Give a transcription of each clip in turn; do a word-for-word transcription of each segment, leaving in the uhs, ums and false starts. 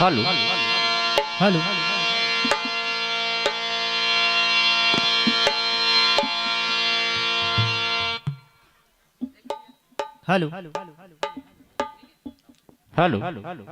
Hello. Hello. Hello. Hello.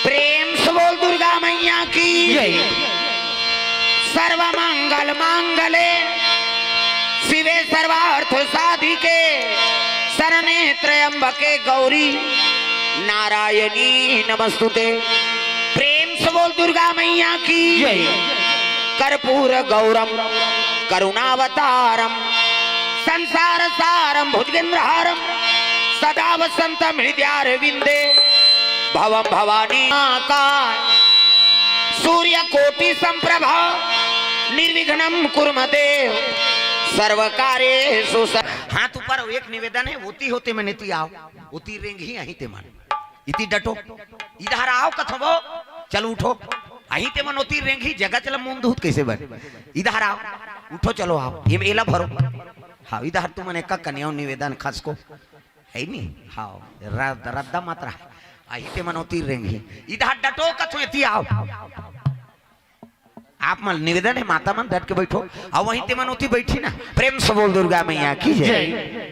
प्रेम से बोल दुर्गा मैया की जय। सर्वमंगल मांगले शिवे सर्वार्थ साधिके शरणे त्र्यंबके गौरी नारायणी नमस्तुते। प्रेम से बोल दुर्गा मैया की जय। कर्पूर गौरम करुणावतारम संसार सारम भुजगेंद्रहारम सदा वसंतम हृदयारविंदे भवम भवानी का सूर्य कोटि संप्रभा निर्विघ्नम कुर्म देव सर्व कार्येषु स-। हाथ ऊपर हो, एक निवेदन है, ओती होते मन एती आओ, ओती रेंगही अहीं ते मन, इती डटो, इधर आओ कथो वो, चल उठो, अहीं ते मन ओती रेंगही जगह चला मुंह दूध कैसे बन, इधर आओ, उठो चलो आओ, ये एला भरो, हाँ इधर तुमन एक कन्या निवेदन खास को, है नी? हाँ, रद-, रद्दा मात्रा। अहीं ते मन ओती रेंगही। इधर डटो कथो एती आओ। आप मन निवेदन है, माता मन डट के बैठो। अउ वहीं ते मन ओती बैठी ना। प्रेम से बोल दुर्गा मैया की जय। जय।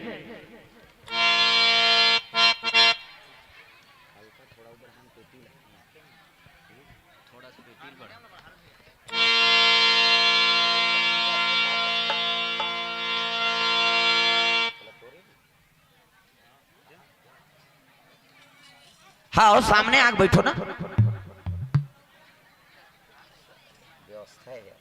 आओ, सामने आके बैठो ना। व्यवस्था है यार।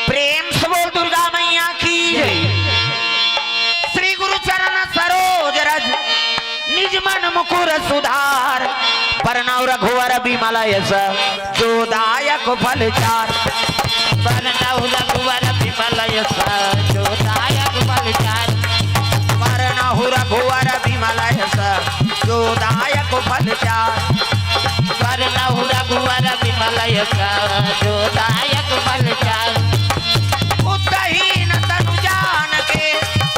प्रेम से बोल दुर्गा मैया की जय। श्री गुरु चरण सरोज रज निज मन मुकुर सुधार। बरनउँ रघुवर बिमल यस जो दायक फल चार। बरनउँ रघुवर बिमल यस जो दायक फल चार। बरनउँ रघुवर बिमल यस जो दायक फल चार। बरनउँ रघुवर बिमल यस जो दायक फल चार। बुद्धहीन तनु जानिके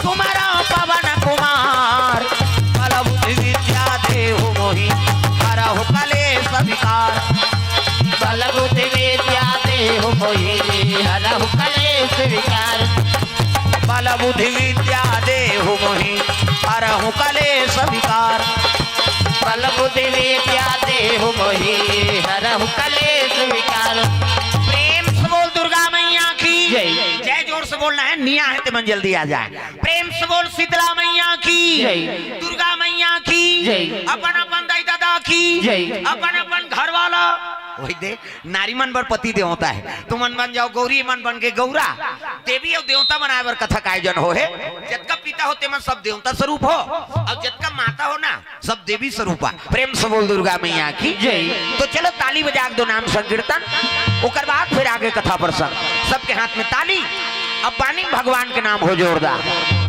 सुमिरउँ पवन कुमार। बल बुद्धि विद्या देहु मोहि हरहु कलेस विकार। बल बुद्धि विद्या देहु मोहि हरहु कलेस विकार। बल बुद्धि विद्या देहु मोहि हरहु कलेस विकार। बल बुद्धि विद्या देहु मोहि हरहु कलेस विकार। प्रेम से बोल दुर्गा मैया की जय। जय जोर से बोलना है, निया है ते मन जल्दी आ जाए। प्रेम से बोल शीतला मैया की जय। दुर्गा मैया की जय। अपन अपन दाई ददा की जय। अपन अपन घर वाला। वही दे, नारी मन बर पति देवता है। तुमन बन जाओ गौरी, मन बन के गौरा। देवी अउ देवता बनाए बर कथा का आयोजन हो हे। जतका पिता हो तेमन सब देवता स्वरूप हो, अउ जतका माता हो ना, सब देवी स्वरूपा। प्रेम से बोल दुर्गा मैया की जय। तो चलो ताली बजा के दो नाम संकीर्तन, ओकर बाद फिर आगे कथा प्रसंग। सबके हाथ में ताली, अब बानी भगवान के नाम हो जोरदार।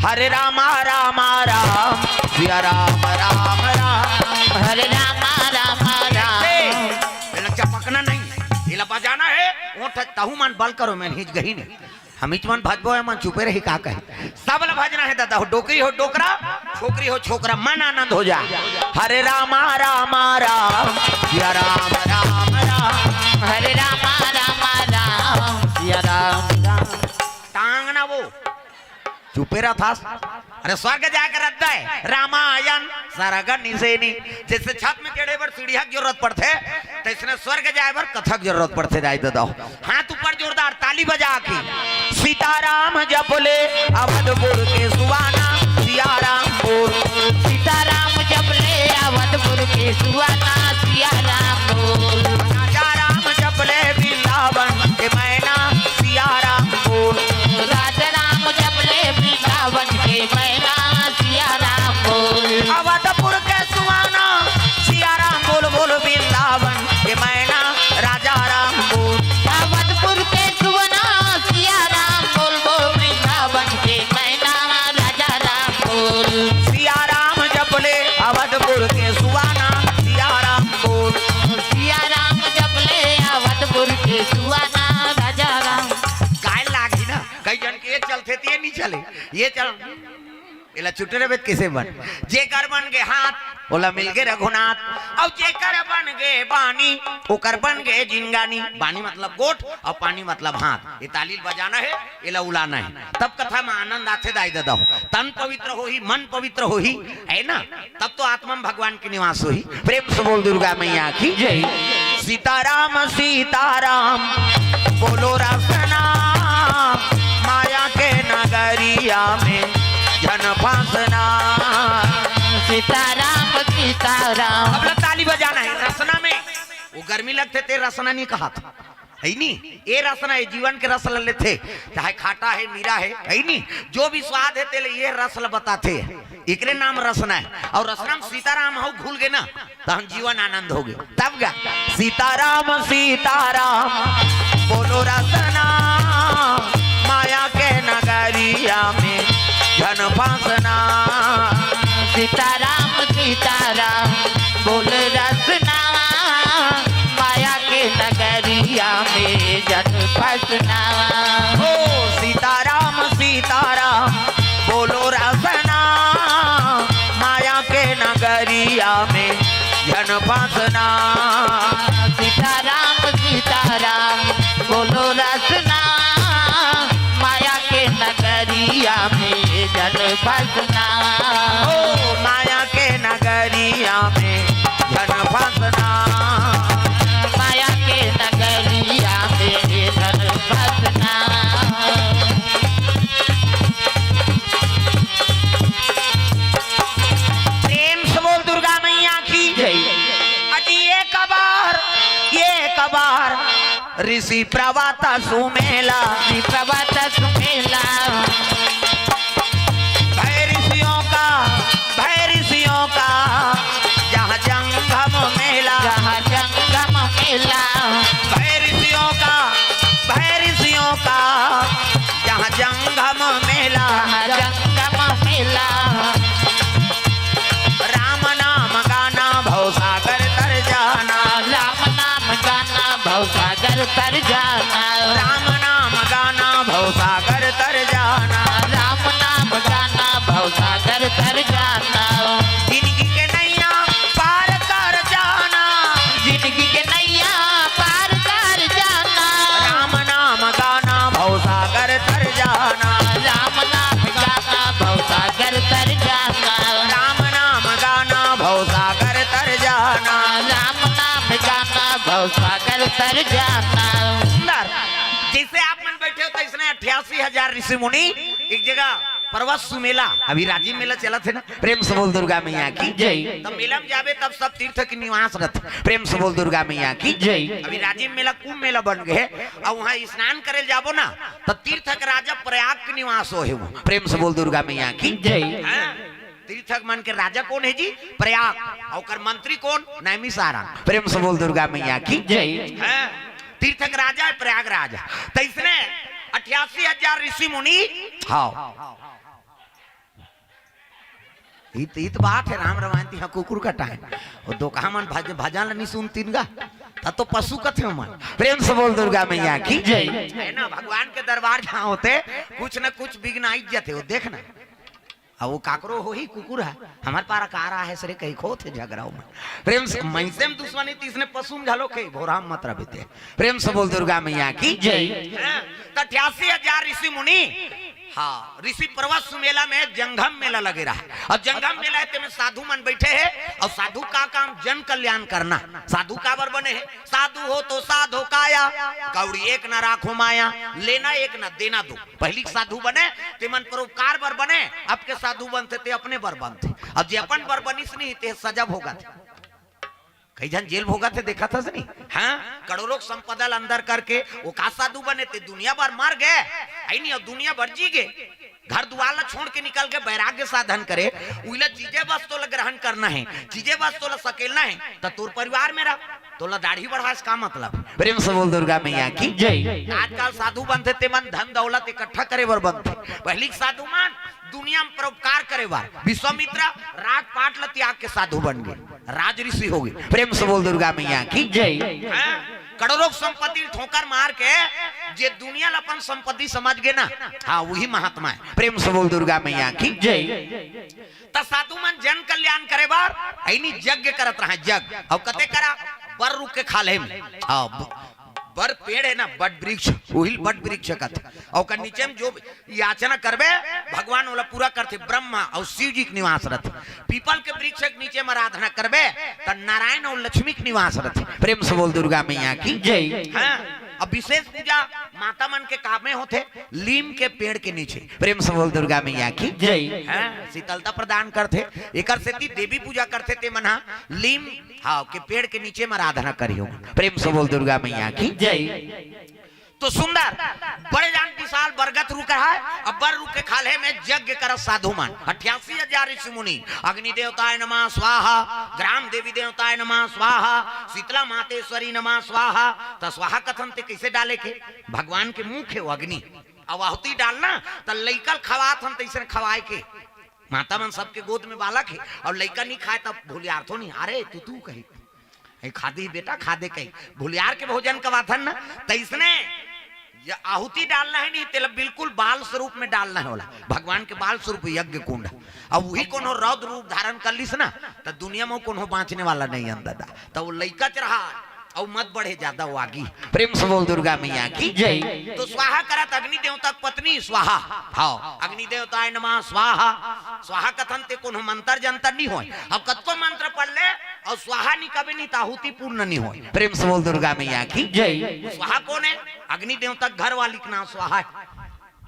हरे रामा रामा राम, सिया राम राम राम। हरे रामा रामा राम। ए, एला चपकना नहीं, एला बजाना है। ओठ तहु मन बल करो, मैं हिच गही नहीं। हमीच मन भजबो है, मन चुपे रही का कही। सब ल भजना है दादा, हो डोकरी हो डोकरा, छोकरी हो छोकरा, मन आनंद हो जा। हरे रामा रामा राम, सिया राम राम राम। हरे रामा रामा राम, सिया राम राम। टांग ना वो, चुपे रह थास। अरे स्वर्ग जाए के रद्दा है, रामायण सरग निसेनी। जैसे छत में चढ़े बर सीढ़िया के जरूरत पड़थे, तैसने स्वर्ग जाए बर कथा के जरूरत पड़थे, दाई ददा। हाथ ऊपर जोरदार ताली बजा के। सीताराम जप ले अवधपुर के सुहाना, सिया राम बोल। सीताराम जप ले अवधपुर के सुहाना, सिया राम बोल। राजा राम जप ले वृंदावन के मैना, सिया राम बोल। राजा राम जप ले वृंदावन के मैना, सिया राम बोल। अवधपुर के सुहाना, सिया राम बोल, बोल वृंदावन के मैना, राजा राम बोल। अवधपुर के सुहाना, सिया राम बोल, बोल वृंदावन के मैना, राजा राम बोल। सिया राम जप ले अवधपुर के सुहाना, सिया राम बोल। सिया राम जप ले अवधपुर के सुहाना, राजा राम। गाय लागी ना, कई जन के ये चलथे त ये नहीं चले, ये चल एला चुटे रहे त कइसे बन? जेकर बन गे हाथ, ओला मिल गे रघुनाथ। अउ जेकर बन गे बानी, ओकर बन गे जिनगानी। बानी मतलब गोठ, अउ पानी मतलब हाथ। ये ताली ल बजाना है, एला उलाना है, तब कथा में आनंद आथे दाई ददा हो। तन पवित्र होही, मन पवित्र होही, है ना? तब तो आत्मा में भगवान के निवास होही। प्रेम से बोल दुर्गा मैया की जय। सीताराम सीताराम बोलो रसना, माया के नगरिया में झन फंसना। सीताराम सीताराम। अब ना ताली बजाना है रसना में, वो गर्मी लगथे ते रसना नहीं कहा था। है नी? ये रसना है, जीवन के रस ल लेथे, चाहे खाटा है, मीरा है, है नी? जो भी स्वाद है, तेले ये रस ल बताथे, एकरे नाम रसना है। अउ रसना में सीताराम हव घुल गे ना, तहन जीवन आनंद हो गे। तब गा सीताराम सीताराम बोलो रसना, माया के नगरिया में झन फंसना। सीताराम सीताराम बोल रसना, माया के नगरिया में झन ओ सीताराम सीताराम बोलो रसना, माया के नगरिया में जन फंसना। सीताराम सीताराम बोलो रसना, माया के नगरिया में जन फंसना। ओ माया के नगरिया में जन फंसना। माया के नगरिया में जन फंसना। प्रेम से बोल दुर्गा मैया की जय। अजी एक बार, एक बार ऋषि प्रवत सुमेला। ऋषि प्रवत सुमेला। भय ऋषियों का, भय ऋषियों का जहाँ जंगम मेला। जहाँ जंगम मेला। भय ऋषियों का, भय ऋषियों का जहाँ जंगम मेला। जहाँ जंगम मेला। राम नाम गाना भव सागर तर जाना। राम नाम गाना भव सागर तर जाना। राम नाम गाना भव सागर तर जाना। राम नाम गाना भव सागर तर जाना। जिंदगी के नैया पार कर जाना। जिंदगी के नैया पार कर जाना। राम नाम गाना भव सागर तर जाना। राम नाम गाना भव सागर तर जाना। राम नाम गाना भव सागर तर जाना। राम नाम गाना भव सागर तर जाना। सुंदर। जैसे आप मन बैठे हो, तो इसने अट्ठासी हजार ऋषि मुनि एक जगह पर्वत सुमेला, अभी राजिम मेला चलत हे ना, प्रेम से बोल दुर्गा मैया की जय। तब मेला में जाबे, तब सब तीर्थ के निवास रहत। प्रेम से बोल दुर्गा मैया की जय। अभी राजिम मेला, कुंभ मेला बन गए, अउ वहाँ स्नान करे जाबो ना, तो तीर्थ के राजा प्रयाग के निवास हो हे वो। प्रेम से बोल दुर्गा मैया की जय। हाँ? तीर्थक मन के राजा कोन हे जी? प्रयाग। अउ ओकर मंत्री कोन? नैमिषारण्य। प्रेम से बोल दुर्गा मैया की जय। हैं? तीर्थक राजा हे प्रयागराज। तइसने अट्ठासी हजार ऋषि मुनि। हाँ। इत, इत बात हे राम रमायन तिहा कुकुर कटाय। ओ दोकहा मन भज-, भजन ल नि सुनतिन गा। त तो पशु कथे मन। प्रेम से बोल दुर्गा मैया की जय। हे ना, भगवान के दरबार जहाँ होथे, कुछ न कुछ विघ्न आइ जाथे, वो देख ना। अब वो काकरो होही कुकुर हे, हमर पारा का रहा हे सरे, कहीं खोत हे झगड़ा में। प्रेम से, मइनसे में दुश्मनी, तइसने पशु में घलो कहीं, भोरा में मत रह बीते। प्रेम से बोल दुर्गा मैया की जय। हैं? त अट्ठासी हजार ऋषि मुनि, हाँ, ऋषि पर्वत सुमेला में जंगम मेला लगे रहा। अब जंगम मेला हे, तेमे साधु मन बैठे हे, अउ साधु का काम जन कल्याण करना। साधु काबर बने हे? साधु हो तो साधो काया, कौड़ी एक न राखो माया, लेना एक न देना दो। पहिली के साधु बने, ते मन परोपकार बर बने, अब के साधु बनथे, ते अपने बर बनथे। अब जे अपन बर बनिस नहीं, ते सजा भोगथे। कई झन जेल भोगथे, देखत हस नहीं? हाँ, करोड़ों के संपदा ल अंदर करके, वो का साधु बने, ते दुनिया बर मर गे, हे नहीं, अउ दुनिया बर जी गे। घर दुआर ला छोड़ के निकल के बैराग्य साधन करे, उइला चीजे बस तोला ग्रहण करना हे, चीजे बस तोला सकेलना हे, त तोर परिवार में रह, तोला दाढ़ी बढ़ास का मतलब? प्रेम से बोल दुर्गा मैया की जय। आजकल साधु बनथे ते मन धन दौलत इकट्ठा करे बर बनथे, पहिली के साधु मन दुनिया में परोपकार करे बर। विश्वामित्र राजपाट ला त्याग के साधु बन गे, राज ऋषि हो गे। प्रेम से बोल दुर्गा मैया की जय। हाँ? करोड़ों संपत्ति ठोकर मार के जे दुनिया ला अपन संपत्ति समझ गे ना, हाँ, वही महात्मा हे। प्रेम से बोल दुर्गा मैया की जय। त साधु मन जन कल्याण करे बर अइनी यज्ञ करत रहा, यज्ञ। अउ कते करा? बर रुख के खाल्हे में। हाँ, ब-, बर पेड़ हे ना, बट वृक्ष, उहिल बट वृक्ष कथे। अउ ओकर नीचे में जो याचना करबे, भगवान ओला पूरा करथे। ब्रह्मा अउ शिव जी के निवास रथे। पीपल के वृक्ष के नीचे में आराधना करबे, त नारायण अउ लक्ष्मी के निवास रथे। प्रेम से बोल दुर्गा मैया की जय। हाँ, अब विशेष पूजा माता मन के कामे होथे, लीम के पेड़ के नीचे। प्रेम से बोल दुर्गा मैया की जय। हाँ, शीतलता प्रदान करथे। एकर सेती देवी पूजा करथे ते मन हा लीम, हाँ, के पेड़ के नीचे में आराधना करिहो। प्रेम से बोल दुर्गा मैया की जय। तो सुंदर, बड़े जान विशाल बरगद रुख हे, अउ बर रुख के खाल्हे में यज्ञ करत साधु मन, अट्ठासी हजार ऋषि मुनि, अग्नि देवताय नमः स्वाहा, ग्राम देवी देवताय नमः स्वाहा, शीतला मातेश्वरी नमः स्वाहा। त स्वाहा कथन ते कइसे डाले के? भगवान के मुख हे वो अग्नि, अउ आहुति डालना, त लइका ल खवात हन तइसने खवाय के। माता मन सबके गोद में बालक हे, अउ लइका नि खाय, तब भुलियार थो नहीं, "अरे, तू, तू," कही। "ए, खा दे बेटा, खा दे," कही। भुलियार के भोजन खवाथन ना, तइसने या आहुति डालना हे नहीं, तेला बिल्कुल बाल स्वरूप में डालना हे ओला। भगवान के बाल स्वरूप यज्ञ कुंड। अब वही कोनो रौद्र रूप धारण कर लिस ना, त दुनिया में कोनो बाँचने वाला नहीं अंदर दा। त वो लइका च रहा, अउ मत बढ़े जादा वो आगी। प्रेम से बोल दुर्गा मैया की जय। तो स्वाहा करत अग्नि देवता के पत्नी स्वाहा। हाँ, अग्नि देवताय नमः स्वाहा। स्वाहा कथन ते कोनो मंत्र जंतर नहीं होय। अब कतको मंत्र पढ़ ले अउ स्वाहा नहीं कबे नहीं, त आहुति पूर्ण नहीं होय। प्रेम से बोल दुर्गा मैया की जय। स्वाहा कोन हे? अग्नि देवता के घर वाली के नाम स्वाहा हे।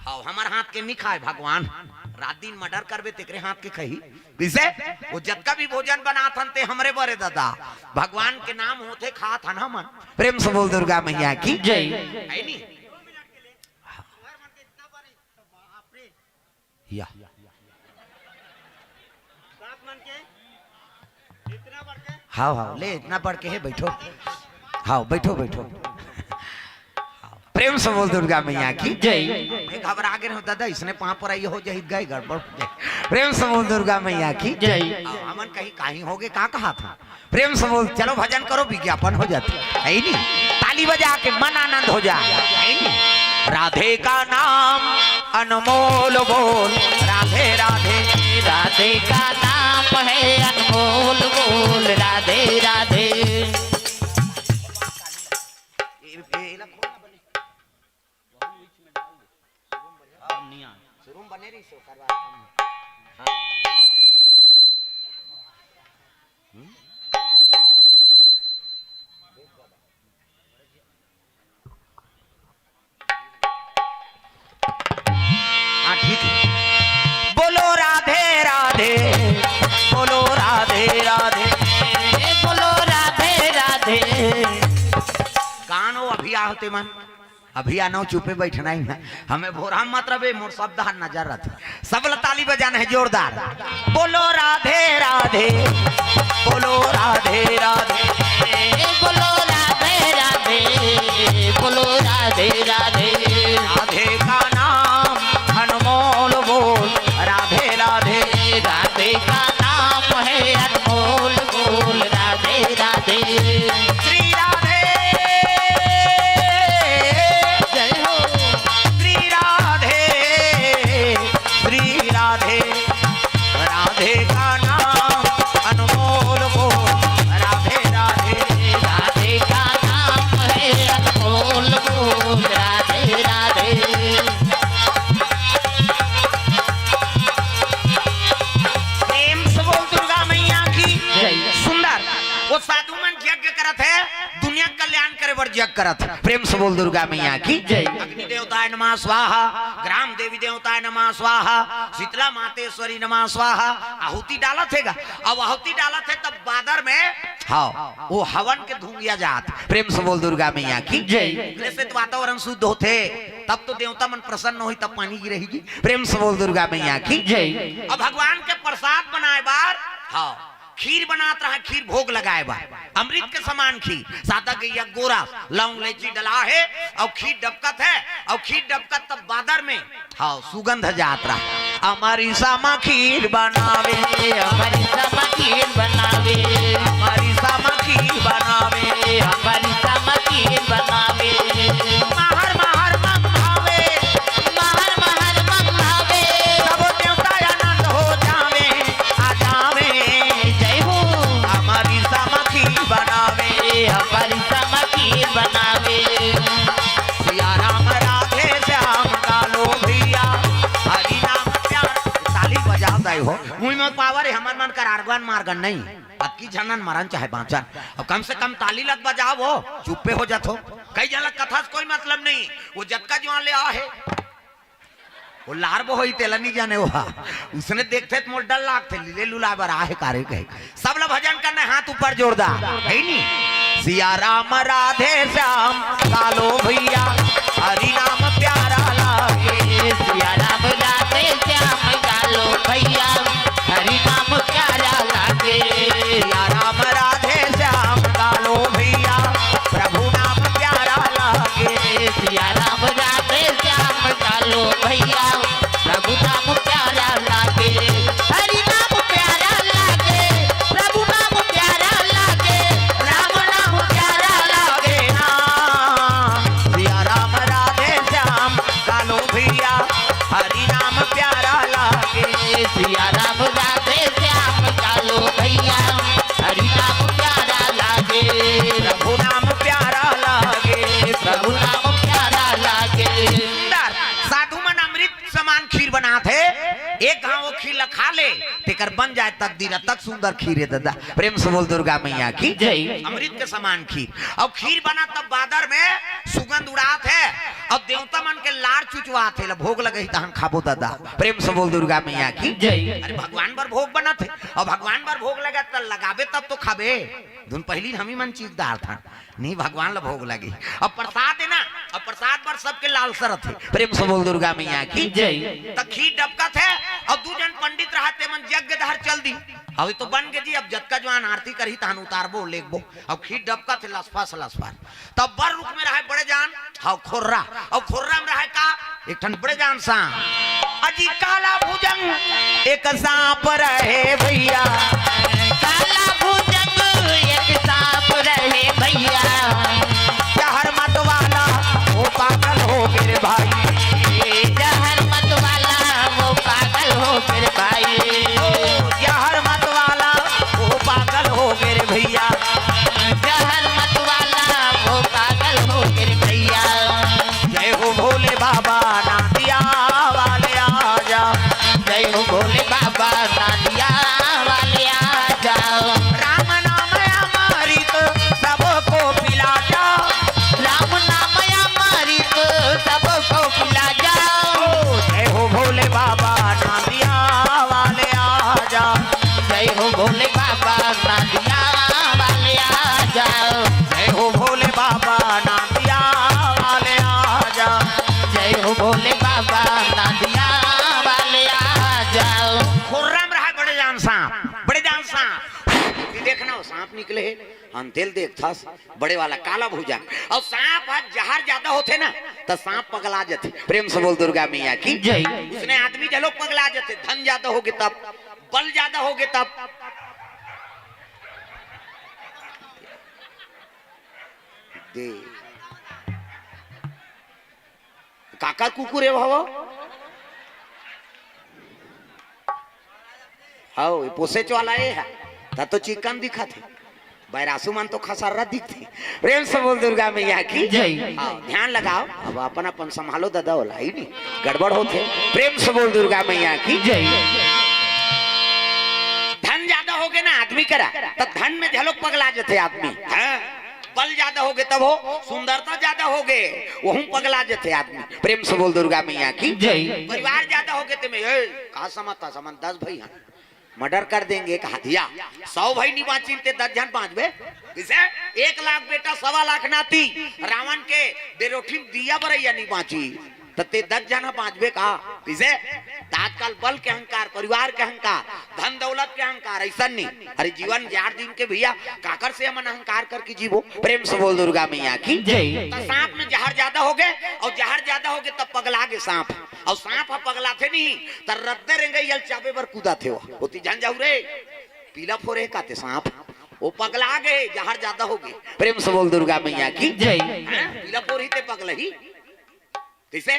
हाँ, हमर हाथ के नहीं खाय भगवान। रात दिन मर्डर करबे तेकरे हाथ के खही। कइसे? वो जतका भी भोजन बनाथन ते हमरे बरे दादा। भगवान के नाम होथे खाथन हमन। प्रेम से बोल दुर्गा मैया की जय। हे नहीं? या। हाँ, हाँ, ले, इतना बढ़ के हे, बैठो। हाँ, बैठो, बैठो। हाँ, प्रेम से बोल दुर्गा मैया की जय। मैं घबरा गे रहों दादा, इसने पाँव पर आई हो जाही, गए गड़बड़ हो जाही। प्रेम से बोल दुर्गा मैया की जय। हाँ, हमन कहीं, कहीं होगे, का कहाथन? प्रेम से बोल, चलो भजन करो, विज्ञापन हो जाथे, हे नहीं? ताली बजा के मन आनंद हो जाय, हे नहीं? राधे का नाम अनमोल बोल, राधे राधे। राधे का नाम है अनमोल बोल, राधे राधे। ये, ये, ये ला खोल ना बने। शुरू में बने रही सो, करवा। हाँ। हम्म? हाँ, ठीक है। बोलो राधे राधे, बोलो राधे राधे, बोलो राधे राधे। गानो अभी आहते मन। अभी आनो चुपे बैठना ही ना। हमें भोरा मत रबे, मोर शब्द हर नजर रथे। सब ला ताली बजाना हे जोरदार। बोलो राधे राधे, बोलो राधे राधे। बोलो राधे राधे, बोलो राधे राधे। राधे का नाम अनमोल बोल, राधे राधे। राधे का नाम है अनमोल बोल, राधे राधे। श्री राधे। जय हो। श्री राधे, श्री राधे। राधे का नाम अनमोल बोल, राधे राधे। राधे का नाम है अनमोल बोल, राधे राधे। प्रेम से बोल दुर्गा मैया की जय। सुंदर। वो साधु मन यज्ञ करत हे, दुनिया के कल्याण करे बर यज्ञ करत हे। प्रेम से बोल दुर्गा मैया की जय। अग्नि देवताय नमः स्वाहा, ग्राम देवी देवताय नमः स्वाहा, शीतला मातेश्वरी नमः स्वाहा। आहुति डालत हे गा, अब आहुति डालत हे तब बादर में, हाँ, वो हवन के धुंगिया जात। प्रेम से बोल दुर्गा मैया की जय। एकरे से तो वातावरण शुद्ध होथे, तब तो देवता मन प्रसन्न होही, तब पानी गिरही जी। प्रेम से बोल दुर्गा मैया की जय। अब भगवान के प्रसाद बनाए बर, हाँ, खीर बनात रहा, खीर भोग लगाए बर, अमृत के समान खीर, सादा गैया गोरा, लौंग इलायची डला हे, अउ खीर डबकत हे, अउ खीर डबकत तब बादर में, हाँ, सुगंध जात रहा। अमरिसा म खीर बनावे, अमरिसा म खीर बनावे, अमरिसा म खीर बनावे, अमरिसा म खीर बनावे। महर महर मंगावे, महर महर मंगावे। सबो देवता आनंद हो जावे, आ जावे। जय हो। अमरिसा म खीर बनावे, अमरिसा म खीर बनावे। सिया राम राधे श्याम कालो भैया, हरि नाम प्यार। ताली बजाव दाई हो। मुई में पावर हे, हमन मन कर आर्गन मार्गन नहीं। अतकी झनन मरन चाहे बाँचन। अब कम से कम ताली लग बजाव हो, चुप्पे हो जात हो। कई जन ला कथा से कोई मतलब नहीं। वो जतका जुआन ले आ हे, वो लार बहोई तेला नहीं जाने वो। उसने देखथे त मोर डर लागथे, लीले लुलाए बर आ हे कारे कहे। सब ला भजन करना हे, हाथ ऊपर जोरदार, हे नी? सिया राम राधे श्याम कालो भैया, हरि नाम प्यारा लागे। सिया राम राधे श्याम कालो भैया, हरि नाम प्यारा लागे। सिया राम राधे श्याम कालो भैया, प्रभु नाम प्यारा लागे। सिया राम राधे श्याम कालो भैया, प्रभु नाम प्यारा लागे। हरि नाम प्यारा लागे, प्रभु नाम प्यारा लागे, राम नाम प्यारा लागे ना। सिया राम राधे खीर ला खा ले, तेकर बन जाए तकदीर, अतक सुंदर खीर हे दादा। प्रेम से बोल दुर्गा मैया की जय। अमृत के समान खीर। अउ खीर बना तब बादर में सुगंध उड़ात हे, अउ देवता मन के लार चुचवात हे, ला भोग लगही तहन खाबो दादा। प्रेम से बोल दुर्गा मैया की जय। अरे भगवान बर भोग बनत हे, अउ भगवान बर भोग लगा त लगाबे तब तो खाबे। धुन पहिली हमी मन चीज डारथन, नहीं भगवान ला भोग लगी। अब प्रसाद हे ना, अब प्रसाद बर सबके लालसा रथे। प्रेम से बोल दुर्गा मैया की जय। त खीर डबकत हे, अउ दू जन पंडित रहत हे, मन यज्ञ डहर चल दी। अउ ये तो बन गे जी, अब जतका जवान आरती करही तहन उतारबो, लेगबो। अब खीर डबकत हे लसफस लसफस। तब बर रुख में रहे बड़े जान, हव खोर्रा। अउ खोर्रा में रहे का, एक ठन बड़े जान सांप। अजी काला भुजंग एक सांप रहे भैया। काला भुजंग एक सांप रहे भैया। जहर मत वाला वो पागल हो गे रे भाई। जहर मत वाला वो पागल हो गे रे भाई। जहर मत वाला वो पागल हो गे रे भैया। जहर मत वाला वो पागल हो गे रे भैया। जय हो भोले बाबा नादिया वाले आजा। जय हो भोले बाबा नादिया वाले आजा। राम नाम अमृत सबको पिला जा। राम नाम अमृत सबको पिला जा। ओ जय हो भोले बाबा नादिया वाले आजा। जय हो भोले बाबा नादिया वाले आजा। जय हो भोले बाबा नादिया वाले आजा। जय हो भोले बाबा नादिया वाले आजा। खोर्रा में रहे बड़े जान सांप, बड़े जान सांप। ये देखना, वो सांप निकले हे, अंतेल देखथस, बड़े वाला काला भुजंग। अउ सांप ह जहर जादा होथे ना, त सांप पगला जथे। प्रेम से बोल दुर्गा मैया की जय। उसने आदमी घलो पगला जथे, धन जादा होगे तब, बल जादा होगे तब। दे। काकर कुकुर हे भव? हव, ये पोसेच वाला ए हे। त तो चिकन दिखत हे। बैरासू मन तो खसर्रा दिखथे। प्रेम से बोल दुर्गा मैया की जय। हाँ, ध्यान लगाओ, अब अपन अपन संभालो दादा, ओला ही नहीं, गड़बड़ होथे। प्रेम से बोल दुर्गा मैया की जय। धन जादा होगे ना आदमी करा, त धन में घलो पगला जथे आदमी। हाँ, बल जादा होगे तब हो, सुंदरता जादा होगे, वहू पगला जथे आदमी। प्रेम से बोल दुर्गा मैया की जय। परिवार जादा होगे ते में, ए, का समझता समझ दस भाई हैं, मर्डर कर देंगे कहा दिया। सौ भाई नहीं बाँचिन ते दस झन बाँचबे। इसे एक लाख बेटा, सवा लाख नाती, रावण के डेरोठी में दिया बरैया नहीं बाँची, त ते दस झन बाँचबे का? इसे त आजकल बल के अहंकार, परिवार के अहंकार, धन दौलत के अहंकार, ऐसा नहीं। अरे जीवन चार दिन के भैया, काकर से हमन अहंकार करके जीबो? प्रेम से बोल दुर्गा मैया की जय। त सांप में जहर जादा होगे, अउ जहर जादा होगे तब पगला गे सांप। अउ सांप ह पगलाथे नहीं, त रद्दा रेंगई ल चाबे बर कूदाथे। वो ओती झन जाहू रे, पीला फोरे काथे सांप, वो पगला गे, जहर जादा होगे। प्रेम से बोल दुर्गा मैया की जय। हैं? पीला फोरही ते पगलही। कइसे?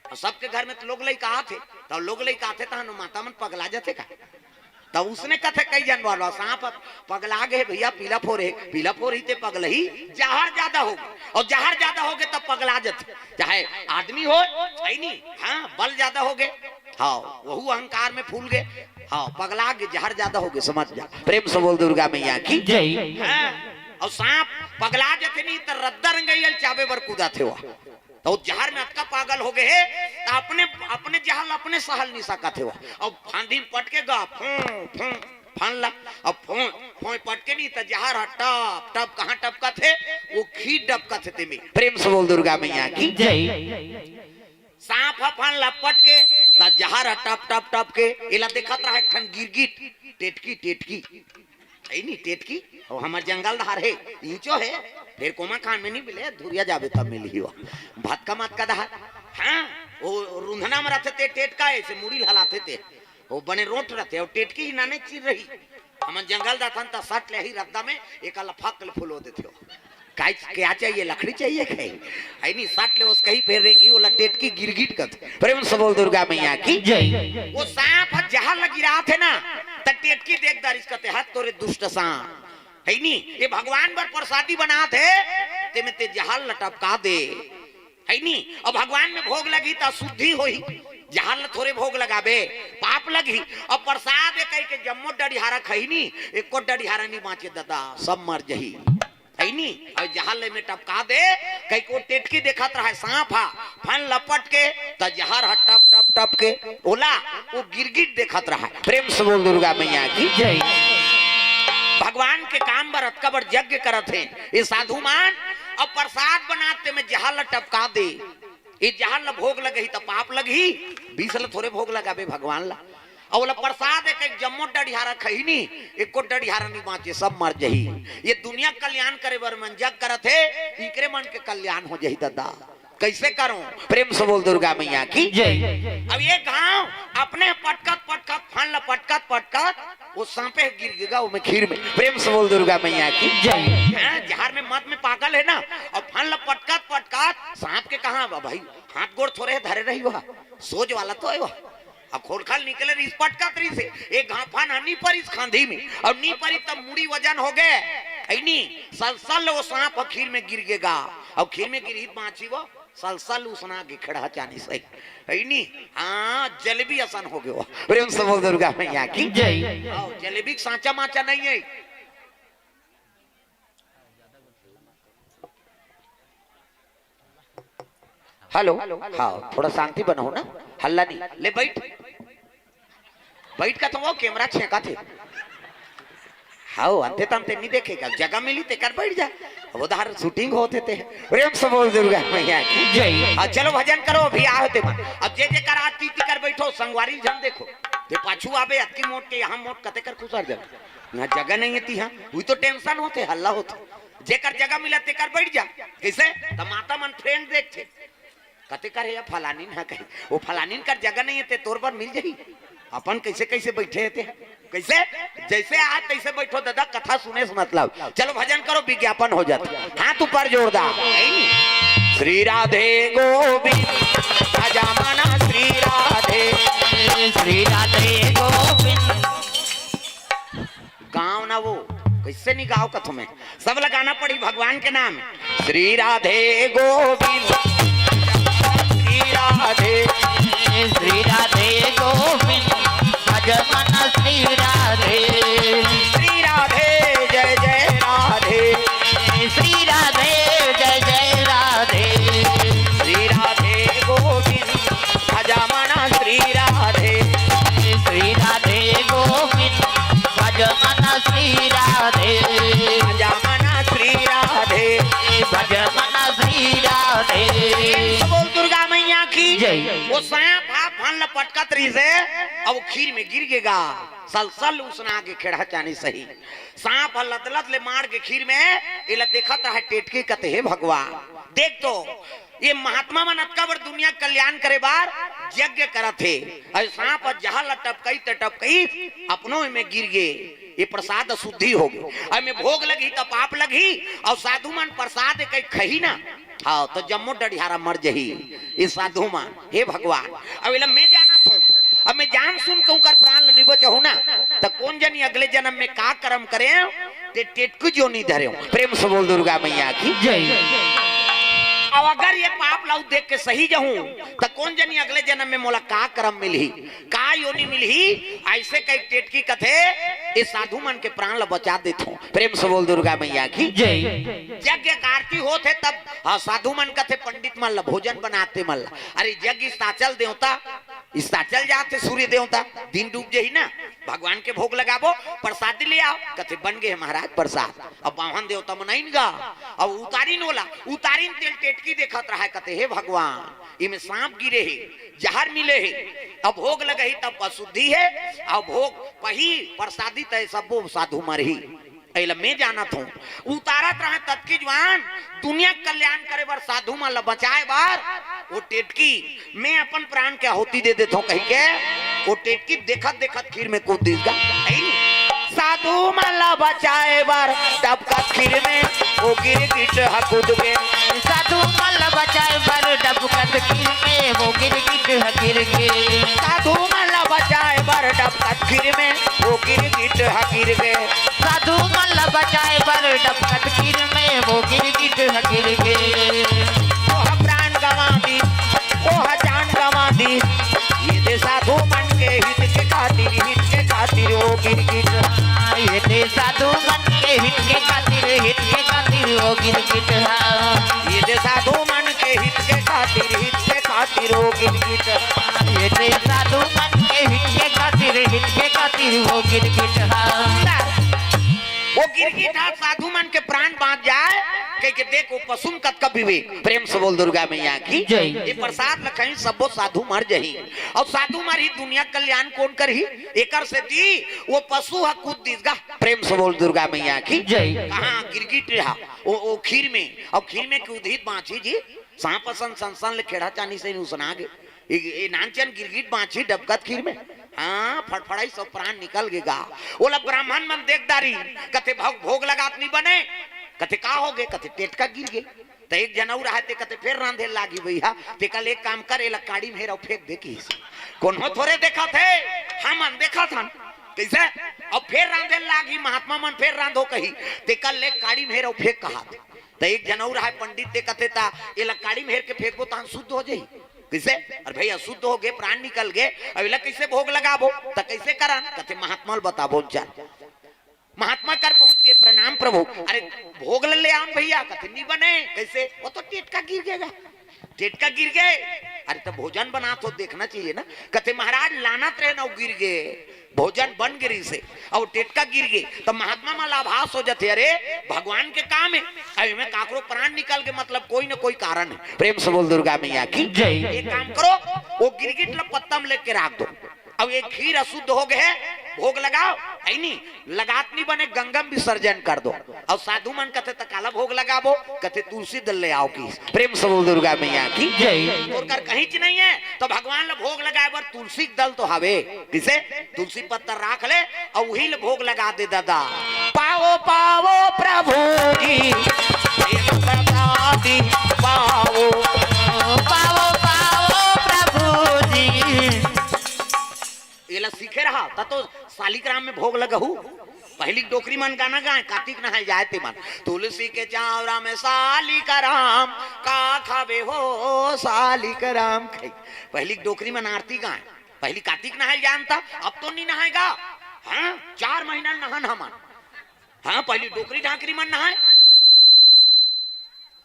अउ सबके घर में त लोग लइका आथे, त लोग लइका आथे, तहन माता मन पगला जथे का? त उसने कथे कई झन वाला, सांप पगला गे भैया, पीला फोरे, पीला फोरही ते पगलही, जहर जादा होगे, अउ जहर जादा होगे त पगला जथे। चाहे आदमी हो, है नी, हाँ, बल जादा होगे, हाँ, वहू अहंकार में फूल गे, हाँ, पगला गे, जहर जादा होगे, समझ जा। प्रेम से बोल दुर्गा मैया की जय। हाँ, अउ सांप पगला जथे नहीं त रद्दा रेंगई ल चाबे बर कूदाथे वो। त वो जहर में अतका पागल होगे हे, त अपने, अपने जहर ल अपने सहल नहीं सकत हे वो। अउ फांदी में पटके गा, फों, फों, फांद ला, अब फों, फों पटके नहीं त जहर ह टप, टप कहाँ टपकत हे? वो खीर डबकत हे तेमे। प्रेम से बोल दुर्गा मैया की जय। सांप ह फांद ला पटके, त जहर ह टप, टप, टप के, एला देखत रहा एक ठन गिरगिट, टेटकी, टेटकी। है नी टेटकी? अउ हमर जंगल डहर हे, इंचो हे, फेर कोमा खान में नहीं मिले, धुरिया जाबे तब मिलही वो। भतका मत का डहर। हाँ, वो रुंधना में रहथे ते टेटका, ऐसे मुड़ी ल हलाथे ते। वो बने रोंट रहथे, अउ टेटकी ही नाने चीर रही। हमन जंगल जाथन त सट ले ही रद्दा में, एका ल फक ले फुलो देथे वो। काई, क्या चाहिए? लकड़ी चाहिए कहीं? है नी, सट ले उसका ही फेर रेंगी, ओला टेटकी गिरगिट कथे। प्रेम से बोल दुर्गा मैया की जय। वो सांप ह जहर ल गिराथे ना, त टेटकी देख डारिस कथे, "हत तोरे दुष्ट सांप, है नी, ये भगवान बर प्रसादी बनात हे, तेमे ते जहर ल टपका दे, है नी, अउ भगवान में भोग लगही त शुद्धि होही।" जहर ल थोरे भोग लगाबे, पाप लगही। अब प्रसाद ए कहिके जम्मो डढ़ियारा खही नी, एको डढ़ियारा नी बाँचे ददा, सब मर जही। है नी? अउ जहर ल एमे टपका दे, कहिके ओ टेटकी देखत रहय, साँप ह फन लपट के, त जहर ह टप, टप, टप के, ओला, ओ गिरगिट देखत रहय। प्रेम से बोल दुर्गा मैया की। जय। भगवान के काम बर अतका बड़ यज्ञ करत हे, ए साधु मन, अब प्रसाद बनात तेमे जहर ल टपका दे, ए जहर ल भोग लगही त पाप लगही, विष ल थोरे भोग लगाबे भगवान ल। अउ ओला प्रसाद ए कहिके जम्मो डढ़ियारा खही नी, एको डढ़ियारा नी बाँचे, सब मर जही। ए दुनिया के कल्याण करे बर मन जग करत हे, इकरे मन के कल्याण हो जही ददा। कइसे करँव? प्रेम से बोल दुर्गा मैया की। जय। अब ए घाँव अपने पटकत पटकत, फन ल पटकत पटकत, ओ साँपे गिर गे गा ओमे खीर में। प्रेम से बोल दुर्गा मैया की। जय। हाँ, जहर में मद में पागल हे ना, अउ फन ल पटकत पटकत, साँप के कहाँ बा भाई, हाथ गोड़ थोरे धरे रही, ओ सोझ वाला तो हे ओ। अब खोलखल निकले रहिस, पटकत रहिस हे, ए घाँव फन ह नी परिस खाँधी में, अउ नी परिस त मुड़ी वजन हो गे, है नी? सलसल ओ साँप ह खीर में गिर गे गा, अउ खीर में गिरही त बाँची ओ, सलसल उसना गे खेड़हा चानी सही, है नी? हाँ, जलेबी असन हो गे ओ। प्रेम से बोल दुर्गा मैया की। जय। हाँ, जलेबी के साँचा माचा नहीं हे। हेलो, हाँ, थोड़ा शांति बनाओ ना, हल्ला नहीं। ले बइठ, बइठ का तो ओ कैमरा छेंकत हे। हाँ, अंते तंते नहीं देखेगा, जगह मिली तेकर बइठ जा। अब उधर शूटिंग होत हे ते। प्रेम से बोल दुर्गा मैया की। जय। हाँ, चलो भजन करो, अभी आ होते मन। अब जे जे कर आती ती कर बइठो, संगवारी झन देखो। ते पाछू आबे, अतकी मोट के यहाँ मोट कते कर खुसर जाबे। ना जगह नहीं हे तिहाँ, उही तो टेंशन होत हे, हल्ला होत हे। जेकर जगह मिला तेकर बइठ जा। कइसे? त माता मन फ्रेंड देखथे। कते कर हे या फलानिन ह कही। ओ फलानिन कर जगह नहीं हे ते तोर बर मिल जही। अपन कइसे कइसे बइठे हे ते। कइसे? जइसे आय तइसे बइठो ददा, कथा सुने से मतलब। चलो भजन करो, विज्ञापन हो जात। हाथ ऊपर जोरदार। श्री राधे गोविंद, भजा मन श्री राधे। श्री राधे गोविंद। गाँव ना ओ, कइसे नहीं गाँव कथों में, सब लगाना पड़ी भगवान के नाम। श्री राधे गोविंद, श्री राधे, श्री राधे गोविंद, भज मन श्री राधे। श्री राधे जय जय राधे। श्री राधे जय जय राधे। श्री राधे गोविंद, भज मन श्री राधे। श्री राधे गोविंद, भज मन श्री राधे। भज मन श्री राधे। भज मन श्री राधे। बोल दुर्गा मैया की। जय। ओ साँप ह फन ल पटकत रहिस हे, अउ खीर में गिर गे गा। सलसल उसना गे खेड़हा चानी सही। साँप ह लदलद ले मार गे खीर में, एला देखत रहय टेटकी, कथे हे भगवान, देख तो, ए महात्मा मन अतका बड़ दुनिया के कल्याण करे बर यज्ञ करत हे, अउ साँप ह जहर ल टपकई त टपकई, अपनो एमे गिर गे। ए प्रसाद अशुद्धि हो गे, अउ एमे भोग लगही त पाप लगही, अउ साधु मन प्रसाद ए कहिके खही ना, हाँ, त जम्मो डढ़ियारा मर जही। ए साधु मन, हे भगवान, अब एला मैं जानत हँव, अब मैं जान सुन के ओकर प्राण ल नी बचाहूँ ना, त कोन जनी अगले जनम में का करम करेंव, ते टेटकी जोनी धरेंव। प्रेम से बोल दुर्गा मैया की। जय। अब अगर ए पाप ल देख के सही जाहूँ, त कोन जनी अगले जनम में मोला का करम मिलही, का योनि मिलही, अइसे कहिके टेटकी कथे, ए साधु मन के प्राण ल बचा देथँव। प्रेम से बोल दुर्गा मैया की। जय। यज्ञ के आरती होत हे तब, हाँ, साधु मन कथे, पंडित मन ल, भोजन बनाते मन ल, अरे यज्ञ अस्ताचल देवता, अस्ताचल जात हे सूर्य देवता, दिन डूब जही ना, भगवान के भोग लगाबो, प्रसादी ले आओ, कथे बन गे हे महाराज प्रसाद। अब बाम्हन देवता मन आइन गा, अब उतारिन ओला, उतारिन तेला टेटकी देखत रहय, कथे हे भगवान, एमे साँप गिरे हे, जहर मिले हे, अब भोग लगही तब अशुद्धि हे, अब भोग पही प्रसादी त ए सब्बो साधु मरही। एला मैं जानत हँव। उतारत रहय ततकी जुवार, दुनिया के कल्याण करे बर, साधु मन ल बचाए बर, ओ टेटकी, मैं अपन प्राण के आहुति दे देथँव कहिके, ओ टेटकी देखत देखत खीर में कूद दिस गा। अई, साधु मन ल बचाए बर, डबकत खीर में, ओ गिरगिट ह कूद गे। साधु मन ल बचाए बर, डबकत खीर में, ओ गिरगिट ह गिर गे। साधु मन ल बचाए बर, डबकत खीर में, ओ गिरगिट ह गिर गे। साधु मन ल बचाए बर, डबकत खीर में, ओ गिरगिट ह गिर गे। ओह प्राण गँवा दिस, ओह जान गँवा दिस, खातिर वो गिरगिट, ये दे साधु मन के हित के खातिर, हित के खातिर वो गिरगिट हा। वो गिरगिट हा साधु मन के प्राण बांच जाए, कह के देख वो पशु म कतका विवेक। प्रेम से बोल दुर्गा मैया की जय। ये प्रसाद ल खाही सब्बो साधु मर जही, अउ साधु मरही दुनिया कल्याण कोन करही? एकर सेती वो पशु हा कूद दिस गा। प्रेम से बोल दुर्गा मैया की जय। कहाँ गिरगिट रहा वो, वो खीर में, अउ खीर में कूदही त बांचही जी। सांप असन सनसन ले खेड़ा चानी से उसना गे। ए, ए नानचन गिरगिट बांची डबकत खीर में। हाँ, फड़फड़ाई सब प्राण निकल गे गा। ओला ब्राह्मण मन देख डारी, कथे भोग, भोग लगात नी बने। कथे का हो गे? कथे टेटका गिर गे। त एक जन अउ रहा ते कथे फेर रांधे लागी भैया, तेकर ले एक काम कर, एला काड़ी में हेर अउ फेंक दे किहिस। कोनो थोरे देखत हे, हमन देखत हन। कइसे? अब फेर रांधे लागी, महात्मा मन फेर रांधो कही, तेकर ले काड़ी में हेर अउ फेंक कहात। त एक जन अउ रहा पंडित, ते कथे ता एला काड़ी में हेर के फेंकबो तहन शुद्ध हो जाही। कइसे? अरे भई अशुद्ध हो गे, प्राण निकल गे, अब एला कइसे भोग लगाबो? त कइसे करन? कथे महात्मा ल बताबो चल। महात्मा कर पहुंच गे, प्रणाम प्रभु। अरे भोग ल ले आन भैया। कथे नी बने। कइसे? वो तो टेटका गिर गे गा। टेटका गिर गे। अरे त भोजन बनात हो, देखना चाहिए ना। कथे महाराज लानत रहे न, वो गिर गे। भोजन बन गे रिहिसे, अउ टेटका गिर गे, त महात्मा मन ला आभास हो जाथे, अरे भगवान के काम हे, अउ एमे काकरो प्राण निकल गे, मतलब कोई न कोई कारण हे। प्रेम से बोल दुर्गा मैया की जय। एक काम करो, वो गिरगिट ल पत्ता म लेके राख दो, अउ एक खीर अशुद्ध हो गे हे, भोग लगाओ, है नी, लगात नी बने, गंगा म विसर्जन कर दो। अउ साधु मन कथे, "त काला भोग लगाबो?" कथे, "तुलसी दल ले आओ।" किहिस। प्रेम से बोल दुर्गा मैया की जय। तोर कर कहींच नहीं हे, त भगवान ल भोग लगाए बर तुलसी के दल तो हवे। कइसे? तुलसी पत्ता राख ले, अउ उही ल भोग लगा दे दादा। पाओ, पाओ प्रभु जी, ये प्रसादी पाओ। पाओ, पाओ प्रभु जी। एला सीखे रहा, त तो सालिग्राम में भोग लगहू। पहिली डोकरी मन गाना गाए, कातिक नहाय जाए ते मन, "तुलसी के चावरा में सालिग्राम, का खाबे हो सालिग्राम।" कही। पहिली डोकरी मन आरती गाए, पहिली कातिक नहाय जान त, अब तो नी नहाय गा। हाँ, चार महीना नहन हमन। हाँ, पहिली डोकरी ढाकरी मन नहाय।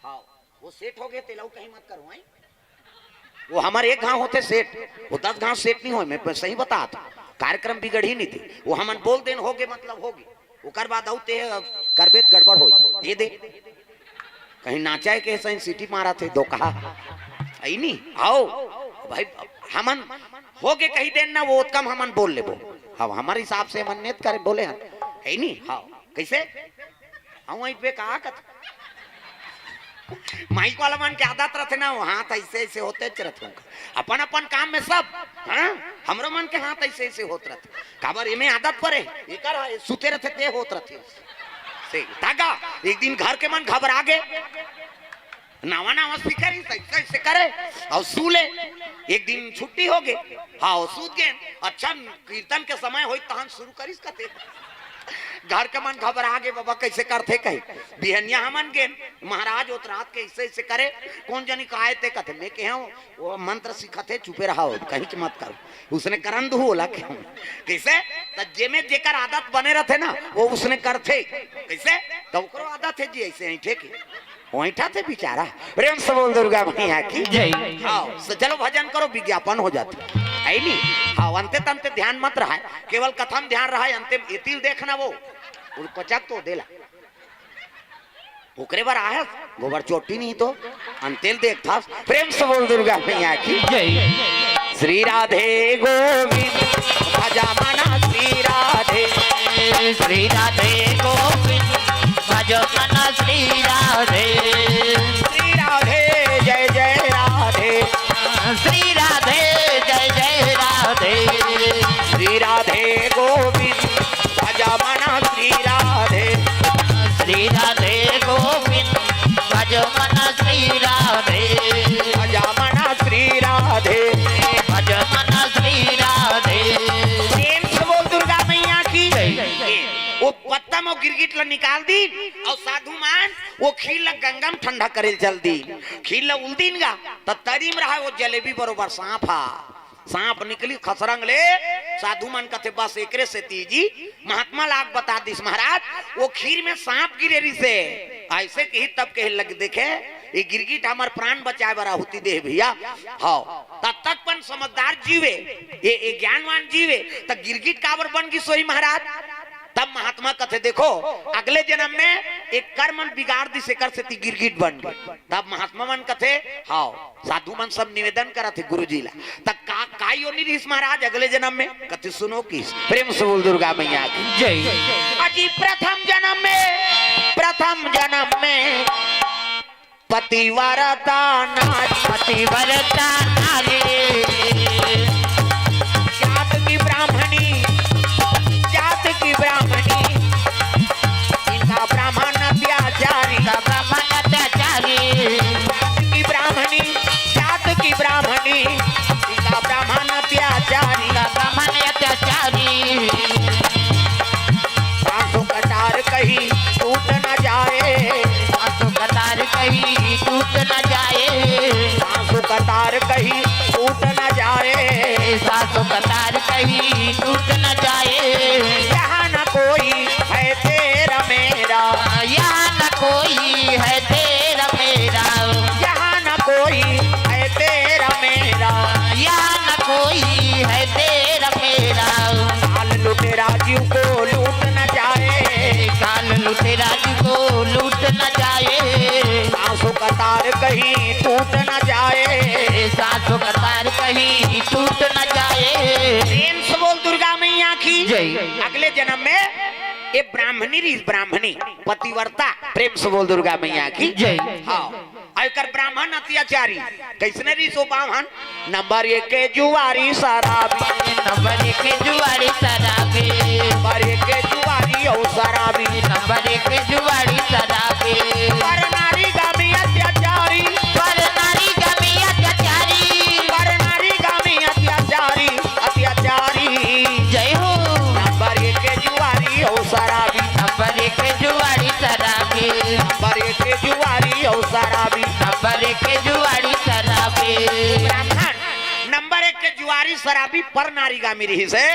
हाँ, वो सेठ हो गे, तेला अउ कहीं मत करो, हैं? वो हमर एक घांव होथे सेठ, वो दस घांव सेठ नहीं होय, मैं सही बतात हूँ। कार्यक्रम बिगड़ही नहीं थे, वो हमन बोल देन हो गे मतलब हो गे, ओकर बाद अउ ते करबे त गड़बड़ होई। ये दे, कहीं नाचा हे के सही सीटी मारत हे, धोखा। अई नी, आओ भाई, हमन हो गे कही देन ना, वो ओतका म हमन बोल लेबो। अब हमर हिसाब से हमन नेत करे बोले हन, है नी? हाँ, कइसे? हाँ, वहीं पे कहा कत माइक वाला मन के आदत रथे ना, वो हाथ ऐसे ऐसे होतेच रथे उनका। अपन अपन काम में सब, हाँ, हमरो मन के हाथ ऐसे ऐसे होत रथे। काबर एमे आदत परे, एकर हा, सुते रथे ते होत रथे। से तागा, एक दिन घर के मन घबरा गे, नावा नावा सीखे रहिस, ऐसे ऐसे करे, अउ सू ले। एक दिन छुट्टी हो गे, हाँ, अउ सूत गे। अच्छा, कीर्तन के समय होई तहन शुरू करिस कथे। घर के मन घबरा गे, बाबा कइसे करथे कही। बिहनिया हमन गेन, महाराज ओत रात के ऐसे ऐसे करे, कोन जनी का आय ते कथे, मैं केहेंव, वो मंत्र सिखत हे, चुपे रहा हो, कहींच मत करो। उसने करन दू ओला केहेंव। कइसे? त जेमे जेकर आदत बने रथे ना, वो उसने करथे। कइसे? त ओकरो आदत हे जी ऐसे ऐंठे के। ऐंठा थे बेचारा। प्रेम से बोल दुर्गा मैया की जय। हाँ, त चलो भजन करो, विज्ञापन हो जाथे। है नी? हाँ, अंते तंते ध्यान मत रहा, केवल कथा म ध्यान रहा, अंते एती ल देखना वो। उन पचक तो देला। ओकरे बर आहस, गोबर चोटी नहीं तो, अंते ल देखथस। प्रेम से बोल दुर्गा मैया की जय। श्री राधे गोविंद भज मन श्री राधे। श्री राधे गोविंद भज मन श्री राधे। श्री राधे जय जय राधे। श्री राधे जय जय राधे। श्री राधे गोविंद भज मन श्री राधे। श्री राधे गोविंद भज मन श्री राधे। भज मन श्री राधे। भज मन श्री राधे। प्रेम से बोल दुर्गा मैया की जय। वो पत्ता म गिरगिट ल निकाल दीन अउ साधु मन वो खीर ल गंगा म ठंडा करे ल चल दीन। खीर ल उल दीन गा, त तरी म रहा वो जलेबी बरोबर सांप हा। सांप निकली खसरंग ले, साधु मन कथे, "बस एकरे सेती जी महात्मा ल आके बता दिस महाराज, वो खीर में सांप गिरे रिहिसे।" ऐसे कही तब कहे लग, देखे, ये गिरगिट हमर प्राण बचाए बर आहुति दे हे भैया। हव, तब तक पन समझदार जीव हे, ये, ये ज्ञानवान जीव हे, त गिरगिट काबर बन गिस होही महाराज? तब महात्मा कथे, देखो, अगले जनम में एक कर्म मन बिगाड़ दिस, एकर सेती गिरगिट बन गे। तब महात्मा मन कथे, हव, साधु मन सब निवेदन करत हे गुरुजी ला, त का, का योनि रिहिस महाराज अगले जनम में? कथे सुनो किस, प्रेम से बोल दुर्गा मैया की। जय। अजी प्रथम जनम में, प्रथम जनम में पतिव्रता नारी, पतिव्रता नारी। जात की ब्राह्मणी, जात की ब्राह्मणी, इनका ब्राह्मण अत्याचारी, इनका ब्राह्मण अत्याचारी। जात की ब्राह्मणी, जात की ब्राह्मणी, इनका ब्राह्मण अत्याचारी, इनका ब्राह्मण अत्याचारी। सासु कटार कही टूट न जाए, सासु कटार कही टूट न जाए, सासु कटार कही टूट न जाए, सासु कटार कही टूट न जाए। यहाँ न कोई है तेरा मेरा, यहाँ न कोई है तेरा मेरा, यहाँ न कोई है तेरा मेरा, यहाँ न कोई है तेरा मेरा। काल लुटेरा जीव को लूट न जाए, काल लुटेरा जीव को लूट न जाए। सासु कटार कहीं टूट न जाए, सासु कटार कहीं टूट न जाए। प्रेम से बोल दुर्गा मैया की जय। अगले जन्म में ये ब्राह्मणी रहिस, ब्राह्मणी पतिव्रता। प्रेम से बोल दुर्गा मैया की जय। हाँ, अउ एकर ब्राह्मण अत्याचारी। कइसने रहिस ओ ब्राह्मण? नंबर एक के जुआरी शराबी, नंबर एक के जुआरी शराबी, नंबर एक के जुआरी अउ शराबी, नंबर एक के जुआरी शराबी। पर नारी गामी अत्याचारी, पर नारी गामी अत्याचारी, पर नारी गामी अत्याचारी, अत्याचारी। जय हो। नंबर एक के जुआरी अउ शराबी, नंबर एक के जुआरी शराबी, नंबर एक के जुआरी अउ शराबी, नंबर एक के जुआरी शराबी। ब्राह्मण नंबर एक के जुआरी शराबी पर नारी गामी रहिस हे,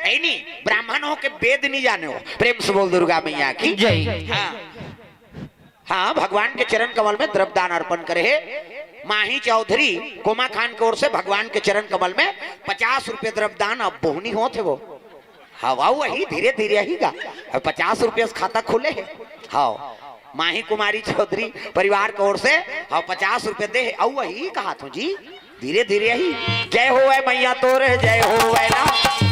ऐनी ब्राह्मण हो के वेद नहीं जाने हो। प्रेम से बोल दुर्गा मैया की जय। हाँ। हाँ, भगवान के चरण कमल में द्रव्य दान अर्पण करे हे माही चौधरी कोमा खान के ओर से। भगवान के चरण कमल में पचास रुपये द्रव्य दान अब बोहनी होत हे वो। हाँ, वाह, वही धीरे धीरे ही गा। अब पचास रुपये से खाता खुले हे। हाँ, माही कुमारी चौधरी परिवार के ओर से, हाँ, पचास रुपये दे हे। अउ वही कहा थो जी, धीरे धीरे ही। जय होवे मैया तोर जय होवे ना,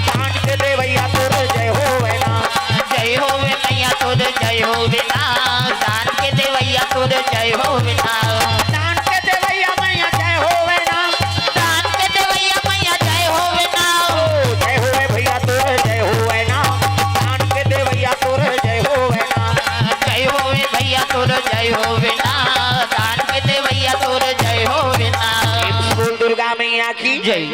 दान के देवैया तोर जय होवे ना। जय होवे मैया तोर जय होवे ना, दान के देवैया तोर जय होवे ना। दान के देवैया मैया जय होवे ना, दान के देवैया मैया जय होवे ना। ओ, जय होवे भैया तोर जय होवे ना, दान के देवैया तोर जय होवे ना। जय होवे भैया तोर जय होवे ना, दान के देवैया तोर जय होवे ना। बोल दुर्गा मैया की जय।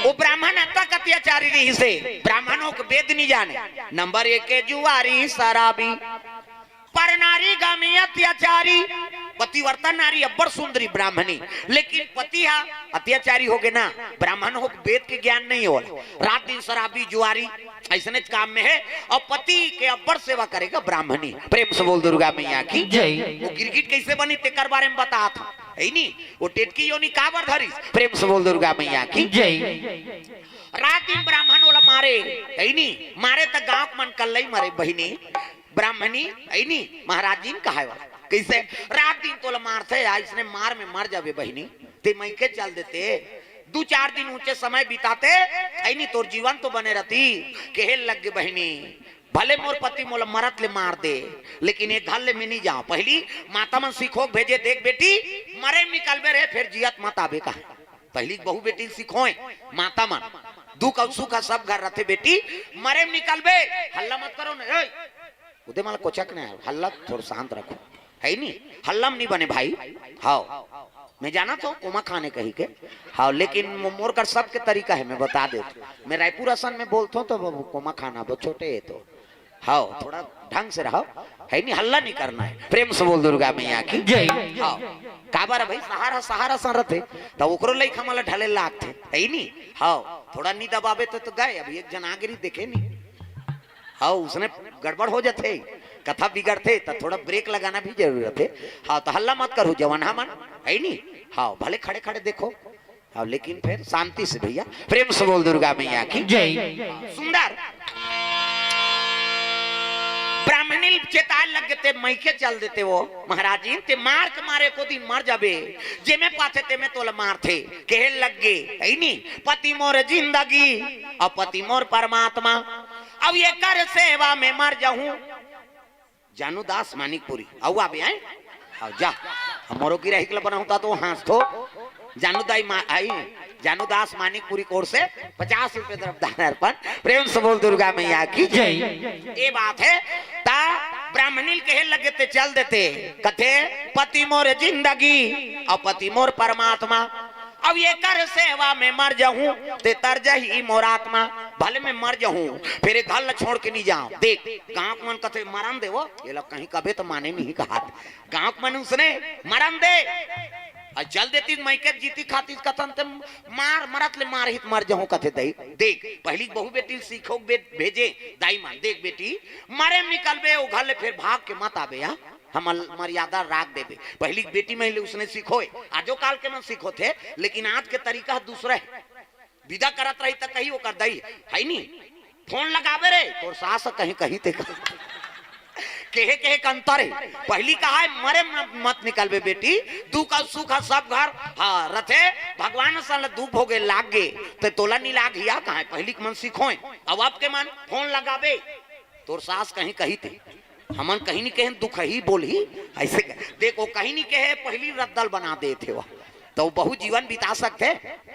वो ब्राह्मण अतक अत्याचारी रहिस हे, ब्राह्मण हो के वेद नहीं जाने। नंबर एक के जुआरी शराबी, पर नारी गामी अत्याचारी। पतिव्रता नारी अब्बड़ सुंदरी ब्राह्मणी, लेकिन पति हा अत्याचारी हो गे ना, ब्राह्मण हो के वेद के ज्ञान नहीं होला, रात दिन शराबी जुआरी अइसने काम में हे, अउ पति के अब्बड़ सेवा करे गा ब्राह्मणी। प्रेम से बोल दुर्गा मैया की जय। वो गिरगिट कइसे बनी तेकर बारे में बतात हे, ऐनी? वो टेटकी योनि काबर धरिस? प्रेम से बोल दुर्गा मैया की जय। रात दिन ब्राह्मण ओला मारे, ऐनी? मारे त गांव के मन कल्लई मरे बहिनी, ब्राह्मणी, ऐनी? महाराज जी ने कहाय वाला। कइसे? रात दिन तोला मारथे, अइसने मार में मर जाबे बहिनी, ते मइके चल देते। दू चार दिन ऊंचे समय बिताते, ऐनी? तोर जीवन तो बने रहती। कहे लग गे बहिनी, भले मोर पति मोला मरत ले मार दे, लेकिन ये घर ले मैं नहीं जांव। पहिली माता मन सिखो के भेजे, देख बेटी, मरे में निकलबे रे, फेर जियत मत आबे कहा। पहिली बहू बेटी सिखोय माता मन, दुख अउ सुख ह सब घर रथे बेटी, मरे में निकलबे, हल्ला मत करो ना, ए, उदे मला कोचक नहीं, हल्ला थोड़ा शांत रखो, है नी? हल्ला में नहीं बने भाई। हाँ, मैं जानत हूँ कोमा खान हे कही के। हाँ, लेकिन मो-, मोर कर सबके तरीका हे, मैं बता देत हूँ। मैं रायपुर असन में बोलत हूँ तो वो कोमा खान हे, वो छोटे हे तो। हाँ, थोड़ा ढंग से रहो, है नी? हल्ला नहीं करना हे। प्रेम से बोल दुर्गा मैया की जय। हाँ, काबर भाई, शहर ह शहर असन रथे, त ओकरो लइका मन ला ढले लागथे, है नी? हाँ, थोड़ा नहीं दबाबे तो, तो गए, अभी एक जन आगे रही देखे नहीं। हाँ, उसने गड़बड़ हो जाथे। कथा बिगड़थे त थोड़ा ब्रेक लगाना भी जरूरत हे। हाँ, त हल्ला मत करू जवान हमन, है नी? हाँ, भले खड़े खड़े देखो, हाँ, लेकिन फिर शांति से भैया, प्रेम से बोल दुर्गा मैया की। जय। सुंदर। ब्राह्मणी ल चेताए लग गे, ते मइके चल देते वो महाराज जी, ते मार के मारे को दिन मर जाबे, जेमे पाथे तेमे तोला मारथे। कहे लग गे, है नी, पति मोर जिंदगी और पति मोर परमात्मा, अब एकर सेवा में मर जाहूं। जानू दास मानिकपुरी, अउ आबे, हैं? अउ जा, हमरो गिराही के ल बनाहूं त तो हाँसथो। जानू दाई मा-, आई, जानू दास मानिकपुरी कोर से पचास रुपए द्रव्यदान अर्पण। प्रेम से बोल दुर्गा मैया की जय। ये बात हे, त ब्राह्मणी ल कहे लगे ते चल देते, कथे, पति मोर जिंदगी और पति मोर परमात्मा, अब एकर सेवा में मर जाहूं, ते तर जाही मोर आत्मा, भले मैं मर जाहूं, फिर ये घर ल छोड़ के नहीं जाऊं। देख, गांव के मन कथे, "मरन दे वो, ये लोग कहीं कबे तो माने नहीं कहा।" गांव के मन उसने, "मरन दे।" अउ चल देती मइके जीती खाती कथन ते मार, मरत ले मार ही त मर जाहूं कथे दई। देख, पहली बहू बेटी ल सीखो बे-, भेजे, दाई मन, "देख बेटी, मरे में निकलबे, वो घर ले फिर भाग के मत आबे, या? हमर मर्यादा राख देबे।" पहली बेटी में ले उसने सीखोए, आजो काल के मन सीखोथे, लेकिन आज के तरीका दूसरा हे। विदा करत रही त कही ओकर दई, है नी? फोन लगाबे रे, तोर सास कहीं, कहीं ते कहीं। केहे, केहे के अंतर हे। पहली कहा हे, "मरे म-, मत निकलबे बेटी, दुख अउ सुख ह सब घर, हाँ, रथे, भगवान सन ल दुख भोगे लाग गे, ते तोला नी लाग हिया कहा हे?" पहली के मन सीखोए, अब, अब के मन फोन लगाबे, तोर सास कहीं, कहीं ते। हमन कहीं नी कहेन, दुख ही बोलही, ऐसे कह। देखो, कहीं नी कहे, पहली रद्दल बना देथे वो। त वो बहुत जीवन बिता सकथे,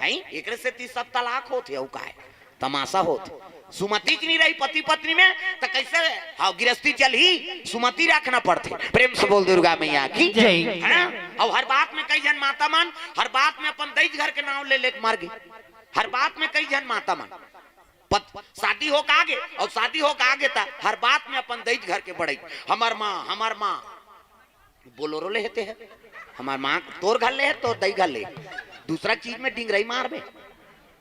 हैं? एकरे सेती सब तलाक होथे, अउ काय? तमाशा होथे। सुमति के नी रही पति पत्नी में, त कैसे, हाँ, गिरस्ती चलही? सुमति रखना पड़थे। प्रेम से बोल दुर्गा मैया की। जय। है ना? अउ हर बात में कई झन माता मन, हर बात में अपन दई घर के नाम ले लेके मर गे। हर बात में कई झन माता मन। पत-, शादी होके आगे, अउ शादी होके आगे त हर बात में अपन दई घर के बड़ई, "हमर माँ, हमर माँ।" बोलोरो ले हे ते ह, "हमर माँ।" तोर घर ले हे, तोर दई घर ले हे। दूसरा चीज में डिंगरई मारबे।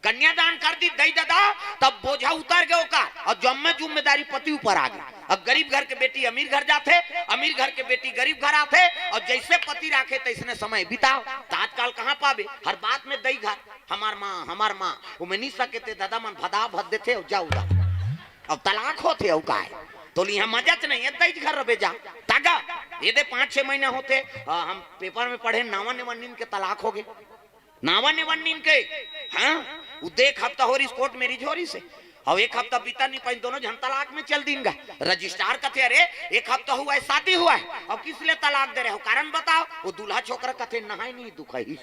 कन्यादान कर दी दई ददा, तब बोझा उतर गे ओकर, अउ जम्मे जिम्मेदारी पति ऊपर आ गे। अब गरीब घर के बेटी अमीर घर जाथे, अमीर घर के बेटी गरीब घर आथे, अउ जैसे पति राखे तैसने समय बिताओ। त आजकल कहाँ पाबे, हर बात में दई घर, "हमर माँ, हमर माँ।" ओमे नी सके ते ददा मन भदा भद देथे अउ जा उदा। अब तलाक होथे अउ काय? तोला इहाँ मजाच नहीं हे, दई घर रबे जा। तागा, ये दे पाँच छह महीना होथे, आ, हम पेपर में पढ़े, नावा नेवा नीन के तलाक होगे। नावा नेवा नीन के, हाँ? उ दे एक हफ्ता हो रही, कोर्ट मैरिज हो रही से। अउ एक हफ्ता बीता नहीं पाइन, दोनों झन तलाक में चल दीन गा। रजिस्ट्रार कथे, "अरे, एक हफ्ता हुआ है, शादी हुआ है, अब किस लिए तलाक दे रहे हो? कारण बताओ।" वो दूल्हा छोकरा कथे, "नहाय नहीं दुखही।"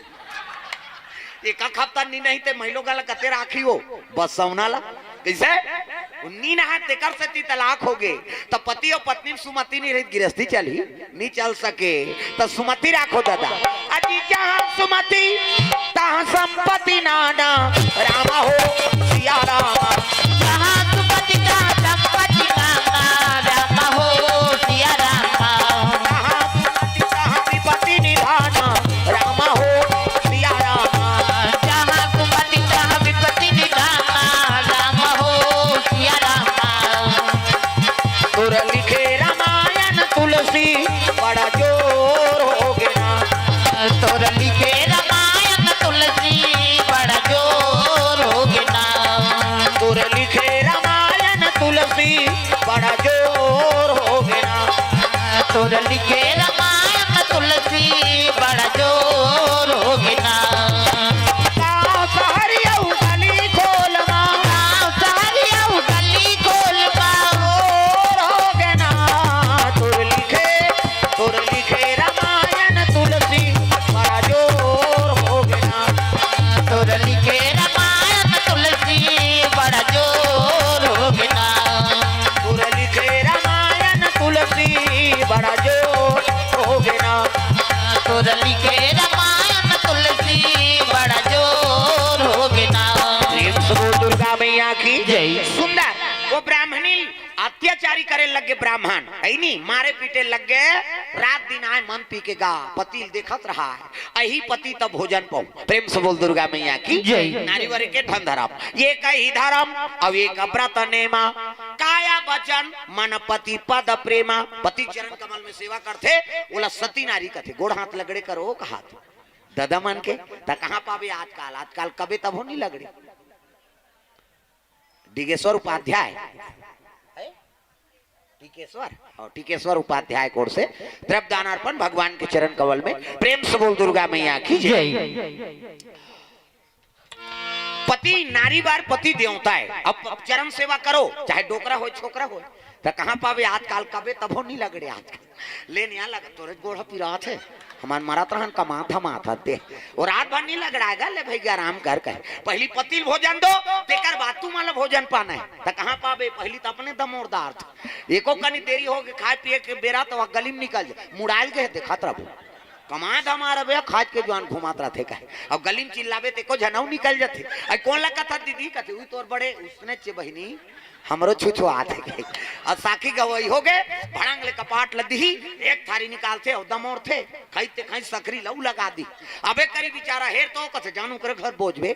एक, एक हफ्ता नी नहीं ते महिलो गला कते राखी हो, बस सौना ला। कैसे? नी नहा तेकर सेती तलाक होगे। त पति अउ पत्नी में सुमति नी रही, गिरस्ती चलही? नी चल सके। त सुमति राखो ददा। अजी जहाँ सुमति, तहाँ संपत्ति नाना, राम हो सिया राम। जहाँ सुमति, तहाँ संपत्ति नाना, राम हो सिया राम। जहाँ सुमति, तहाँ विपत्ति निधाना, राम हो सिया राम। जहाँ सुमति, तहाँ विपत्ति निधाना, राम हो सिया राम। तोर लिखे रामायण तुलसी, बड़ा जोर होगे ना। तोर लिखे रामायण तुलसी, बड़ा जोर होगे ना। तोर लिखे रामायण तुलसी, बड़ा जोर होगे ना। तोर लिखे रामायण तुलसी, बड़ा जोर होगे ना। गाँव शहर अउ गली खोल मा। गाँव शहर अउ गली खोल मा। जोर होगे ना। तोर लिखे, तोर लिखे रामायण तुलसी, बड़ा जोर होगे ना। तोर लिखे रामायण तुलसी, बड़ा जोर होगे ना। तोर लिखे रामायण तुलसी, बड़ा जोर होगे ना। तोर लिखे रामायण तुलसी, बड़ा जोर होगे ना। प्रेम से बोल दुर्गा मैया की जय। सुंदर, वो ब्राह्मणी अत्याचारी करे लग गे ब्राह्मण, है नी, मारे पीटे लग गे, रात दिन आए मन पी के गा, पति ल देखत रहा है, अही पति त भोजन पाऊं। प्रेम से बोल दुर्गा मैया की जय। नारी वर के ठन धरम, ये कही धरम, अउ ये का व्रत नेमा, काया वचन मन पति पद प्रेमा। पति चरण कमल में सेवा करथे, ओला सती नारी कथे। गोड़ हाथ लगड़े करो कहाथे ददा मन के। त कहाँ पाबे आजकाल? आजकाल कबे तभो नहीं लगड़े। डिगेश्वर उपाध्याय, टीकेश्वर और टीकेश्वर उपाध्याय कोर से द्रव्य दान अर्पण भगवान के चरण कमल में। प्रेम से बोल दुर्गा मैया की जय। पति नारी बार पति देवता है। अब चरण सेवा करो, चाहे डोकरा हो छोकरा हो। त कहाँ पाबे आजकाल? कबे तभो नहीं लगड़े आजकाल। ले निया लग तोरे गोड़ पिरात है। हमार मरत रहन कमात हम आत हते। और रात भर नहीं लगड़ाएगा, ले भैया आराम कर कहे। पहली पतिल भोजन दो, तेकर बाद तू मला भोजन पाना है। त कहाँ पाबे? पहली त अपने दमोरदार था। एको कनी देरी हो गए खाए पिए के बेरा त वह गली में निकल जाए। मुड़ाइल गए देखत रहबो। कमाए धमाए रबे, खाज के जुआन घुमात रहथे कहे। अब गली में चिल्लाबे ते को झनऊ निकल जाथे। आई कौन ला कथा दीदी कथे, "उई तोर बड़े उसने चे बहिनी, हमरो छुछो आथे कहे।" अब साखी गवई हो गए, भड़ंग ले कपाट ल दिही, एक थारी निकालथे और दमोरथे, खैते खैत सकरी लऊ लगा दी। अबे करी बेचारा हेर तो कथे, "जानू करे घर बोझबे,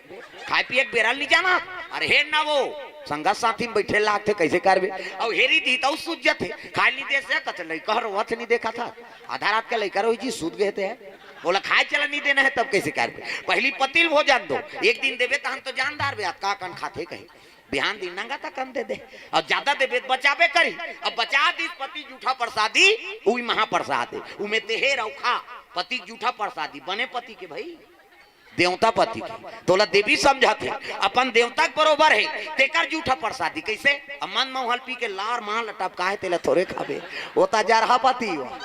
खाए पिए के बेरा नहीं जाना।" अरे हेर ना वो, संगत साथी में बैठे लागथे, कैसे करबे? और हेरी दी तो सूझ जाथे, खाए नहीं दे से कथे, "लइका रोवत नहीं देखा था।" आधा रात के लइका रोई जी, सूत गए थे। बोला, "खाए चला नहीं देना है, तब कैसे करबे? पहली पतिल भोजन दो, एक दिन देबे तहन तो जानदार बे, का कन खाथे कहे, बिहान दिन नंगा तक कन दे दे, और ज्यादा देबे तो बचाबे करी।" अब बचा दिस पति जूठा प्रसादी, उई महाप्रसाद है, उमे तेहे रौखा पति जूठा प्रसादी, बने पति के भाई, देवता पति के। तोला देवी समझत हे, अपन देवता के बरोबर है, तेकर जूठा प्रसादी। कैसे? अब मन मौहल पी के लार मार लटपका है, तेला थोरे खाबे, वो ता जरहा पति हो।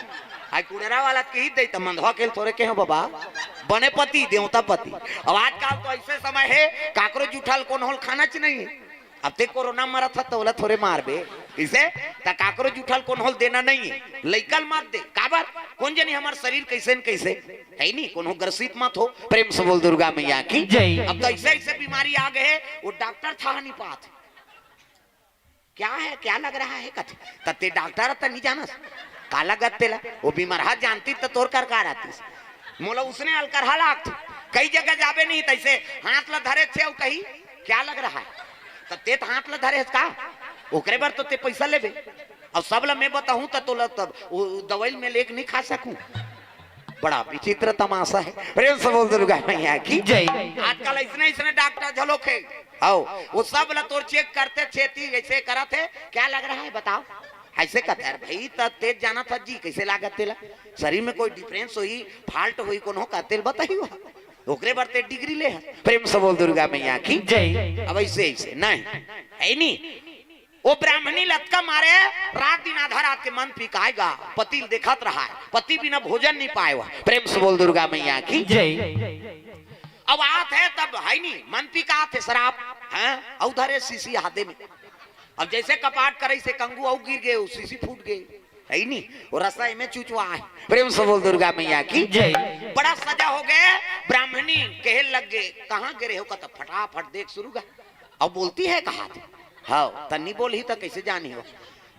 आई कुड़ेरा वाला के ही दे, त मंदवा के थोरे के हो बाबा, बने पति, देवता पति। अब आजकल तो ऐसे समय है, काकरो जूठा ल कोनो होल खाना च नहीं है। अब ते कोरोना मरत ह, त ओला थोरे मारबे। इसे त काकरो जूठा ल कोनो होल देना नहीं है। लइका ल मत दे। काबर? कौन जनी हमार शरीर कैसे न कैसे। है नहीं, कोनो ग्रसित मत हो। प्रेम से बोल दुर्गा मैया की जय। अब तो ऐसे ऐसे बीमारी आ गए, वो डॉक्टर था नहीं पात। "क्या है, क्या लग रहा है?" कथे। त ते डॉक्टर त नहीं जानस, का लगत तेला? वो बीमार हा जानती त तोर कर का रहतीस। मोला उसने अलकरहा लागत। कई जगह जाबे नहीं, तैसे हाथ ला धरे थे, वो कही, "क्या लग रहा है?" त ते त हाथ ला धरे हस का? ओकरे बर तो ते पैसा लेबे। अब सब ला मैं बताहूं त तोला तब वो दवाई में लेके नहीं खा सकूं। बड़ा विचित्र तमाशा है। प्रेम से बोल दुर्गा मैया की जय। आजकल ऐसने ऐसने डॉक्टर झलोक है। आओ, वो सब ला तोर चेक करते छेती ऐसे करत है, "क्या लग रहा है बताओ?" ऐसे कहते, "अरे भाई, त तेज जाना था जी, कैसे लागत तेला? शरीर में कोई डिफरेंस होई, फाल्ट होई कोनो का तेल बताई हुआ।" ओकरे बर ते डिग्री ले है। प्रेम से बोल दुर्गा मैया की जय। अब ऐसे ऐसे नहीं है नहीं। वो ब्राह्मणी लतका मारे, रात दिन आधा रात के मन पिकाएगा, पति ल देखत रहा है, पति बिना भोजन नहीं पाए हुआ। प्रेम से बोल दुर्गा मैया की जय। अब आत है तब है नहीं, मन पिकात है शराब, हैं? औ धरे शीशी हाथे में। अब जैसे कपाट करे से कंगू औ गिर गए, वो शीशी फूट गए, है नहीं? वो रसा में चुचवा है। प्रेम से बोल दुर्गा मैया की जय। बड़ा सजा हो गए, ब्राह्मणी कहे लग गए, "कहाँ गिरे हो?" का तो फटाफट देख शुरू गा। अब बोलती है कहा थे? हाँ, तन्नी बोल ही तो कैसे जानी हो?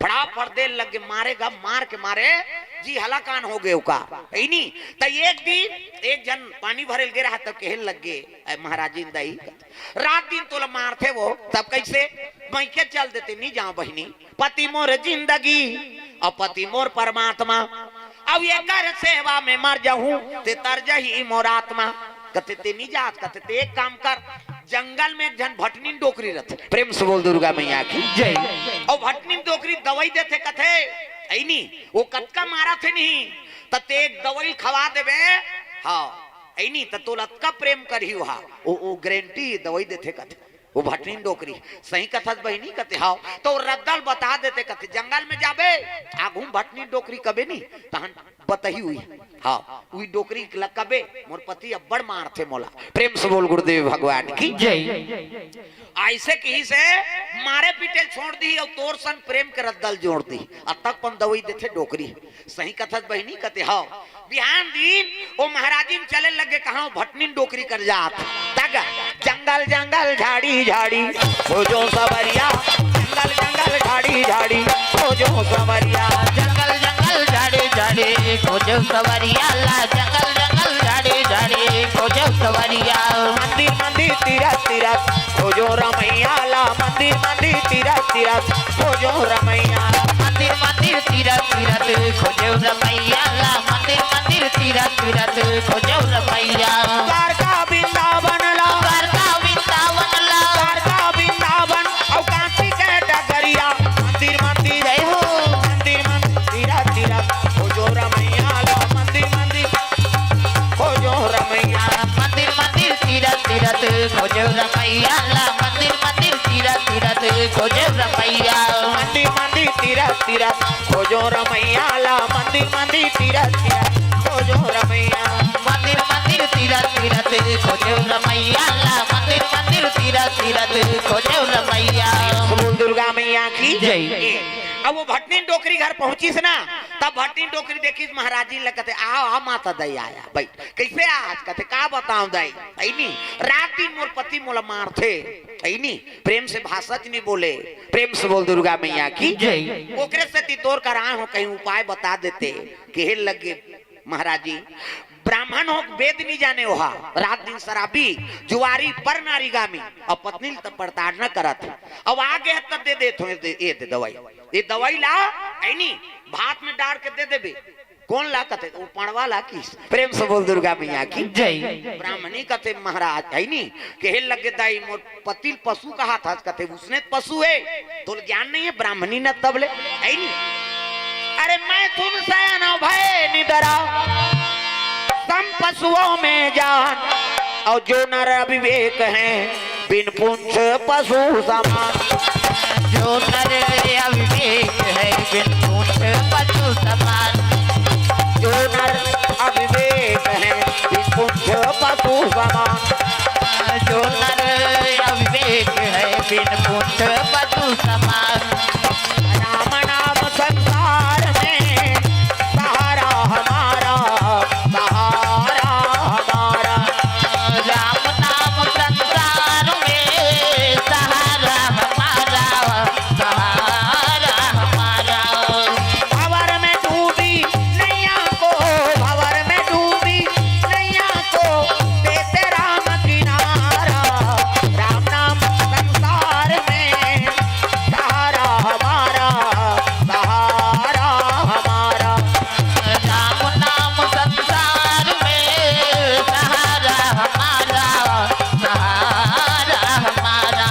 फटाफट दे लग गए, मारेगा, मार के मारे, जी हलाकान हो गए का। है नी? त एक दिन एक जन पानी भरे गे रहा, तब कहे लग गए, "ए महाराजिन दाई, रात दिन तोला मारथे वो, तब कैसे? मैं के चल देते, नहीं जाओ बहिनी, पति मोर जिंदगी और पति मोर परमात्मा।" अब एकर सेवा में मर जाहूं, ते तर जही मोर आत्मा। कथे, "ते नहीं जात।" कथे, "ते एक काम कर, जंगल में एक झन भटनीन डोकरी रथे।" प्रेम से बोल दुर्गा मैया की जय। और भटनीन डोकरी दवाई देथे, कथे, "ऐनी, वो कतका मारा थे नहीं, त ते एक दवाई खवा देबे।" हाँ, ऐनी, त तोला अतका प्रेम करही वहा, वो, वो गारंटी दवाई देथे, कथे। वो भटनीन डोकरी, "सही कथस बहिनी?" कथे, "हाव।" तो रद्दल बता देते, कथे, "जंगल में जाबे, आगू में भटनीन डोकरी कबे नी, तहन बतही हुई।" हाँ, उही डोकरी ल कबे, "मोर पति अब्बड़ मारथे मोला।" प्रेम से बोल गुरुदेव भगवान की जय। ऐसे कही से मारे पीटे छोड़ दी और तोर सन प्रेम के रद्दल जोड़ दी। अतक पन दवाई देथे डोकरी। सही कथस बहिनी? कथे, "हाव।" बिहान दिन वो महाराजिन चले लगे, कहाँ? भटनीन डोकरी कर जात। तग जंगल जंगल झाड़ी झाड़ी खोजो सवरिया, जंगल जंगल झाड़ी झाड़ी खोजो सवरिया। जंगल जंगल झाड़ी झाड़ी खोजो सवरिया ला, जंगल जंगल झाड़ी झाड़ी खोजो कवरिया। मंदिर मंदिर तीरथ तीरथ खोजो रमैया ला, मंदिर मंदिर तीरथ तीरथ खोजो रमैया। मंदिर मंदिर तीरथ तीरथ खोजो रमैया ला, मंदिर मंदिर तीरथ तीरथ खोजो रमैया। द्वारका वृंदावन ला, द्वारका वृंदावन ला। द्वारका वृंदावन अउ काशी के डगरिया। मंदिर मंदिर जय हो। मंदिर मंदिर तीरथ तीरथ खोजो रमैया ला, मंदिर मंदिर खोजो रमैया। मंदिर मंदिर तीरथ तीरथ खोजो रमैया ला, मंदिर मंदिर तीरथ तीरथ खोजो रमैया। मंदिर मंदिर तीरथ तीरथ खोजो रमैया ला, मंदिर मंदिर तीरथ तीरथ खोजो रमैया। मंदिर मंदिर तीरथ तीरथ खोजो रमैया ला, मंदिर मंदिर तीरथ तीरथ खोजो रमैया। बोल दुर्गा मैया की जय। अब वो भटनी डोकरी घर पहुंचिस ना, तब भटनी डोकरी देखिस महाराज जी ल कथे, "आओ, आ माता दई आया, बैठ।" "कइसे आज?" कथे, "का बतावं दई, अइनी, रात दिन मोर पति मोला मारथे, अइनी, प्रेम से भाषा च नइ बोले।" प्रेम से बोल दुर्गा मैया की जय। "ओकरे सेती तोर करा आए हों, कहीं उपाय बता देते।" कहे लगे, "महाराज जी, ब्राह्मण हो, वेद नइ जाने ओहा, रात दिन शराबी, जुआरी, पर नारीगामी, अउ पत्नी ल त प्रताड़ना करत हे। अब आगे हे त दे देत हों, ए दे, ए दे दवई, ए दवई ला, अइनी, भात में डार के दे देबे।" "कोन ला?" कथे, "ओ पड़वा ला।" किस प्रेम से बोल दुर्गा मैया की जय। ब्राह्मणी कथे, "महाराज," अइनी, कहे लगे, "दई मोर पति ल पशु कहाथस?" कथे, "उसने त पशु हे, तोला ज्ञान नइ हे, ब्राह्मणी न तब ले," अइनी। "अरे मैथुन सयन अउ भए निदरा, सम पशुओं में जान, अउ जो नर अविवेक हैं, बिन पूंछ पशु समान।" जो नर अविवेक है, बिन पूंछ पशु समान। जो नर अविवेक है, बिन पूंछ पशु समान। जो नर अविवेक है, बिन पूंछ पशु समान। राम नाम संसार में सहारा हमारा, सहारा हमारा। राम नाम संसार में सहारा हमारा, सहारा हमारा। भंवर में डूबी नैया को, भंवर में डूबी नैया को देते राम किनारा। राम नाम संसार में सहारा हमारा, सहारा हमारा। राम नाम संसार में सहारा हमारा, सहारा हमारा।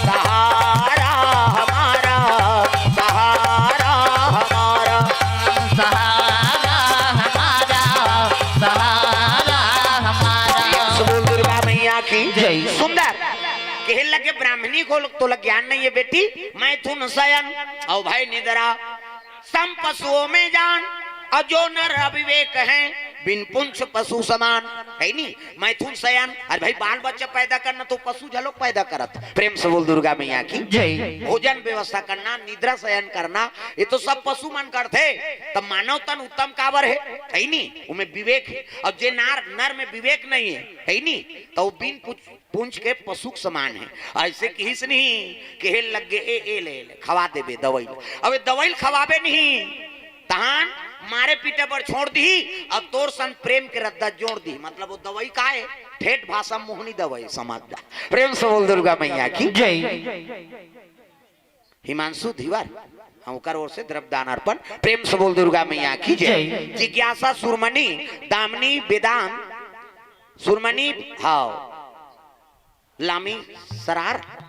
सहारा हमारा, सहारा हमारा। सहारा हमारा, सहारा हमारा। बोल दुर्गा मैया की जय। सुंदर। कहे लगे, "ब्राह्मणी को तोला ज्ञान नइ हे बेटी, मैथुन सयन अउ भए निदरा, सम पशुओं में जान, अउ जो नर अविवेक हैं, बिन पूंछ पशु समान।" अइनी, मैथुन सयन, अरे भाई, बाल बच्चा पैदा करना त पशु घलोक पैदा करत। प्रेम से बोल दुर्गा मैया की जय। भोजन व्यवस्था करना, निद्रा सयन करना, ये तो सब पशु मन करथे, त मानव तन उत्तम काबर हे? अइनी, ओमे विवेक हे। अउ जे नार, नर में विवेक नइ हे, अइनी, त ओ बिन पूछ पूंछ के पशु के समान हे। अइसे किहिस नहीं, कहे लगे, "ए, ए ले, ले, खवा देबे दवई।" अब ए दवई ल खवाबे नहीं, तहान मारे पीटे बर छोड़ दिही, अब तोर संग प्रेम के रद्दा जोड़ दिही। मतलब ओ दवई का हे? ठेठ भाषा मोहनी दवई, समझ जा। प्रेम से बोल दुर्गा मैया की जय। हिमांशु धीवर, हाँ, ओकर ओर से द्रव्य दान अर्पण। प्रेम से बोल दुर्गा मैया की जय। जय। जिज्ञासा सुरमणि, दामिनी वेदांत सुरमणि, हाँ, लामी सरार,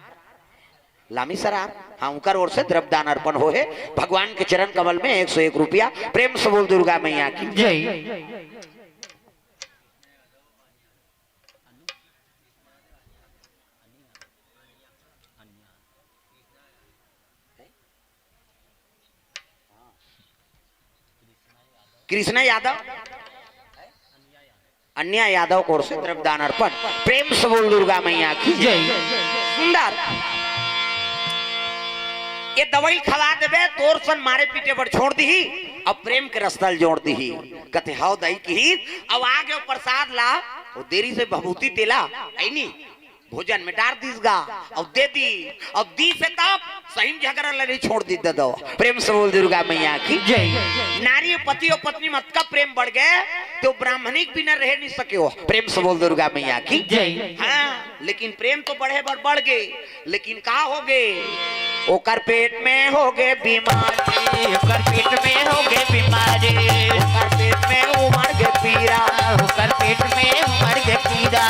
लामी सरार, हाँ, ओकर ओर से द्रव्य दान अर्पण होहे। भगवान के चरण कमल में एक सौ एक रुपया। प्रेम से बोल दुर्गा मैया की जय। कृष्णा यादव, अन्या यादव के ओर से द्रव्य दान अर्पण। प्रेम से बोल दुर्गा मैया की जय। सुंदर। ए दवई खवा देबे, तोर सन मारे पीटे बर छोड़ दिही, अब प्रेम के रस्ता ल जोड़ दिही। कथे, "हव दई," किहिस, अब आगे प्रसाद ला, ओ देरी से भभूति तेला, अइनी, भोजन में डार दिस गा, अब दे दी, अब दिस हे तब, सही में झगड़ा लड़ई छोड़ दी ददा। प्रेम से बोल दुर्गा मैया की। जय। नारी पति अउ पत्नी म अतका प्रेम बढ़ गे, त ब्राह्मणी के बिना रह नहीं सके हो। प्रेम से बोल दुर्गा मैया की। जय। हाँ, लेकिन प्रेम तो बढ़े बर बढ़ गे, लेकिन का हो गे? ओकर पेट में हो गे बीमारी। ओकर पेट में हो गे बीमारी। ओकर पेट में उमड़ गे पीरा। ओकर पेट में उमड़ गे पीरा।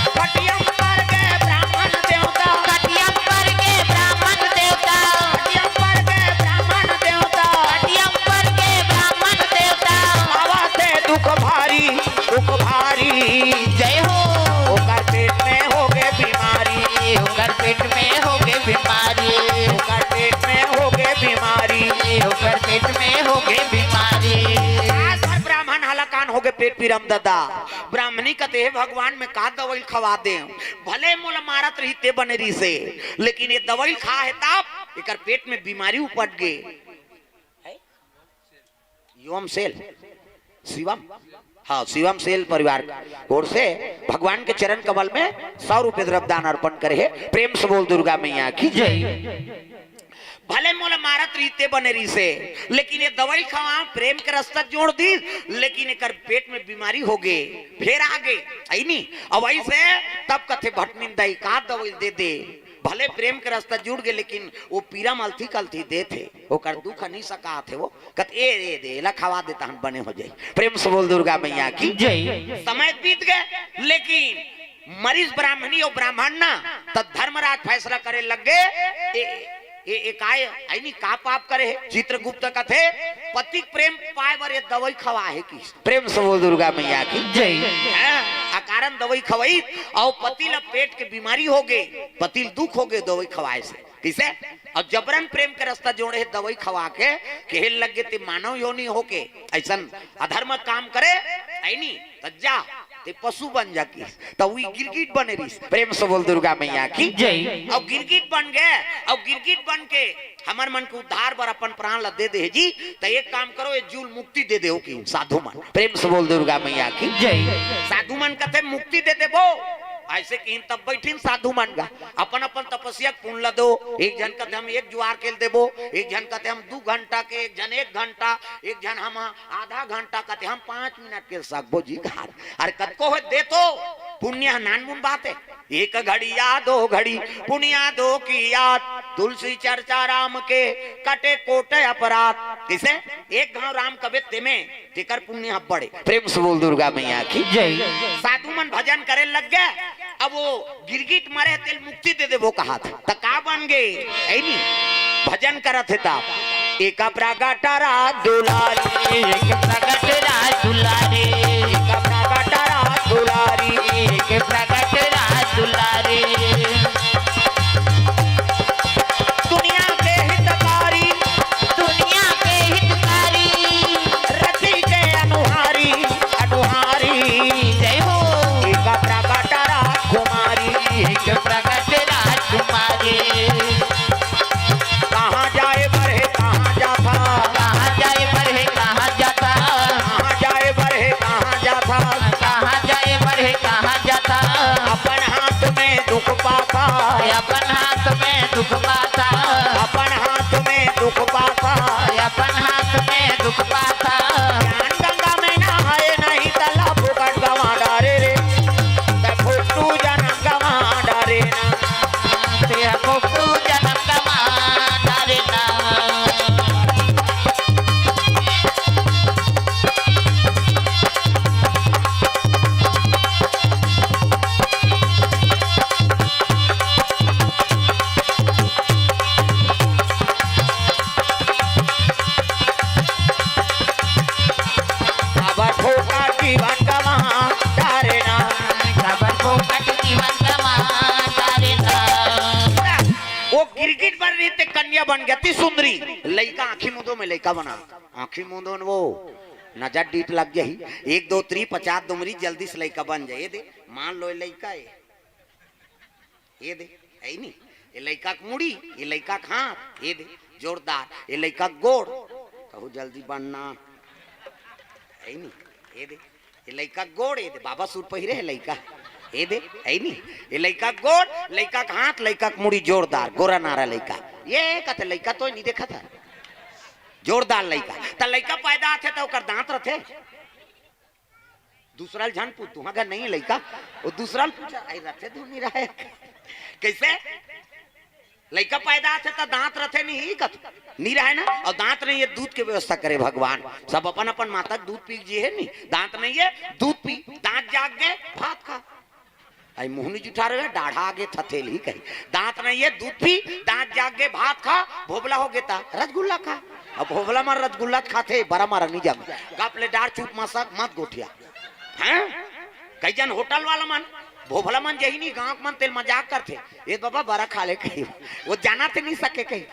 खटिया म पर गे ब्राह्मण देवता। खटिया म पर गे ब्राह्मण देवता। खटिया म पर गे ब्राह्मण देवता। खटिया म पर गे ब्राह्मण देवता। पावत हे दुख भारी, दुख भारी। जय हो। ओकर पेट में हो गे बीमारी। ओकर पेट में हो गे बीमारी। ओकर पेट में हो गे बीमारी। ओकर पेट में हो गे बीमारी। आज हर ब्राह्मण हलाकान हो गे पेट पीरा म ददा। ब्राह्मणी कथे, "हे भगवान, मैं का दवाई खवा दे? भले मोला मारत रही ते बने रही से, लेकिन ये दवाई खा हे तब एकर पेट में बीमारी उपट गे।" है? युवम सेल, शिवम, हाँ, शिवम सेल परिवार ओर से भगवान के चरण कमल में सौ रुपये द्रव्य दान अर्पण करे हे। प्रेम से बोल दुर्गा मैया की जय। भले मोला मारत रही ते बने रही से, लेकिन ये दवाई खवा, प्रेम के रास्ता जोड़ दी, लेकिन एकर पेट में बीमारी हो गे, फेर आ गे, है नी? अब ऐसे तब कथे भटमिन दाई का दवाई दे दे, भले प्रेम के रास्ता जुड़ गे, लेकिन वो पीरा म अलथी कलथी देथे, ओकर दुख नहीं सकात हे वो। कत ए, ए दे, एला खवा दे, तहन बने हो जाई। प्रेम से बोल दुर्गा मैया की। जय। समय बीत गए, लेकिन मरीज ब्राह्मणी अउ ब्राह्मण ना, त धर्मराज फैसला करे लग गे, ए, ए, ए काय, ऐनी का पाप करे हे? चित्रगुप्त कथे, पति के प्रेम पाए बर ये दवाई खवा हे कि। प्रेम से बोल दुर्गा मैया की। जय। हैं? अकारण दवाई खवाई, अउ पति ल पेट के बीमारी हो गे, पति ल दुख हो गे दवाई खवाए से। किसे? अउ जबरन प्रेम के रास्ता जोड़े हे दवाई खवा के, कहे लग गे ते मानव योनि होके ऐसन अधर्म काम करे, ऐनी, त जा, ते पशु बन जा किस। त वही गिरगिट बने रहिस। प्रेम से बोल दुर्गा मैया की। जय। अउ गिरगिट बन गे, अउ गिरगिट बन के हमर मन के उद्धार बर अपन प्राण ला दे दे हे जी, त एक काम करो, ये जीव ल मुक्ति दे देव कि साधु मन। प्रेम से बोल दुर्गा मैया की। जय। साधु मन कथे मुक्ति दे देबो, ऐसे किहिन तब बैठिन साधु मन गा। अपन अपन तपस्या के पुण्य ल दो। एक झन कथे हम एक जुआर के ल देबो, एक झन कथे हम दू घंटा के, एक झन एक घंटा, एक झन हम आधा घंटा, कथे हम पाँच मिनट के ल सकबो जी घाट। अरे कतको हो दे तो, पुण्य ह नानमुन बात हे। एक घड़िया दो घड़ी पुनिया दो की याद, तुलसी चर्चा राम के कटे कोट अपराध। किसे? एक घाव राम कबे तेमे, तेकर पुण्य ह बड़े। प्रेम से बोल दुर्गा मैया की। जय। साधु मन भजन करे लग गे। अब वो गिरगिट मरे तेल मुक्ति दे देबो कहा था, त का बन गे? ऐनी भजन करत हे ता। एक प्रगट रास दुलारी, एक प्रगट रास दुलारी, एक प्रगट रास दुलारी, एक प्रगट रास दुलारी। दुनिया के हितकारी, दुनिया के हितकारी, रति के अनुहारी, अनुहारी। जय हो। एक प्रगट राजकुमारी, एक प्रगट राजकुमारी। कहाँ जाए बर हे, कहाँ जाथा? कहाँ जाए बर हे, कहाँ जाथा? कहाँ जाए बर हे, कहाँ जाथा? कहाँ जाए बर हे, कहाँ जाथा? अपन हाथ में दुख पाथा। अपन हाथ में दुख पाथा। अपन हाथ में दुख पाथा। अपन हाथ में दुख पाथा। ज्ञान गंगा में नहाए नहीं, तला फुकट गवा डारे रे। त फोटू जनम गवा डारे ना। ते फोटू जनम गवा डारे ना। काबर फोकट जीवन गवा डारे ना। काबर फोकट जीवन गवा डारे ना। वो गिरगिट बन रही ते कन्या बन गया ती सुंदरी। लइका आँखी मुंदो में लइका बना। आँखी मुंदो में वो नजर डीट लग गई। एक दो त्री पचास दुमरी जल्दी से लइका बन जाए। ये दे, मान लो ये लइका है। ये दे, है नी? ये लइका के मुड़ी, ये लइका के हाथ, ये दे, जोरदार। ये लइका के गोड़, कहू जल्दी बनना। है नी? ये दे, ये लइका के गोड़, ये दे, बाबा सूट पहिरे हे लइका। ये दे, है नी? ये लइका के गोड़, लइका के हाथ, लइका के मुड़ी जोरदार, गोरा नारा लइका। ये कथे लइका तो नहीं देखा था, जोरदार लइका। त लइका पैदा आथे त ओकर दांत रथे? दूसरा ल झन पूछ, तुहा घर नहीं लइका, वो दूसरा ल पूछा, आई रथे तो नहीं रहे। कैसे? लइका पैदा आथे त दांत रथे नहीं कत? नहीं रहे ना। और दांत नहीं, ये दूध के व्यवस्था करे भगवान। सब अपन अपन माता के दूध पी जी है नहीं, दांत नहीं है, दूध पी, दांत जाग गए, भात खा। आई मुंह नहीं जुठा रहे, डाढ़ा आगे थथेल ही कही। दांत नहीं है, दूध पी, दांत जाग गए, भात खा, भोबला हो गेता, रसगुल्ला खा। अब भोबला मार रसगुल्ला खाथे, बरा मारा नहीं जाम। गप ले डार चुप मसक मत गोठिया। हैं? कई जन होटल वाला मन, भोभला मन जही नहीं, गांव के मन तेल मजाक करथे, "ए बाबा, बरा खा ले," कही। वो जाना थे नहीं सके कही,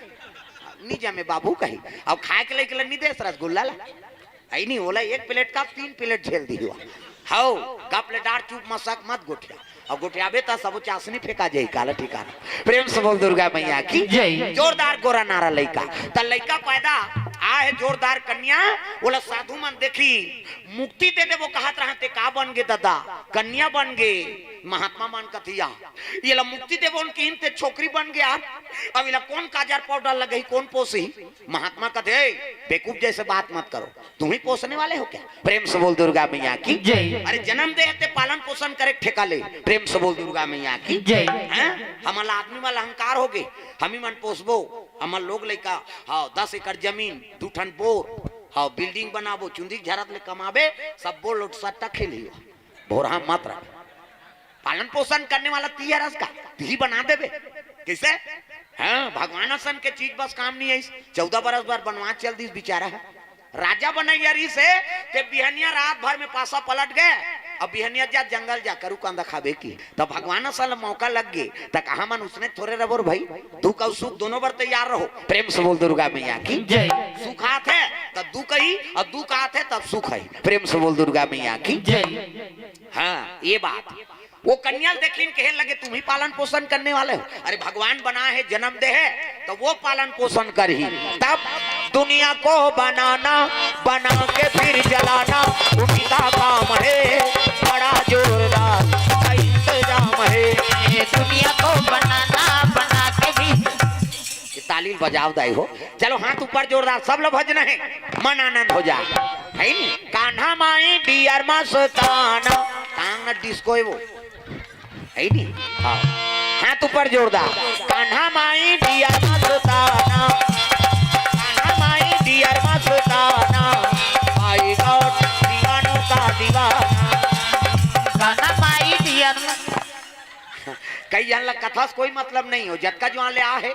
"नहीं जमे बाबू," कही। अब खाए के लइके ल नहीं देस रसगुल्ला ला। आई नहीं, ओला एक प्लेट का तीन प्लेट झेल दी हुआ। हौ, गप ले डार चुप मसक मत गोठिया। अब गोठियाबे त सबो चासनी फेंका जाई, काला ठिकाना। प्रेम से बोल दुर्गा मैया की जय। जोरदार गोरा नारा लइका। त लइका पैदा आ है जोरदार कन्या, ओला साधु मन देखी मुक्ति दे देबो कहत रहन, ते का बन गे ददा? कन्या बन गे। महात्मा मन कथिया, ये ला मुक्ति देबो न किहिन, ते छोकरी बन गे यार। अब इला कौन काजर पाउडर लगही, कौन पोसही? महात्मा कथे, "ए, बेवकूफ जैसे बात मत करो, तुम ही पोसने वाले हो क्या?" प्रेम से बोल दुर्गा मैया की जय। अरे जन्म दे हे ते पालन पोषण करे ठेका ले। प्रेम से बोल दुर्गा मैया की जय। हैं? हमला आदमी वाला अहंकार हो गे, हम ही मन पोसबो, हमर लोग लइका, हाँ, दस एकड़ जमीन, दू ठन बोर, हाँ, बिल्डिंग बनाबो, चुंदी झरत ले कमाबे, सब बोल लोट सट्टा खेल ही। भोरहा मत रख। पालन पोषण करने वाला ती हरस का, ती ही बना देबे। कैसे? हाँ, भगवान असन के चीज बस काम नहीं आइस। चौदह बरस बर बनवास चल दिस बिचारा है। राजा बनैया रहिस हे, ते बिहनिया रात भर में पासा पलट गए। अब बिहनिया जा जंगल जा करू कांदा खाबे की। तब भगवान असन ल मौका लग गे, त कहा मन उसने थोरे रबोर भाई, दुख अउ सुख दोनों बर तैयार रहो। प्रेम से बोल दुर्गा मैया की जय। सुख आत है तब दुख ही, और दुख आत है तब सुख है। प्रेम से बोल दुर्गा मैया की जय। हाँ, ये बात। वो कन्या ल देखिन कहे लगे, "तुम ही पालन पोषण करने वाले हो।" अरे, भगवान बना है, जन्म दे है, तो वो पालन पोषण करही। तब दुनिया को बनाना, बना के फिर जलाना, उनका काम है, बड़ा जोरदार इंतजाम है। ये दुनिया को बनाना, बना के भी ये ताली बजाव दाई हो। चलो, हाथ ऊपर जोरदार, सब लोग भजन है, मन आनंद हो जाए, है नी? कान्हा माई डियर मस्ताना, टांग न डिस्को है वो। है नी? हाँ। हाथ ऊपर जोरदार। कान्हा माई डियर मस्ताना, कान्हा माई डियर मस्ताना, भाई गौर दीवानों का दीवाना। कान्हा माई डियर मस्त- कई जन ला कथा से कोई मतलब नहीं हो, जतका जुआन ले आ है,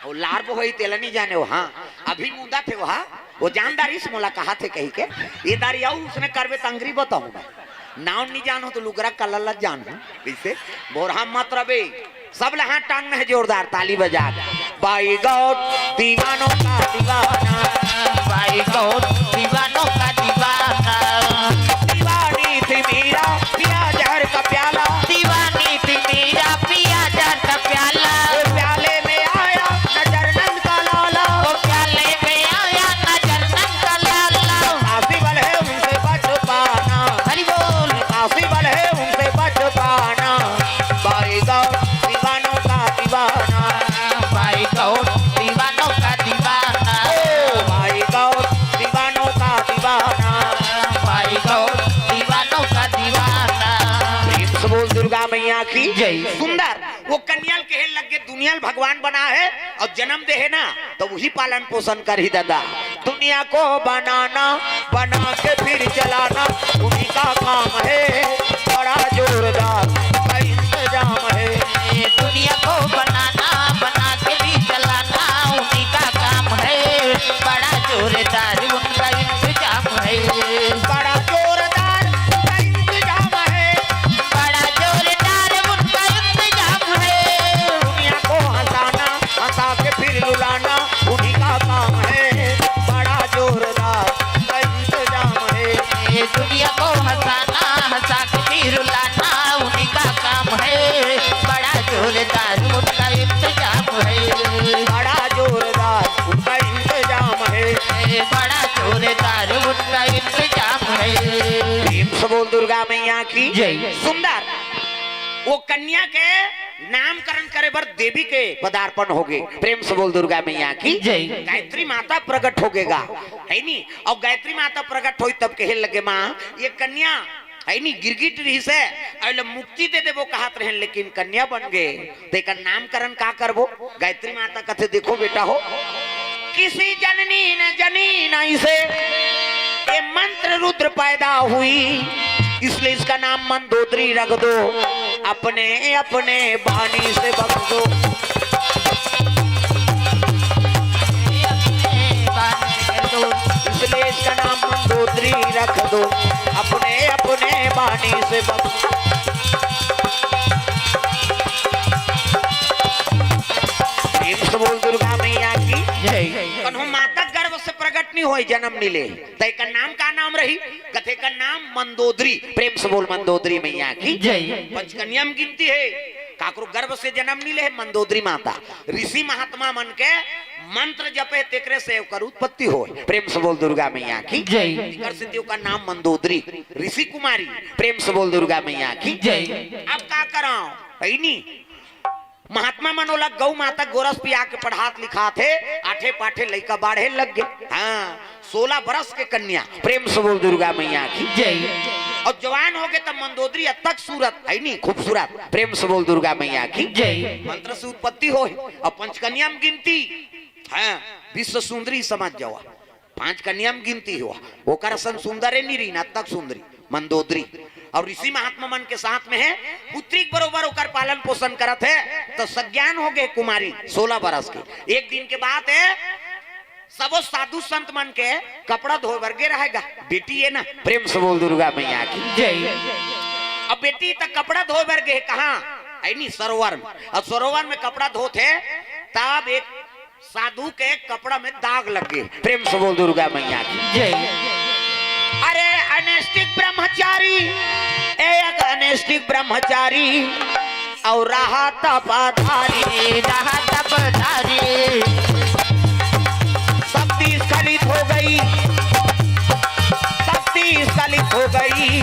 वो लार बो होई तेला नहीं जाने हो। हाँ, अभी मुदा थे वहा, वो जानदारी से मोला कहा थे कही के, ये दारी आऊ उसने करबे तंगरी बताऊं मैं। नाम नहीं जानो तो लुगरा कलर लग जानो। इसे बोरहा मत रबे। सब लहां टांग है जोरदार ताली बजा। बाई गौर दीवानों का दीवाना, बाई गौर दीवानों का दीवाना। दीवानी थी मीरा, पिया जहर का प्याला। दीवानी थी मीरा, पिया जहर का प्याला। वो प्याले में आया नजर नंद का लाला। वो प्याले में आया नजर नंद का लाला। काशी वाले उनसे बच पाना। हरि बोल। काशी वाले उनसे बच पाना। बाई गौर दीवानों का दीवाना। बाई गौर दीवानों का दीवाना। ओ भाई गौर दीवानों का दीवाना। भाई गौर दीवानों का दीवाना। प्रेम से बोल दुर्गा मैया की जय। सुंदर, वो कन्या ल कहे लग गे, दुनिया ल भगवान बना है और जन्म दे है ना, तो वही पालन पोषण करही दादा। दुनिया को बनाना, बना के फिर चलाना, उन्हीं का काम है, बड़ा जोरदार उनका इंतजाम है। दुनिया को बनाना, बना के भी चलाना, उन्हीं का काम है, बड़ा जोरदार उनका इंतजाम है। बड़ा जोरदार उनका इंतजाम है। बड़ा जोरदार उनका इंतजाम है। दुनिया को हंसाना, हंसा के फिर रुलाना, उन्हीं का काम है, बड़ा जोरदार उनका इंतजाम है। ये दुनिया को हंसाना, हंसा के फिर रुलाना, उन्हीं का काम है, बड़ा जोरदार उनका इंतजाम है। बड़ा जोरदार उनका इंतजाम है। ये बड़ा जोरदार उनका इंतजाम है। प्रेम से बोल दुर्गा मैया की जय। सुंदर। वो कन्या के नामकरण करे बर देवी के पदार्पण होगे। प्रेम से बोल दुर्गा मैया की जय। गायत्री माता प्रकट होगे गा, है नी? अउ गायत्री माता प्रकट होई तब कहे लगे, माँ, ये कन्या है नी, गिरगिट रहिस हे, अउ एला मुक्ति दे देबो कहत रहेन, लेकिन कन्या बन गे, त एकर नामकरण का करबो? गायत्री माता कथे, देखो बेटा हो, किसी जननी ने जनी नहीं से ये मंत्र रुद्र पैदा हुई, इसलिए इसका नाम मंदोदरी रख दो, अपने अपने बानी से बख्श दो। इसलिए इसका नाम मंदोदरी रख दो, अपने अपने बानी से बख्श। प्रेम से बोल दुर्गा मैया की जय। कन्हो माता गर्भ से प्रकट नहीं होए, जन्म नहीं ले, त एकर नाम का नाम रही? कथे का नाम मंदोदरी। प्रेम से बोल मंदोदरी मैया की जय। पंचकन्या में गिनती है, काकरो गर्भ से जन्म नहीं ले, मंदोदरी माता। ऋषि महात्मा मन के मंत्र जपे, तेकरे से ओकर उत्पत्ति होए। प्रेम से बोल दुर्गा मैया की जय। एकर सेती ओकर नाम मंदोदरी, ऋषि कुमारी। प्रेम से बोल दुर्गा मैया की जय। अब का कराओ, है नी? महात्मा मन ओला गौ माता गोरस पिया के पढ़ात लिखात हे, आठे पाठे लइका बाढ़े लग गे। हाँ, सोलह बरस के कन्या। प्रेम से बोल दुर्गा मैया की जय। अउ जवान होगे त मंदोदरी अतक सूरत, है नी, खूबसूरत। प्रेम से बोल दुर्गा मैया की जय। मंत्र से उत्पत्ति होए, अउ पंचकन्या में गिनती, हाँ, विश्व सुंदरी समझ जावा। पांच कन्या में गिनती हो, ओकर असन सुंदर हे नी रहिन, अतक सुंदरी मंदोदरी। अउ ऋषि महात्मा मन के साथ में हे, पुत्री के बरोबर ओकर पालन पोषण करत हे, त सज्ञान होगे कुमारी, सोलह बरस के। एक दिन के बात हे, सबो साधु संत मन के कपड़ा धोए बर गे रहे गा, बेटी हे ना। प्रेम से बोल दुर्गा मैया की जय। अब बेटी त कपड़ा धोए बर गे कहाँ, है नी, सरोवर में। अउ सरोवर में कपड़ा धोत हे, तब एक साधु के कपड़ा में दाग लग गे। प्रेम से बोल दुर्गा मैया की जय। अरे अनैष्ठिक ब्रह्मचारी, एक अनैष्ठिक ब्रह्मचारी अउ रहा तपधारी, रहा तपधारी। शक्ति स्खलित हो गई, शक्ति स्खलित हो गई।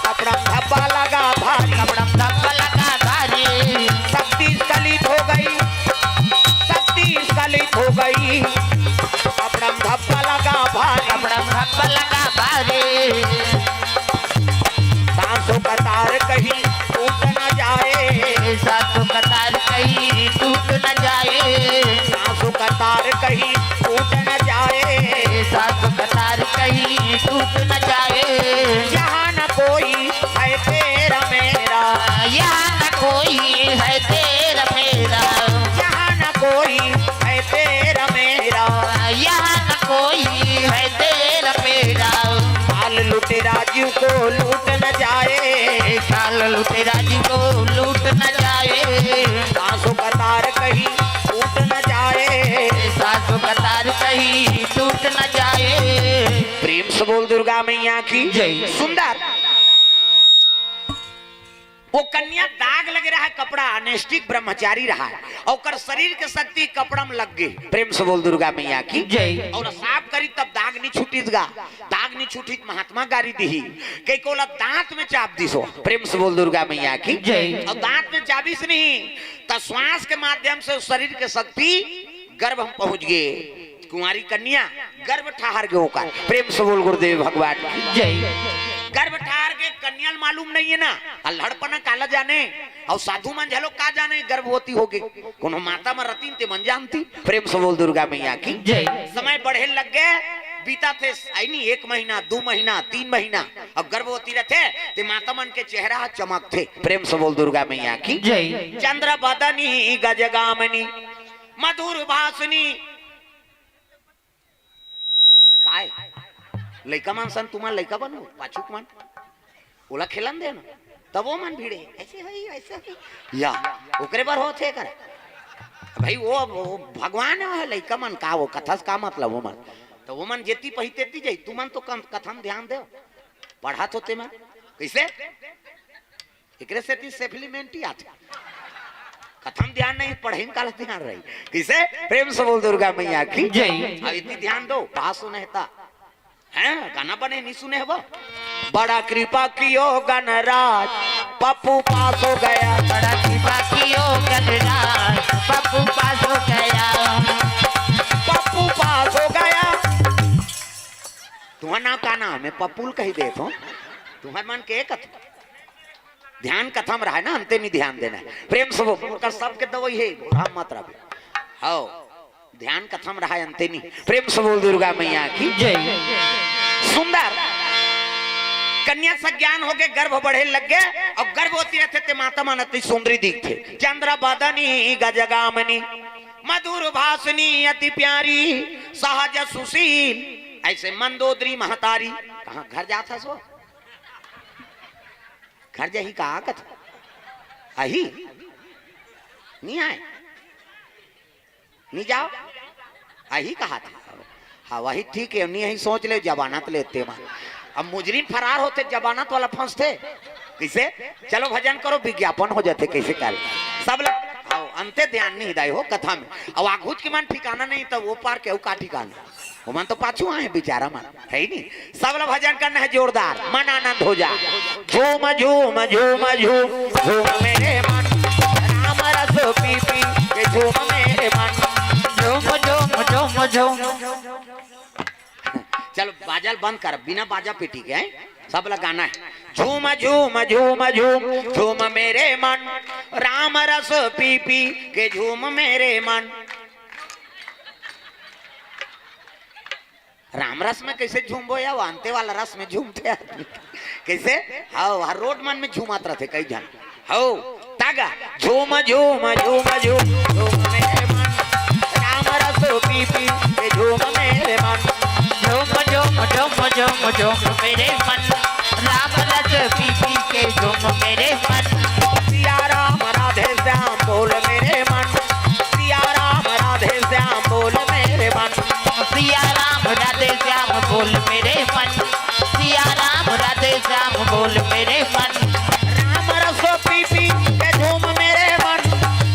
कपड़ा में धब्बा लगा भारी, कपड़ा में धब्बा लगा भारी। शक्ति स्खलित हो गई, शक्ति स्खलित हो गई। कपड़ा में धब्बा लगा भारी, कपड़ा में धब्बा लगा भारी। सांसों का तार कहीं टूट न जाए, सांसों का तार कहीं टूट न जाए। सांसों का तार कहीं टूट न जाए, सांसों का तार कहीं टूट न जाए। यहाँ न कोई है तेरा मेरा, यहाँ न कोई है तेरा मेरा। यहाँ न कोई है तेरा मेरा, यहाँ न कोई है तेरा मेरा। काल लुटेरा जीव को लूट न जाए, काल लुटेरा जीव को लूट न जाए। सांसों का तार कहीं टूट न जाए, सांसों का तार कहीं टूट न जाए। प्रेम से बोल दुर्गा मैया की जय। सुंदर। वो कन्या दाग लगे रहा, कपड़ा अनैष्ठिक ब्रह्मचारी रहा, अउ ओकर शरीर के शक्ति कपड़ा में लग गे। प्रेम से बोल दुर्गा मैया की जय। अउ साफ करी तब दाग नहीं छूटिस गा, दाग नहीं छूटिस, महात्मा गारी दिही, कई कोला दांत में चाप दिस हो। प्रेम से बोल दुर्गा मैया की जय। अउ दांत में चाबिस नहीं, त श्वास के माध्यम से शरीर के शक्ति गर्भ में पहुंच गे। कुंवारी कन्या गर्भ ठहर गे ओकर। प्रेम से बोल गुरुदेव भगवान की जय। गर्भ ठहर गे, कन्या ल मालूम नहीं हे ना, अल्हड़पना काला जाने, अउ साधु मन झलो का जाने गर्भवती होगे। कोनो माता मन रतिन ते मन जानती। प्रेम से बोल दुर्गा मैया की जय। समय बढ़े लग गे, बीता थे, आई नी, एक महीना, दू महीना, तीन महीना, अब गर्भवती रथे ते माता मन के चेहरा ह चमकथे। प्रेम से बोल दुर्गा मैया की जय। चंद्र बदनी गजगामनी मधुर भाषिनी। काय? लइका मन सन तुमन लइका बनो, पाछू के मन। ओला खेलन दे ना। तब वो मन भिड़े, ऐसे होई, ऐसे होई। या, ओकरे बर होत हे कर। भाई वो, वो भगवान हे, लइका मन का, वो कथा से का मतलब वो मन। तो वो मन जेती पही तेती जाई, तुमन तो कम, कथा में ध्यान दे। पढ़त होते मन। कैसे? एकरे सेती सप्लीमेंटी आथे। कथा में ध्यान नहीं, पढ़ई में काला ध्यान रही। कैसे? प्रेम से बोल दुर्गा मैया की जय। अब इतनी ध्यान दो, पास होने हेता। हैं? गाना बने नहीं सुने हो? बड़ा कृपा कियो गणराज, पप्पू पास हो गया। बड़ा की बाकी हो गलराज, पप्पू पास हो गया। पप्पू पास हो गया। तुम्हार नाम का नाम है? पप्पूल कही देत हो। तुम्हार मन के कथ-, ध्यान कथा म रहे ना, अंते नहीं ध्यान देना है। प्रेम से बोल, उनका सबके दवाई है, बोल, हम मत रहे। हाओ। ध्यान कथा म रहा अंते नहीं। प्रेम से बोल दुर्गा मैया की। जय। सुंदर। कन्या सज्ञान होके गर्भ बढ़े लग गए, अब गर्भवती रहते ते माता मन अति सुंदरी दिखथे। चंद्र बदनी गजगामनी, मधुर भाषणी अति प्यारी, सहज सुशील, ऐसे मंदोदरी महतारी। कहाँ घर जात हस वो? घर जाही का कथ? आही? नहीं आए? नहीं जाओ? आही कहा था। हाँ, वही ठीक है, नहीं यही सोच ले, जमानत लेते वहाँ। अब मुजरिम फरार होते, जमानत वाला फंसते। कैसे? चलो भजन करो, विज्ञापन हो जाते, कैसे कर? सब लोग, हाँ, अंते ध्यान नहीं दाई हो कथा में। अब आघुच के मन ठिकाना नहीं, तब वो पार के का ठिकाना? वो मन तो पाछू आए बेचारा मन, है ही नहीं। सब लोग भजन करना है जोरदार, मन आनंद हो जाए। झूम, झूम, झूम, झूम, झूम मेरे मन, राम रस पी पी के झूम मेरे मन। झूम, झूम, झूम, झूम। चलो, बाजा ल बंद कर, बिना बाजा पेटी के, हैं? सब ला गाना है। झूम, झूम, झूम, झूम, झूम मेरे मन, राम रस पी पी के झूम मेरे मन। राम रस में कैसे झूमबो या वो अंते वाला रस में झूमते आदमी? कैसे? हाँ, हर रोड मन में झूमत रहते कई झन। हो, तागा। झूम, झूम, झूम, झूम, झूम मेरे मन। राम रस पी पी के झूम मेरे मन। झूम, झूम, झूम, झूम, झूम मेरे मन। राम रस पी पी के झूम मेरे मन। सिया राम राधे श्याम बोल मेरे मन। सिया राम राधे श्याम बोल मेरे मन। सिया राम राधे श्याम बोल मेरे मन। सिया राम राधे श्याम बोल मेरे मन। राम रस पी पी के झूम मेरे मन।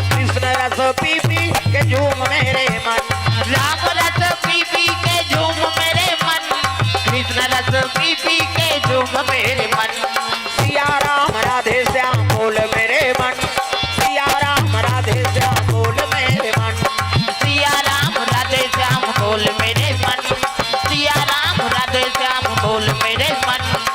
कृष्ण रस पी पी के झूम मेरे मन। राम रस पी पी के झूम मेरे मन। कृष्ण रस पी पी के झूम मेरे मन। सिया राम राधे श्याम बोल मेरे मन। सिया राम राधे श्याम बोल मेरे मन। सिया राम राधे श्याम बोल मेरे मन। सिया राम राधे श्याम बोल मेरे मन।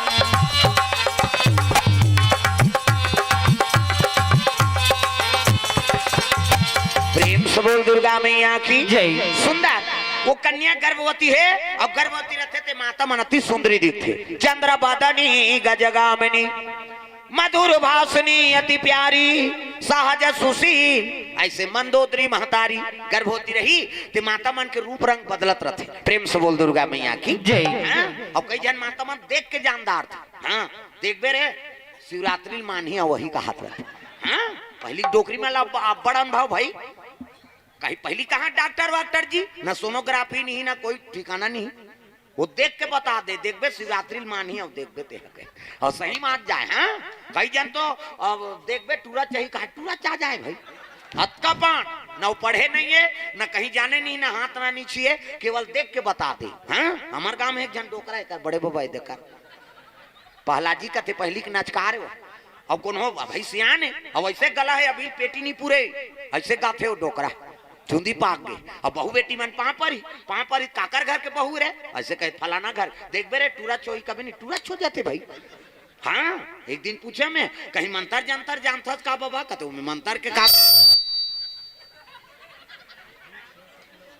प्रेम से बोल दुर्गा मैया की जय। सुंदर, वो कन्या गर्भवती है, अउ गर्भवती रहथे ते माता मन अति सुंदरी दिखथे। चंद्र बदनी गजगामिनी, मधुर भाषिणी अति प्यारी, सहज सुशील। ऐसे मंदोदरी महतारी गर्भवती रही ते माता मन के रूप रंग बदलत रहथे। प्रेम से बोल दुर्गा मैया की जय। हाँ? अउ कई झन माता मन देख के जानदार थे। हाँ, देखबे रे, शिवरात्रि ल मानही अउ वही कहात रहथे। हाँ? पहली डोकरी मन ला अब-, अब्बड़ अनुभव भाई। कहीं पहली कहाँ डॉक्टर वाक्टर जी, ना सोनोग्राफी नहीं, ना कोई ठिकाना नहीं। वो देख के बता दे, देखबे शिवरात्रि ल मानही अउ देखबे ते हके। अउ सही मान जाए, हाँ? कई झन तो अब देखबे टूरा चाही, कहा टूरा चा जाए भाई। हतका पान, ना वो पढ़े नहीं है, ना कहीं जाने नहीं, ना हाथ ना नीची है, केवल देख के बता दे, हाँ? हमर गांव में एक झन डोकरा है, कर बड़े बबा है, देकर। पहला जी कथे पहली के नचकार हो। अब कौन हो भाई सियान है, अब ऐसे गला है, अभी पेटी नहीं पूरे, ऐसे गाथे हो डोकरा। चुंदी पाक गए। अब बहू बेटी मन पाँव परी, पाँव परी, काकर घर के बहू रे? ऐसे कहे, फलाना घर। देखबे रे, टूरा छो ही कभी नहीं, टूरा छो जाथे भाई। हाँ, एक दिन पूछे मैं, कहीं मंतर जंतर जानथस का बबा? कथे, "ओमे मंतर के का,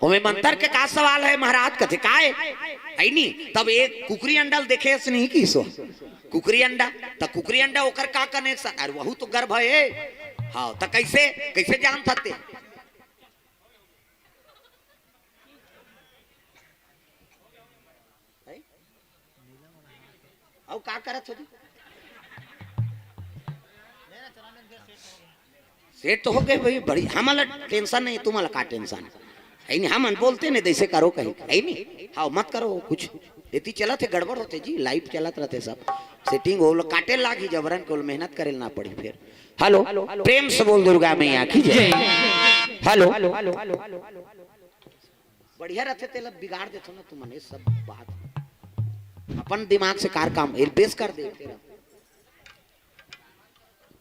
ओमे मंतर के का सवाल है महाराज?" कथे, "काय?" है नी, तब एक कुकरी अंडा ल देखे अस नहीं की सो। कुकरी अंडा, त कुकरी अंडा ओकर का connection? अरे वहू तो गर्भ है। हाँ, त कैसे, कैसे जानथस ते? हैं? अउ का करत हो जी? सेट तो हो गए भाई, बड़ी हमला टेंशन नहीं, तुम्हाला का टेंशन है? नहीं, हम बोलते नहीं, जैसे करो कहीं, है नहीं? हाँ, मत करो कुछ। एती चलत है, गड़बड़ होते जी, लाइव चलत रहते सब। सेटिंग हो, काटे लागी जबरन को, मेहनत करे ना पड़ी फिर। हेलो, प्रेम से बोल दुर्गा मैया की जय। हेलो, बढ़िया रहते तेला बिगाड़ देथो ना तुमन, ये सब बात। अपन दिमाग से कार काम, ये बेस कर दे तेरा।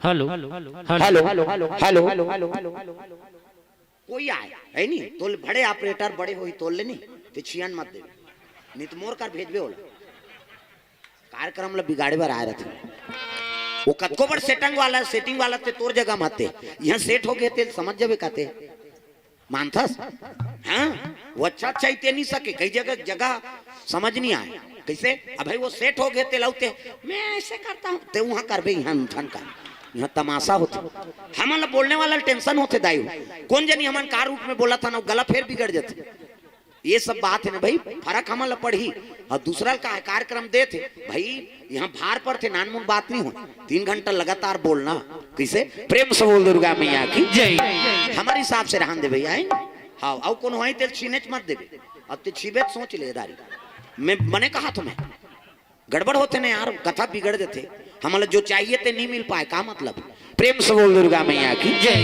Hello, hello, hello, hello, hello, hello, hello, hello, hello, hello, hello, कोई आय, हे नी? तोल बड़े ऑपरेटर बड़े होही, तोल ले नी, ते छियन मत दे, नी तो मोर कर भेजबे ओला। कार्यक्रम ला बिगाड़े बर आय रथे। वो कतको बड़ सेटिंग वाला, सेटिंग वाला ते तोर जगह म आते। यहाँ सेट हो गए ते समझ जाबे काते। मानथस? हाँ? वो अच्छा अच्छा ही ते नहीं सके, कई जगह, जगह समझ नहीं आए। कैसे? अब भाई वो सेट हो गए ते लौते, मैं ऐसे करता हूँ, ते वहाँ करबे, यहाँ धन का, यहाँ तमाशा होते। हमन ला बोलने वाला टेंशन होते दाई। कौन जनी हमन का रूट में बोला था ना, गला फेर बिगड़ जाते। ये सब बात हे ना भाई, फरक हमन ला पड़ही। अउ दूसरा का कार्यक्रम देथे भाई, यहाँ भार पड़थे, नानमुन बात नहीं हो। तीन घंटा लगातार बोलना, कइसे? प्रेम से बोल दुर्गा मैया की जय। हमर हिसाब से रहन दे भैया, हैं? हाँ, अउ कोनो होही तेला छीनेच मत देबे। अब ते छीबे त सोच ले दारी। मैं मने कहा तुम्हें, गड़बड़ होथे ना यार, कथा बिगड़ देथे। हमला जो चाहिए ते नहीं मिल पाए, का मतलब? प्रेम से बोल दुर्गा मैया की जय।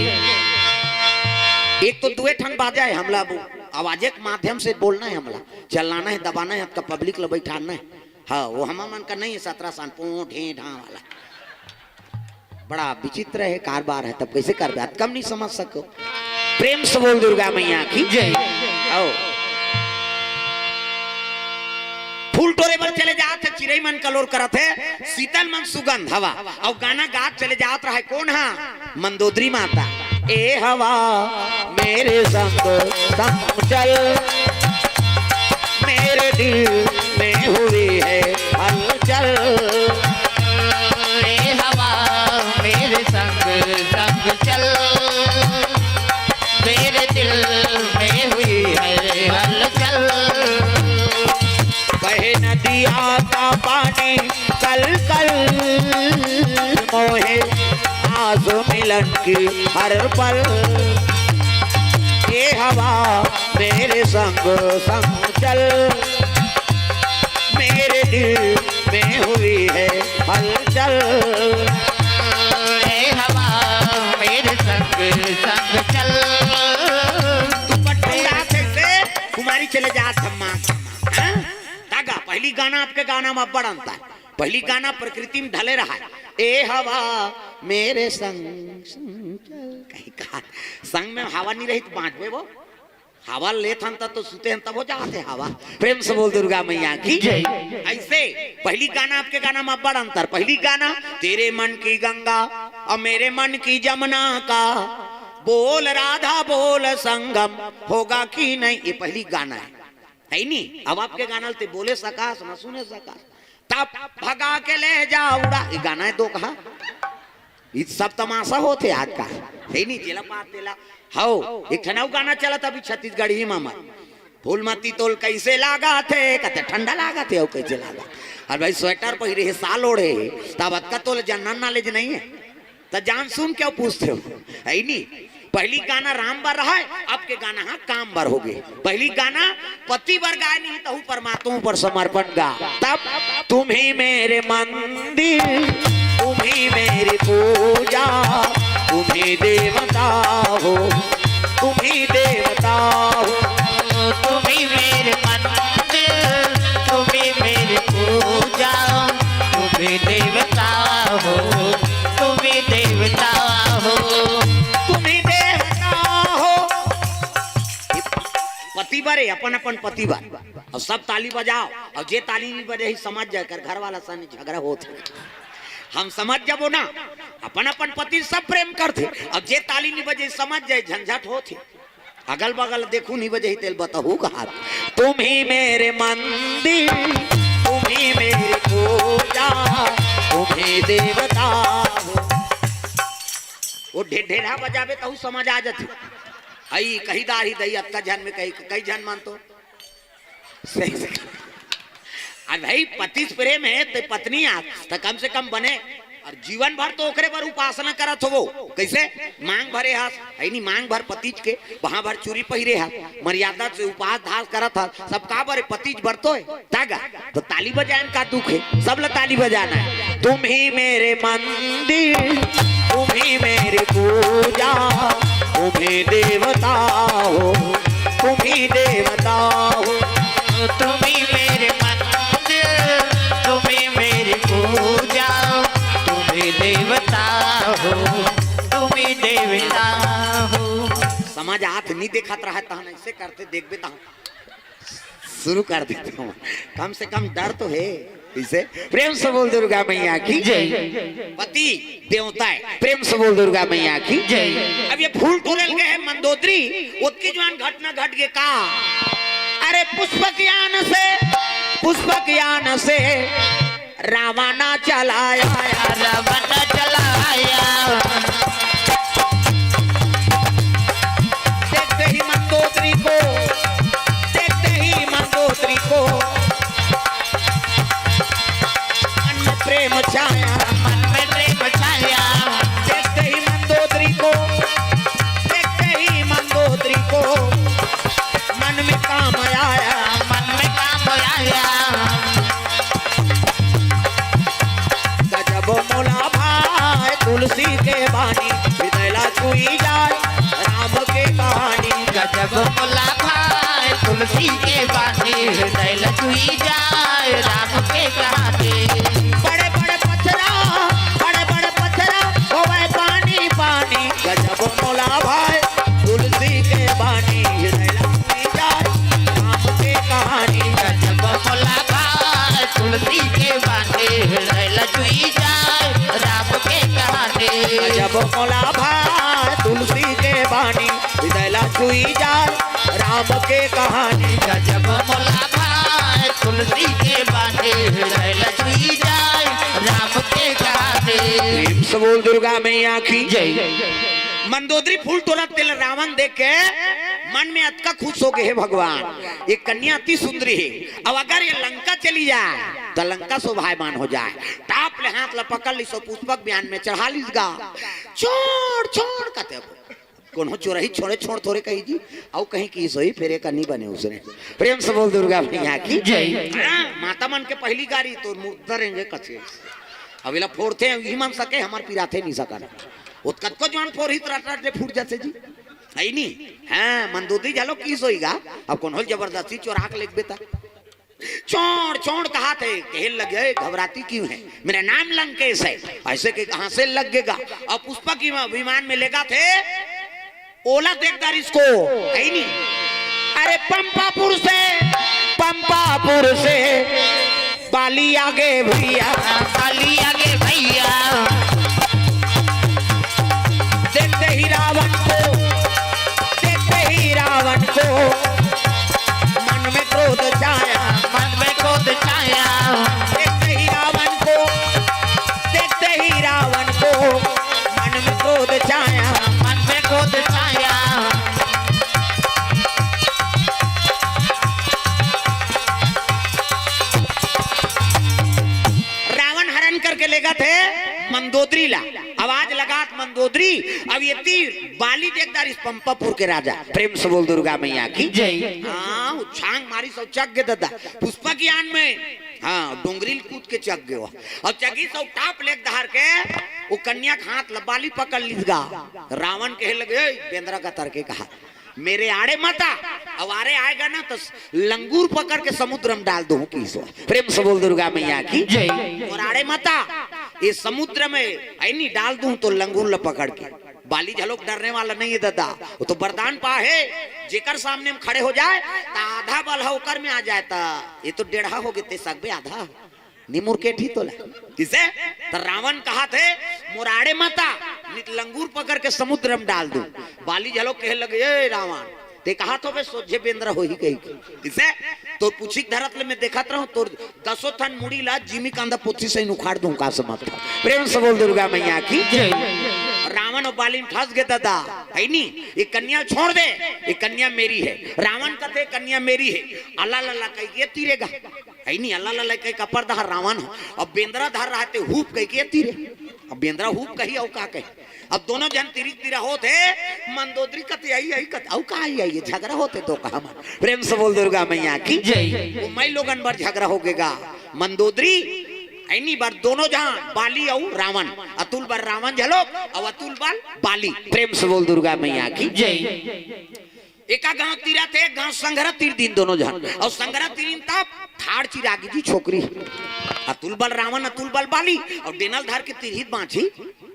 एक तो दुए ठन बाजा हे, हमला अब आवाजे के माध्यम से बोलना हे, हमला चलाना हे, दबाना हे, आपका पब्लिक ला बैठाना हे। हाँ, वो हमर मन का नहीं हे, सतरा सान पो ढे ढा वाला। बड़ा विचित्र हे कारबार हे, तब कइसे करबे? अतका म नहीं समझ सको। प्रेम से बोल दुर्गा मैया की जय। आओ। फूल टोरे बर चले जात हे, चिरई मन कलोर करत हे, शीतल मन सुगंध हवा, अउ गाना गात चले जात रहे। कोन हा? मंदोदरी माता। ए हवा, मेरे संग संग चल, मेरे दिल में हुई है हलचल। ए हवा, मेरे संग संग चल, मेरे दिल में हुई है हलचल। बहे नदिया का पानी कल कल, मोहे आस मिलन की हर पल। ए हवा, मेरे संग संग चल, मेरे दिल में हुई है हलचल। ए हवा, मेरे संग संग चल। तू पटना से कुमारी चले जा, धम्मा, धम्मा, हाँ? दागा, पहली गाना आपके गाना में बड़ अंतर। पहली गाना प्रकृति में ढले रहा है, ए हवा, मेरे संग संग चल। कहीं का संग में हवा नहीं रही तो बांचबे वो? हवा लेत हन त तो सुते हन तब हो जात हे हवा। प्रेम से बोल दुर्गा मैया की जय। ऐसे पहली गाना आपके गाना में बड़ अंतर। पहली गाना, तेरे मन की गंगा और मेरे मन की जमुना का बोल राधा बोल, संगम होगा कि नहीं, ये पहली गाना हे, हे नी? अब आपके गाना ल ते बोले सकास, ना सुने सकास। तब भगा के ले जा उड़ा, ये गाना हे दो कहा। ये सब तमाशा होथे आज का, हे नी? जेला पात तेला। हव, एक ठन अउ गाना चलत अभी छत्तीसगढ़ी में हमर, फूलमती तोल कइसे लागथे, कथे ठंडा लागथे, अउ कइसे लागथे? अरे भाई, स्वेटर पहिरे हे, साल ओढ़े हे, तब अतका तोल जनरल नॉलेज नहीं हे, त जान सुन के पूछथे हो, हे नी? पहली गाना राम बर रहा हे, अब के गाना हा काम बर हो गे। पहली गाना पति बर गाय नहीं, तहु परमात्मा पर समर्पण गा। तब तुम ही मेरे मंदिर, तुम ही मेरी पूजा, तुम ही देवता हो, तुम ही देवता हो। तुम ही मेरे मंदिर, तुम ही मेरी पूजा, तुम ही देवता हो, तुम ही देवता हो। तुम ही देवता हो। पति बर हे, अपन अपन पति बर। अउ सब ताली बजाव, अउ जे ताली नहीं बजे ही समझ जाए कर घर वाला सन झगड़ा होत हे। हम समझ जाबो ना, अपन अपन पति सब प्रेम करथे, अउ जे ताली नहीं बजे समझ जाए झंझट होत हे। अगल बगल देखू नहीं बजे ही तेल बताहू कहा, तुम ही मेरे मंदिर, तुम ही मेरी पूजा, तुम ही देवता हो। वो ढेढेरा बजाबे तहू समझ आ जाथे। अई कही दार ही दई, अतका झन में कही, कई झन मन तो सही से। अब भाई पति से प्रेम हे त पत्नी आस त कम से कम बने, अउ जीवन भर तो ओकरे बर उपासना करत होबो। कइसे? मांग भरे हस, हे नी? मांग भर पतिज के, वहां भर चूरी पहिरे हस, मर्यादा से उपास धास करत हस, सब का बर हे? पतिज बर तो हे। तागा, तो ताली बजाए में का दुख हे? सब ला ताली बजाना हे। तुम ही मेरे मंदिर, तुम ही मेरी पूजा, तुम ही देवता हो, तुम ही देवता हो। तुम ही मेरे मंदिर, तुम ही मेरी पूजा, तुम ही देवता हो, तुम ही देवता हो। समझ आत नहीं देखत रहा तहन ऐसे करते देखबे तहन शुरू कर देता हूँ। कम से कम डर तो हे इसे। प्रेम से बोल दुर्गा मैया की जय। पति देवता हे, प्रेम से बोल दुर्गा मैया की जय। अब ये फूल टोरे ल गे हे मंदोदरी, ओतकी जुवार घटना घट गे का? अरे पुष्पक यान से, पुष्पक यान से रवाना चला आया। रवाना चला आया। देखते ही मंदोदरी को, देखते जब मोला भाए तुलसी के बानी, हृदय ल छुई जाए राम के कहानी। बड़े बड़े पथरा, बड़े बड़े पथरा होवे पानी पानी। गजब मोला भाए तुलसी के बानी, हृदय ल छुई जाए राम के कहानी। गजब मोला भाए तुलसी के बानी, हृदय ल छुई जाए राम के कहानी। गजब मोला भाए तुलसी के बानी, हृदय ला छुई जाए राम के कहानी। गजब मोला भाए तुलसी के बानी, हृदय ला छुई जाए राम के कहानी। प्रेम से बोल दुर्गा मैया की जय। मंदोदरी फूल तोड़त तेला रावण देख के मन में अतका खुश हो गए, "हे भगवान, ये कन्या अति सुंदरी हे, अब अगर ये लंका चली जाए तो लंका शोभायमान हो जाए।" टाप ले हाथ ला पकड़ लिस अउ पुष्पक विमान में चढ़ा लिस गा। "छोड़, छोड़," कहते अब कोनो चोरही छोड़े छोड़ थोरे कही जी, अउ कहीं की सोई फेरे का नहीं बने उसने। प्रेम से बोल दुर्गा मैया की जय। हाँ, माता मन के पहली गारी तो मुर्दा रेंगे कथे। अब एला फोड़थे, इही मन सके हमर पिराथे नहीं सकन। ओत कतको जवान फोड़ही त रट रट ले फूट जाथे जी। है नी? हाँ, मंदोदरी घलो की सोई गा। अब कोनो जबरदस्ती चोरा के लेगबे ता। "छोड़, छोड़," कहाथे, कहे लगे, "घबराती क्यों है? मेरा नाम लंकेश है।" ऐसे के कहाँ से लग गेगा? अब पुष्पक विमा-, विमान में लेगाथे, ओला देख दारिस को, है नी? अरे पंपापुर से, पंपापुर से बाली आगे भैया, बाली आगे भैया। देखते ही रावण को, देखते ही रावण को मन में क्रोध छाया, मन में क्रोध छाया। देखते ही रावण को, देखते ही रावण को मन में क्रोध छाया, मन में क्रोध छाया। रावण हरण करके लेगाथे मंदोदरी ला। आवाज लगात मंदोदरी, अब ये तीर बाली देख दारिस पंपापुर के राजा। प्रेम से बोल दुर्गा मैया की जय। हाँ, वो छांग मारिस अउ चघ गे ददा। पुष्पक विमान में, हाँ, डोंगरी ल कूद के चघ गे वो। अउ चघिस अउ टाप ले के धर के वो कन्या के हाथ ला बाली पकड़ लिस गा। रावण कहे लगे, "ए, बेंदरा कतर के कहा, मेरे आड़े मत आ, अउ आड़े आएगा ना तो लंगूर पकड़ के समुद्र में डाल दूं," किहिस वो। प्रेम से बोल दुर्गा मैया की जय। मोर आड़े मत आ, ये समुद्र में ऐनी डाल दूं तो लंगूर ल पकड़ के। बाली घलोक डरने वाला नहीं है दादा, वो तो वरदान पा हे, जेकर सामने में खड़े हो जाए त आधा बल ह ओकर में आ जाए, त ये तो डेढ़ा हो गे ते सकबे आधा। निमुर के ठी तोला। किसे? त रावण कहाथे, "मोर आड़े मत आ, नित लंगूर पकड़ के समुद्र में डाल दूं।" बाली घलोक कहे लगे, "ए रावण, ते कहाथो बे सोझे बेंदरा होही कही के।" किसे? तोर पूछी के धरत ले मैं देखत रहूं, तोर दसों ठन मुड़ी ला जिमी कांदा पोथी सही उखाड़ दूं का समझ था। प्रेम से बोल दुर्गा मैया की जय। रावण अउ बाली में फंस गे दादा, है नी? ये कन्या छोड़ दे, ये कन्या मेरी है। रावण कथे, "कन्या मेरी है।" अल्लाह लल्ला कही के तीरेगा। है नी, अल्लाह लल्ला कही कपर दहा रावण ह। अब बेंदरा धर रहा ते हुप कही के तीरे। अब बेंदरा हुप कही, अउ का कही? अब दोनों झन तिरिक तिरा होत हे, मंदोदरी कथे आई, आई कथे, अउ का आई, आई, झगरा होत हे तो कहा मन। प्रेम से बोल दुर्गा मैया की जय। वो मई लोगन बर झगरा हो गेगा। मंदोदरी, ऐनी बर दोनों झन, बाली अउ रावण, अतुल बर रावण घलोक, अउ अतुल बर बाली। प्रेम से बोल दुर्गा मैया की जय। एका गांव तीरथे, एक गांव संघरा तीर दिन दोनों झन। अउ संघरा तीर दिन तब ठाड़ चिरागी जी छोकरी। अतुल बल रावण, अतुल बल बाली। अउ डेनल धर के तिरहित बांची।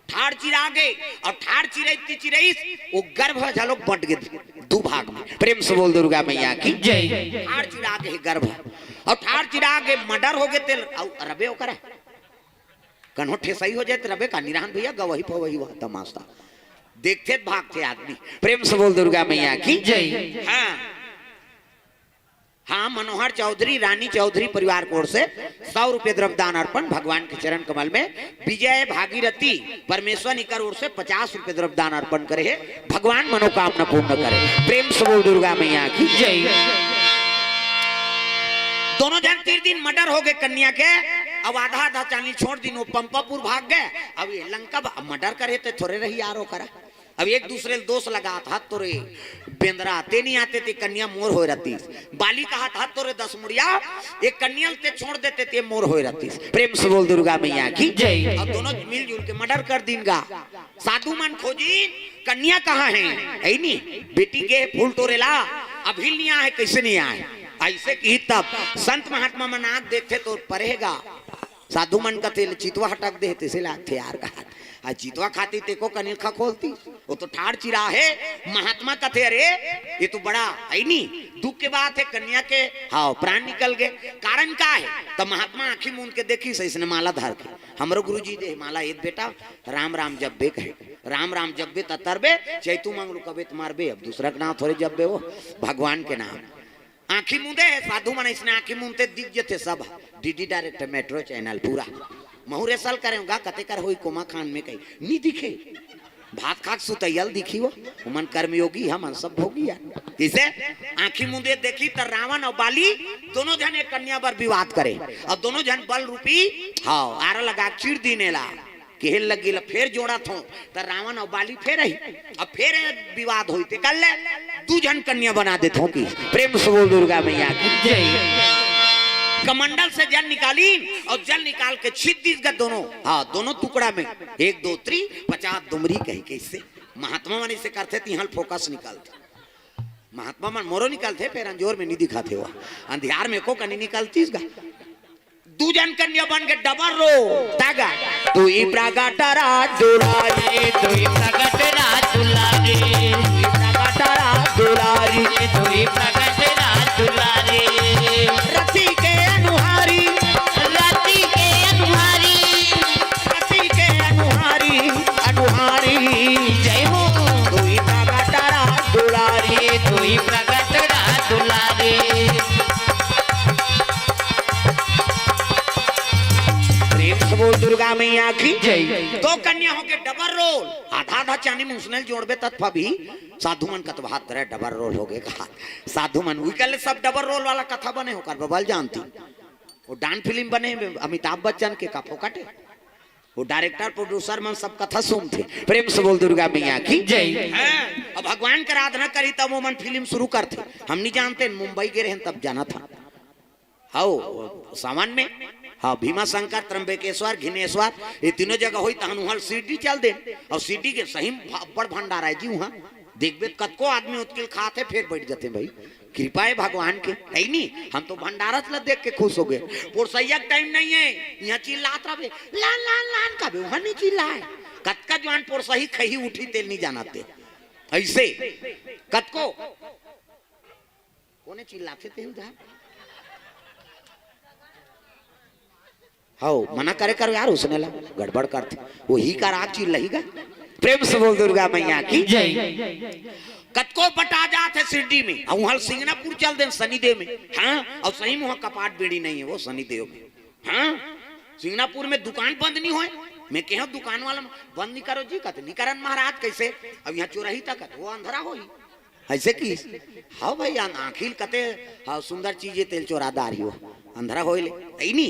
ठाड़ चिरागे, अउ ठाड़ चिरई ती चिरईस, वो गर्भ घलोक बंट गे दू भाग में। प्रेम से बोल दुर्गा मैया की जय। ठाड़ चिरागे गर्भ। अउ ठाड़ चिरागे मर्डर हो गे तेल, अउ रबे ओकर कन्हो ठेसई हो जाए त रबे का निरहन भैया गवही पवही हुआ तमाशा। देखथे त भागथे आदमी। प्रेम से बोल दुर्गा मैया की जय। हाँ। हाँ, मनोहर चौधरी, रानी चौधरी परिवार की ओर से सौ रुपये द्रव्य दान अर्पण भगवान के चरण कमल में। विजय भागीरथी परमेश्वर इकर ओर से पचास रुपये द्रव्य दान अर्पण करे हे। भगवान मनोकामना पूर्ण करे। प्रेम से बोल दुर्गा मैया की जय। दोनों झन तीर दिन मर्डर हो गे कन्या के। अब आधा आधा चानी छोड़ दिन, वो पंपापुर भाग गे। अब ये लंका भा-, मर्डर करे ते थोरे रही यार ओकरा। अब एक दूसरे ल दोष लगात, "हत तोरे बेंदरा, ते नहीं आते ते कन्या मोर होय रहतीस।" बाली कहत, "हत तोरे दस मुड़िया, एक कन्या ल ते छोड़ देते ते मोर होय रहतीस।" प्रेम से बोल दुर्गा मैया की जय। अब दोनों मिलजुल के मर्डर कर दीन गा। साधु मन खोजिन, "कन्या कहाँ है?" "है नी, बेटी गे फूल टोरे ला, अभी नहीं आए।" "कैसे नहीं आए?" ऐसे की तब संत महात्मा मन आँख देखते तो परेगा। साधु मन कथे, "ले चितवा हटक दे, तैसे लागथे यार।" कहा, "आ चितवा खाती ते को कनिल खखोलती, वो तो ठाड़ चिरा है।" महात्मा कथे, "अरे, ये तो बड़ा है नी, दुख के बात है, कन्या के, हाँ, प्राण निकल गए, कारण का है?" तो महात्मा आँखी मूंद के देखिस, इसने माला धर के, "हमरो गुरुजी दे माला, एक बेटा राम राम जब्बे कहे, राम राम जब्बे ततरबे, चैतू मंगलू कबे त मरबे, अब दूसरा के नाम थोड़े जब्बे, वो भगवान के नाम।" आँखी मूंदे हे साधु मन, इसने आँखी मूंदते दिख जथे सब। डीडी डायरेक्ट मेट्रो चैनल पूरा। महू रेसल करे होगा, कते कर होई कोमा खान में कहीं। नी दिखे। भात खाक सुतैयल दिखी हो। ओमन कर्मयोगी, हमन सब भोगी यार। किसे? आँखी मूंदे देखी त रावण और बाली दोनों जन एक कन्या पर विवाद करे। और दोनों जन बल रूपी, हाँ, आरा लगा चीर दीने ला। केहे लगी ला फेर जोड़त हों, त रावण और बाली फेर ही। अब फेर विवाद होई, ते कर ले, दू झन कन्या बना देत हों कि। प्रेम से बोल दुर्गा मैया की जय। कमंडल से जल निकाली और जल निकाल के छिद दीस गा दोनों, हाँ, दोनों टुकड़ा में, एक दो त्री, पचास दुमरी कही, कैसे महात्मा मन इसे करथे, तिहां फोकस निकलथे। महात्मा मन मोरो निकलथे, फेर अंजोर में नहीं दिखाथे, वो अंधियार में को कनी निकलतीस गा। दू झन कन्या बन के डबल रो, तागा। दुई प्रगट राज दुलारी, दुई प्रगट राज दुलारी, दुई प्रगट राज दुलारी, दुई प्रगट राज दुलारी। रति के अनुहारी, रति के अनुहारी, रति के अनुहारी, अनुहारी। जय हो। दुई प्रगट राज दुलारी, दुई प्रगट राज दुलारी। प्रेम से बोल दुर्गा मैया की जय। दो कन्या होके डबल रोल, आधा आधा चानी मुसनल जोड़बे तत भी साधु मन कतबहात करे डबल रोल हो गए कहा। साधु मन उही कहले सब डबल रोल वाला कथा बने हो कर बबल जानती। वो डान फिल्म बने हे अमिताभ बच्चन के का फोकट हे। वो डायरेक्टर प्रोड्यूसर मन सब कथा सुनथे। प्रेम से बोल दुर्गा मैया की जय। हाँ, अब भगवान के आराधना करी तब वो मन फिल्म शुरू करथे। हम नहीं जानते, मुंबई गे रहेन तब जाना था। हाओ, सावन में, हाँ, भीमा शंकर, त्र्यंबकेश्वर, घिनेश्वर, ये तीनों जगह होई, तहन उहाँ सीडी चल दे। और सीडी के सही में अब्बड़ भंडारा है जी उहाँ। देखबे त कतको आदमी उतकिल खात हे, फेर बैठ जाते भाई। कृपा है भगवान के, है नी? हम तो भंडारत ला देख के खुश हो गए। पोरसैया के टाइम नहीं है, यहाँ चिल्लात रहबे, "लान, लान, लान," कहबे, उहाँ नहीं चिल्लाए। कतका जवान पोरसही खही उठी तेल नहीं जाना ते। ऐसे, कतको कोने चिल्लाथे ते उधर? हाओ, मना करे करो यार, उसने ला गड़बड़ करथे। वही का राग चिल्लाही गा। प्रेम से बोल दुर्गा मैया की जय। कतको बटा जात हे शिरडी में, अउ उहाँ सिंगनापुर चल देन शनिदेव में। हाँ, अउ सही में उहाँ कपाट बेड़ी नहीं है वो शनिदेव में। हाँ, सिंगनापुर में दुकान बंद नहीं होय। मैं कहेंव दुकान वाला मन, "बंद नहीं करो जी।" कहते, "नहीं करन महाराज, कैसे? अब यहाँ चोरही तक है, वो अंधरा होही।" ऐसे की? हाँ भाई, आं-, आँखी ल कते, हाँ, सुंदर चीज हे तेल चोरादार ही हो। अंधरा होय ले, ऐ नी,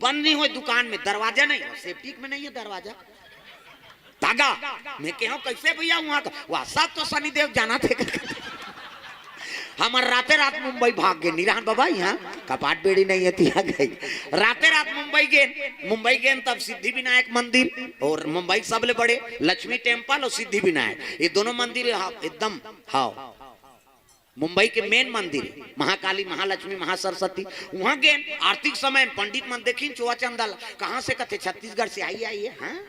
बंद नहीं होय दुकान में, दरवाजा नहीं, सेप्टिक में नहीं है दरवाजा। तागा, मैं कहेंव, "कैसे भैया वहाँ का?" "वहाँ सब तो शनिदेव जाना थे।" हमर राते रात मुंबई भाग गए, निरान बाबा, यहाँ कपाट बेड़ी नहीं है, तिया गई। राते रात मुंबई गए, मुंबई गए तब सिद्धि विनायक मंदिर और मुंबई सबले बड़े लक्ष्मी टेम्पल और सिद्धि विनायक, ये दोनों मंदिर, हाँ, एकदम, हाँ, मुंबई के मेन मंदिर हे, महाकाली, महालक्ष्मी, महासरस्वती। उहाँ गेन आरती के समय पंडित मन देखिन चोवा चंदा ला, कहाँ से? कथे, "छत्तीसगढ़ से आई, आई है।" हाँ,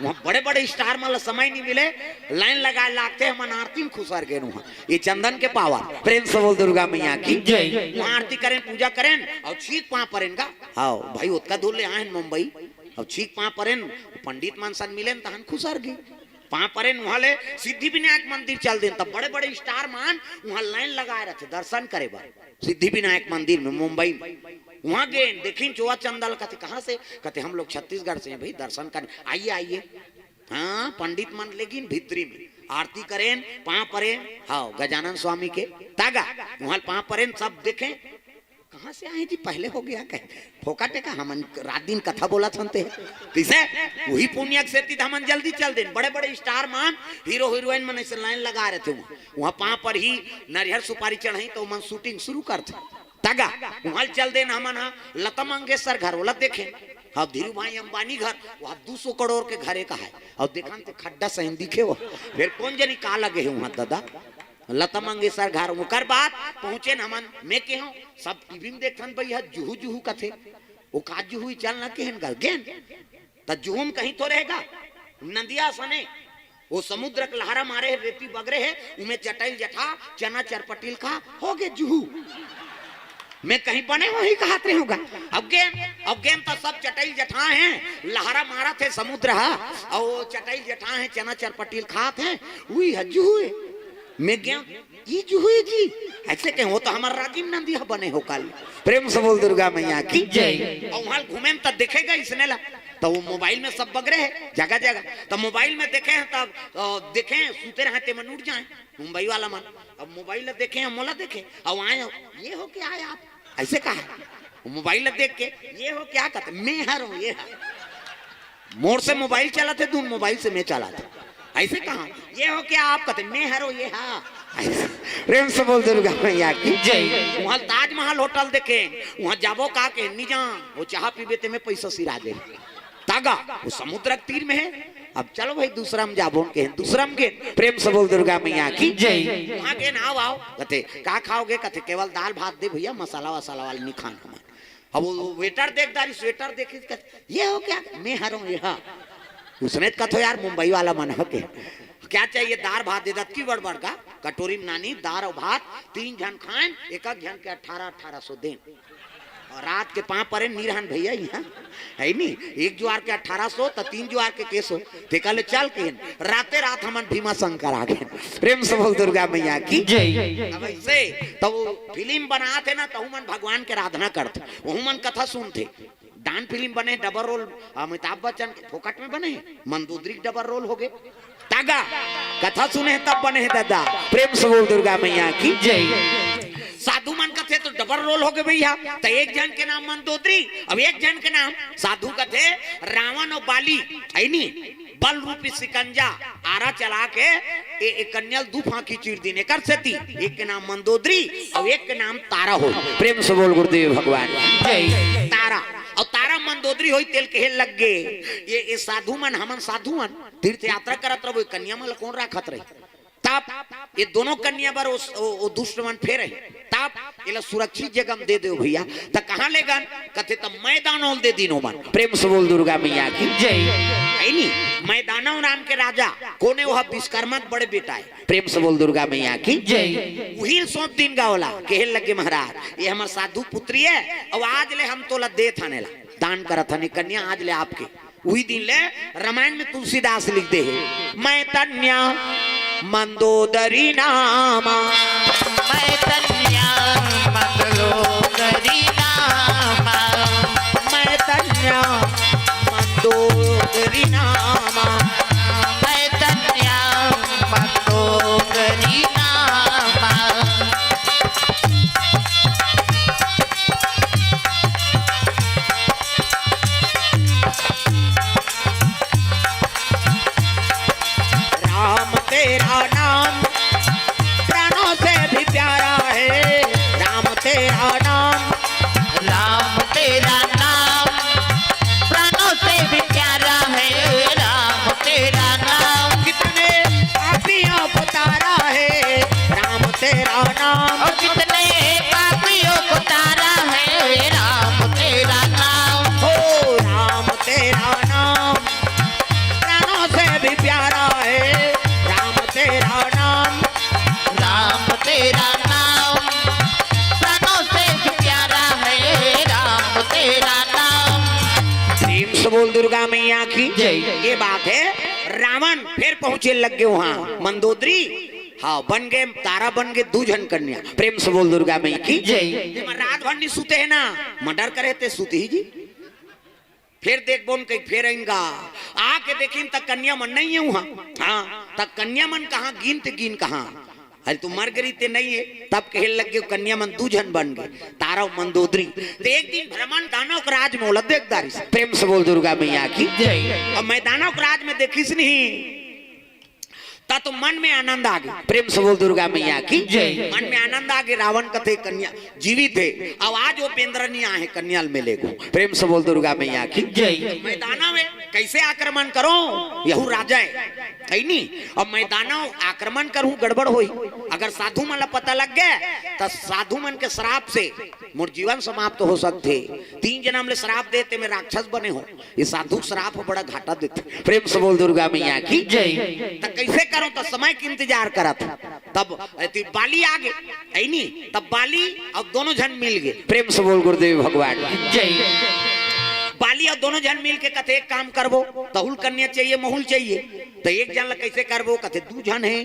उहाँ बड़े बड़े स्टार मन ला समय नहीं मिले, लाइन लगाए लागथे, हमन आरती में खुसर गेन उहाँ। ये चंदन के पावर। प्रेम से बोल दुर्गा मैया की जय। उहाँ आरती करेन, पूजा करेन और छीक पाँव परेन गा। हाँ भाई, ओतका दूर ले आएन मुंबई, अब छीक पाँव परेन, पंडित मन सन मिलेन, तहन खुसर गे। पाँव परेन उहाँ ले सिद्धि विनायक मंदिर चल देन, तब बड़े-बड़े स्टार मन उहाँ लाइन लगाए रहिथे दर्शन करे बर। सिद्धि विनायक मंदिर में मुंबई में। उहाँ गेन, देखिन चोवा चंदा ल, कथे, "कहाँ से?" कथे, "हम लोग छत्तीसगढ़ से हैं भाई, दर्शन करने।" "आइए, आइए।" हाँ, पंडित मन लेगिन भीतरी में आरती करेन, पाँव परेन, हाँ, गजानन स्वामी के। तागा, उहाँ पाँव परेन, सब देखें, कहाँ से आए जी, पहले हो गया कहे। फोकट हे का, हमन रात दिन कथा बोलत हन ते। कइसे? उही पुनिया के सेती त हमन जल्दी चल देन। बड़े बड़े स्टार मन, हीरो हीरोइन मन अइसे लाइन लगा रहिथे उहाँ। उहाँ पाँव परही, नरियर सुपारी चढ़ही त ओमन शूटिंग शुरू करथे। त गा, उहाँ चल देन हमन ह लता मंगेशकर घर, ओला देखेन। अब धीरू भाई अंबानी घर, उहाँ दू सौ करोड़ के घर एक हे। अउ देखन ते खड्डा सही दिखे हो। फेर कोन जनी का लगे हे उहाँ ददा? लता मंगेशकर घर। ओकर बाद पहुँचेन हमन, मैं केहेंव, सब टीवी म देखथन भइया, जुहू जुहू कथे। ओ का जुहू, चल ना केहेन गा, गेन। त जुहू म कहीं थोरे हे गा, नंदिया सने। ओ समुद्र के लहरा मारे हे, रेती बगरे हे, उमे चटइल जठा, चना चरपटिल खा, हो गे जुहू। मैं कहीं बने होही कहत रहेंव गा। अब गेन, अब गेन त सब चटइल जठा हे, लहरा मारत हे समुद्र ह, अउ चटइल जठा हे, चना चरपटिल खात हे, उही ह जुहू हे। मैं गेंव, ई जुहू हे जी। अइसे कहेंव, ओ त हमर राजिम नंदिया बने हो काली। प्रेम से बोल दुर्गा मैया की जय। अउ उहाँ घूमेन त देखे गा अइसने ला। त ओ मोबाइल म सब बगरे हे, जगह जगह। त मोबाइल म देखे हे, तब, अ, देखे, सुते रहे, तेमन उठ जाए, मुंबई वाला मन। अब मोबाइल ल देखे हे, मोला देखे, अउ आए हो, "ये हो क्या है आप?" अइसे कहा। ओ मोबाइल ल देख के, "ये हो क्या?" कहत हे, "मैं हरों, ये हा।" मोर से मोबाइल चलाथे, दून मोबाइल से मैं चलाथों। अइसे कहा, "ये हो क्या आप?" कहत हे, "मैं हरों, ये हा।" अइसे। प्रेम से बोल दुर्गा मैया की जय। उहाँ ताजमहल होटल देखे, उहाँ जाबो का के, "निजा, ओ चाहा पीबे तेमे पइसा सिरा दे।" त गा, ओ समुद्र के तीर म हे। अब चलो भई, दूसरा म जाबो केहेन, दूसरा म गेन। प्रेम से बोल दुर्गा मैया की जय। उहाँ गेन, "आओ, आओ।" कहत हे, "का खाओगे?" कहत हे, "केवल दाल भात दे भइया, मसाला वसाला वाला नइ खान हमन।" अब ओ वेटर देख डारिस, वेटर देखिस, कहत हे, "ये हो क्या?" "मैं हरों, ये हा।" उसने त कथो यार, मुंबई वाला मन हो के। "क्या चाहिए?" "दार भात दे।" दतकी बड़ बड़का कटोरी म नानी दार अउ भात, तीन झन खाएन, एक एक झन के अठारह अठारह सौ देन। अउ रात के पाँव परेन, नइ रहन भइया इहाँ, हे नी? एक जुआर के अठारह सौ, त तीन जुआर के के सौ। तेकर ले चल केहेन, राते रात हमन भीमा शंकर आ गेन। प्रेम से बोल दुर्गा मैया की जय। अब अइसे, त ओ फिल्म बनात हे ना, तहू मन भगवान के आराधना करथे, ओहू मन कथा सुनथे। डांस फिल्म बने, डबल रोल, अमिताभ बच्चन के फोकट म बने, मंदोदरी के डबल रोल हो गे। त गा, कथा सुने हे तब बने हे ददा। प्रेम से बोल दुर्गा मैया की जय। साधु मन कथे त डबल रोल हो गे भइया, त एक झन के नाम मंदोदरी, अब एक झन के नाम साधु कथे रावण अउ बाली, हे नी, बल रूपी शिकंजा आरा चला के ए, ए कन्या ल दू फांकी चीर दिन, एकर सेती एक के नाम मंदोदरी अउ एक के नाम तारा होय। प्रेम से बोल गुरुदेव भगवान जय। तारा, अउ तारा मंदोदरी होय तेला कहे लग गे, ये, ये साधु मन, हमन साधु मन तीर्थ यात्रा करत रहिबो, ये कन्या मन ल कोन राखत रही? तब ये दोनों कन्या बर ओ, ओ, ओ दुष्ट मन फेर हे, तब एला सुरक्षित जगह म दे देव भइया। त कहाँ ले गन? कथे त मैदानव ल दे दिन ओमन। प्रेम से बोल दुर्गा मैया की जय। हे नी, मैदानव नाम के राजा कोन हे? ओह विश्वकर्मा के बड़े बेटा हे। प्रेम से बोल दुर्गा मैया की जय। उही ल सौंप दिन गा ओला, कहे लगे महाराज, ये हमर साधु पुत्री हे, अउ आज ले हम तोला देत हन एला, दान करत हन, ये कन्या आज ले आपके। उही दिन ले रामायण म तुलसीदास लिख दे हे, "मैं तन्या मंदोदरी नामा।" मैं तन्या मंदोदरी नामा। मैं तन्या मंदोदरी नामा। मैं तन्या मंदोदरी नामा। राम तेरा नाम प्राणों से भी प्यारा है, राम तेरा नाम। राम तेरा नाम प्राणों से भी प्यारा है, राम तेरा नाम। कितने पापियों को तारा है, राम तेरा नाम। और कितने पापियों को तारा है, राम तेरा नाम। हो राम तेरा नाम प्राणों से भी प्यारा है, राम तेरा नाम। राम तेरा नाम प्राणों से भी प्यारा है, राम तेरा नाम। प्रेम से बोल दुर्गा मैया की जय। ये बात हे, रावण फेर पहुंचे लग गे उहाँ मंदोदरी। हाँ, बन गे, तारा बन गे दू झन कन्या। प्रेम से बोल दुर्गा मैया की जय। जेमा रात भर नइ सुते हे ना, मर्डर करे ते सुतही जी। फेर देखबो न कहीं, फेर आइन गा। आके देखिन त कन्या मन नइ हे उहाँ। हाँ, त कन्या मन कहाँ, गिन ते गिन कहाँ। अरे तू मर गरी ते नहीं है, तब कहे लग गए कन्या मन दू झन बन गए, तारा अउ मंदोदरी। तो एक दिन भ्रमण दानव के राज में ओला देख डारिस। प्रेम से बोल दुर्गा मैया की। जय। अब मैं दानव के राज में देखिस नहीं, ता तो मन में आनंद आ गए। प्रेम से बोल दुर्गा मैया की। जय। मन में आनंद आ गए। रावण कथे कन्या जीवित है, अब आज वो बेंदरा नहीं आए हैं, कन्या ल मिलेगो। प्रेम से बोल दुर्गा मैया की। जय। मैं दानव है, कैसे आक्रमण करो? यहू राजा है, है नी? अब मैं दानव आक्रमण करूं, गड़बड़ होई। अगर साधु मन ला पता लग गए, तो साधु मन के श्राप से मोर जीवन समाप्त हो सकथे। तीन जन्म ले श्राप देते मैं राक्षस बने हो, ये साधु श्राप बड़ा घाटा देथे। प्रेम से बोल दुर्गा मैया की। जय। त कैसे करो? त समय के इंतजार करत। तब एती बाली आ गए, है नी? तब बाली अउ दोनों झन मिल गए। प्रेम से बोल गुरुदेव भगवान की। जय। बाली अउ दोनों झन मिल के कथे, एक काम करबो, तहुल कन्या चाहिए, महूल चाहिए, त एक झन ला कैसे करबो? कथे दू झन है,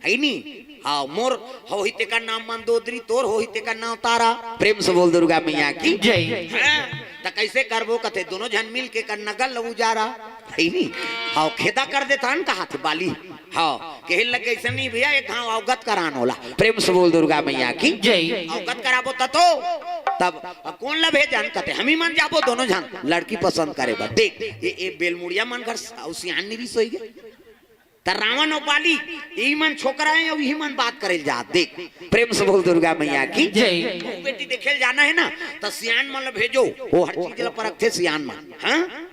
है नी? हाँ, मोर होही तेकर नाम मंदोदरी, तोर होही तेकर नाम तारा। प्रेम से बोल दुर्गा मैया की। जय। हाँ, त कैसे करबो? कथे दोनों झन मिल के कर नगर ल उजारा, है नी? हाँ, खेदा कर देथन कहाथे बाली। हाँ, कहे लगे ऐसा नहीं भैया, एक घाव अवगत करान ओला। प्रेम से बोल दुर्गा मैया की। जय। अवगत कराबो त तो, तब कौन ला भेजन? कथे हम ही मन जाबो दोनों झन लड़की पसंद करे बर। देख ये, ये बेलमुड़िया मन घर अउ सियान निरिस होई गे। त रावण अउ बाली, यही मन छोकरा है अउ यही मन बात करे ल जात। देख, प्रेम से बोल दुर्गा मैया की। जय। बहू बेटी देखे ल जाना है ना, त सियान मन ला भेजो, वो हर चीज ला परखथे सियान मन। हाँ,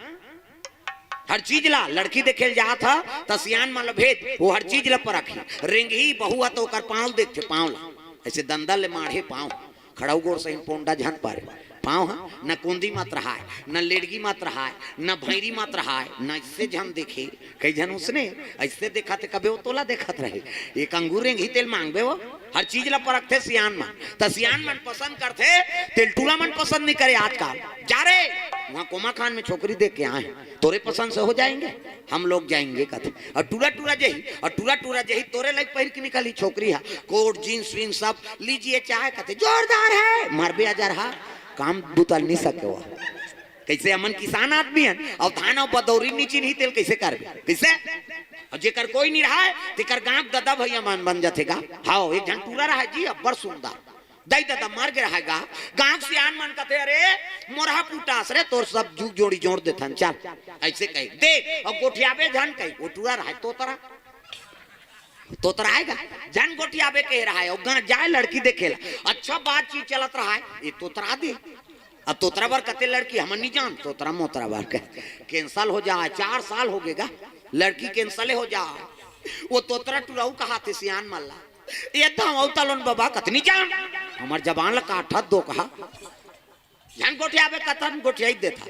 हर चीज ला, लड़की देखे ल जात ह, त सियान मन ला भेज, वो हर चीज ला परखही। रेंगही बहू ह त ओकर पाँव ल देखथे, पाँव ला, ऐसे दंदल ले माढ़े पाँव, खड़ाऊ गोड़ सही पोंडा झन पारे। पाँव ह न कोंदी मत रहाय, न लेडगी मत रहाय, न भैरी मत रहाय, न इससे झन देखे। कई झन उसने ऐसे देखा थे, कबे वो तोला देखत रहे। एक अंगूर रेंगही तेल मांगबे वो। हर चीज ला परखथे सियान मन। त सियान मन पसंद करथे, तेल टूरा मन पसंद नहीं करे आजकल। जा रे, वहाँ कोमा खान में छोकरी देख के आए हैं, तोरे पसंद से हो जाएंगे, हम लोग जाएंगे कथे। और टूरा टूरा जही, और टूरा टूरा जही तोरे लाइक पहिर के निकली छोकरी हा, कोट जींस वींस सब लीजिए चाहे कथे जोरदार है, मरबे अजर हा, काम बुतल नहीं सके वो। कैसे हमन किसान आदमी हन, अउ धान अउ बदौरी नी चिन्ही तेल कैसे करबे? कैसे? अउ जेकर कोई नहीं रहा है, तेकर गांव दादा भैया मन बन जाथे गा। हाओ, एक झन टूरा रहा जी, अब्बड़ सुंदर। दाई दादा मर गे रहा गा। गांव सियान मन कथे, "अरे, मोरहा पुटास रे, तोर सब जुग जोड़ी जोड़ देथन, चल।" ऐसे कहे। दे, अउ गोठियाबे झन कहे, वो टूरा रहा है, तोतरा। तोतरा आएगा, झन गोठियाबे कहे रहा है, अउ गांव जाए लड़की देखे ला। अच्छा बातचीत चलत रहा है, ये तोतरा दे। अब तोतरा बर कते लड़की हमन नहीं जान, तोतरा मोतरा बर के cancel हो जा, चार साल हो गेगा, लड़की cancel हो जा। वो तोतरा टुराऊ कहाथे सियान मन ला, ये धावत तलोन बाबा कतनी जान, हमर जबान ला काटत दो कहा। झन गोठियाबे कतन गोठियाई देथा,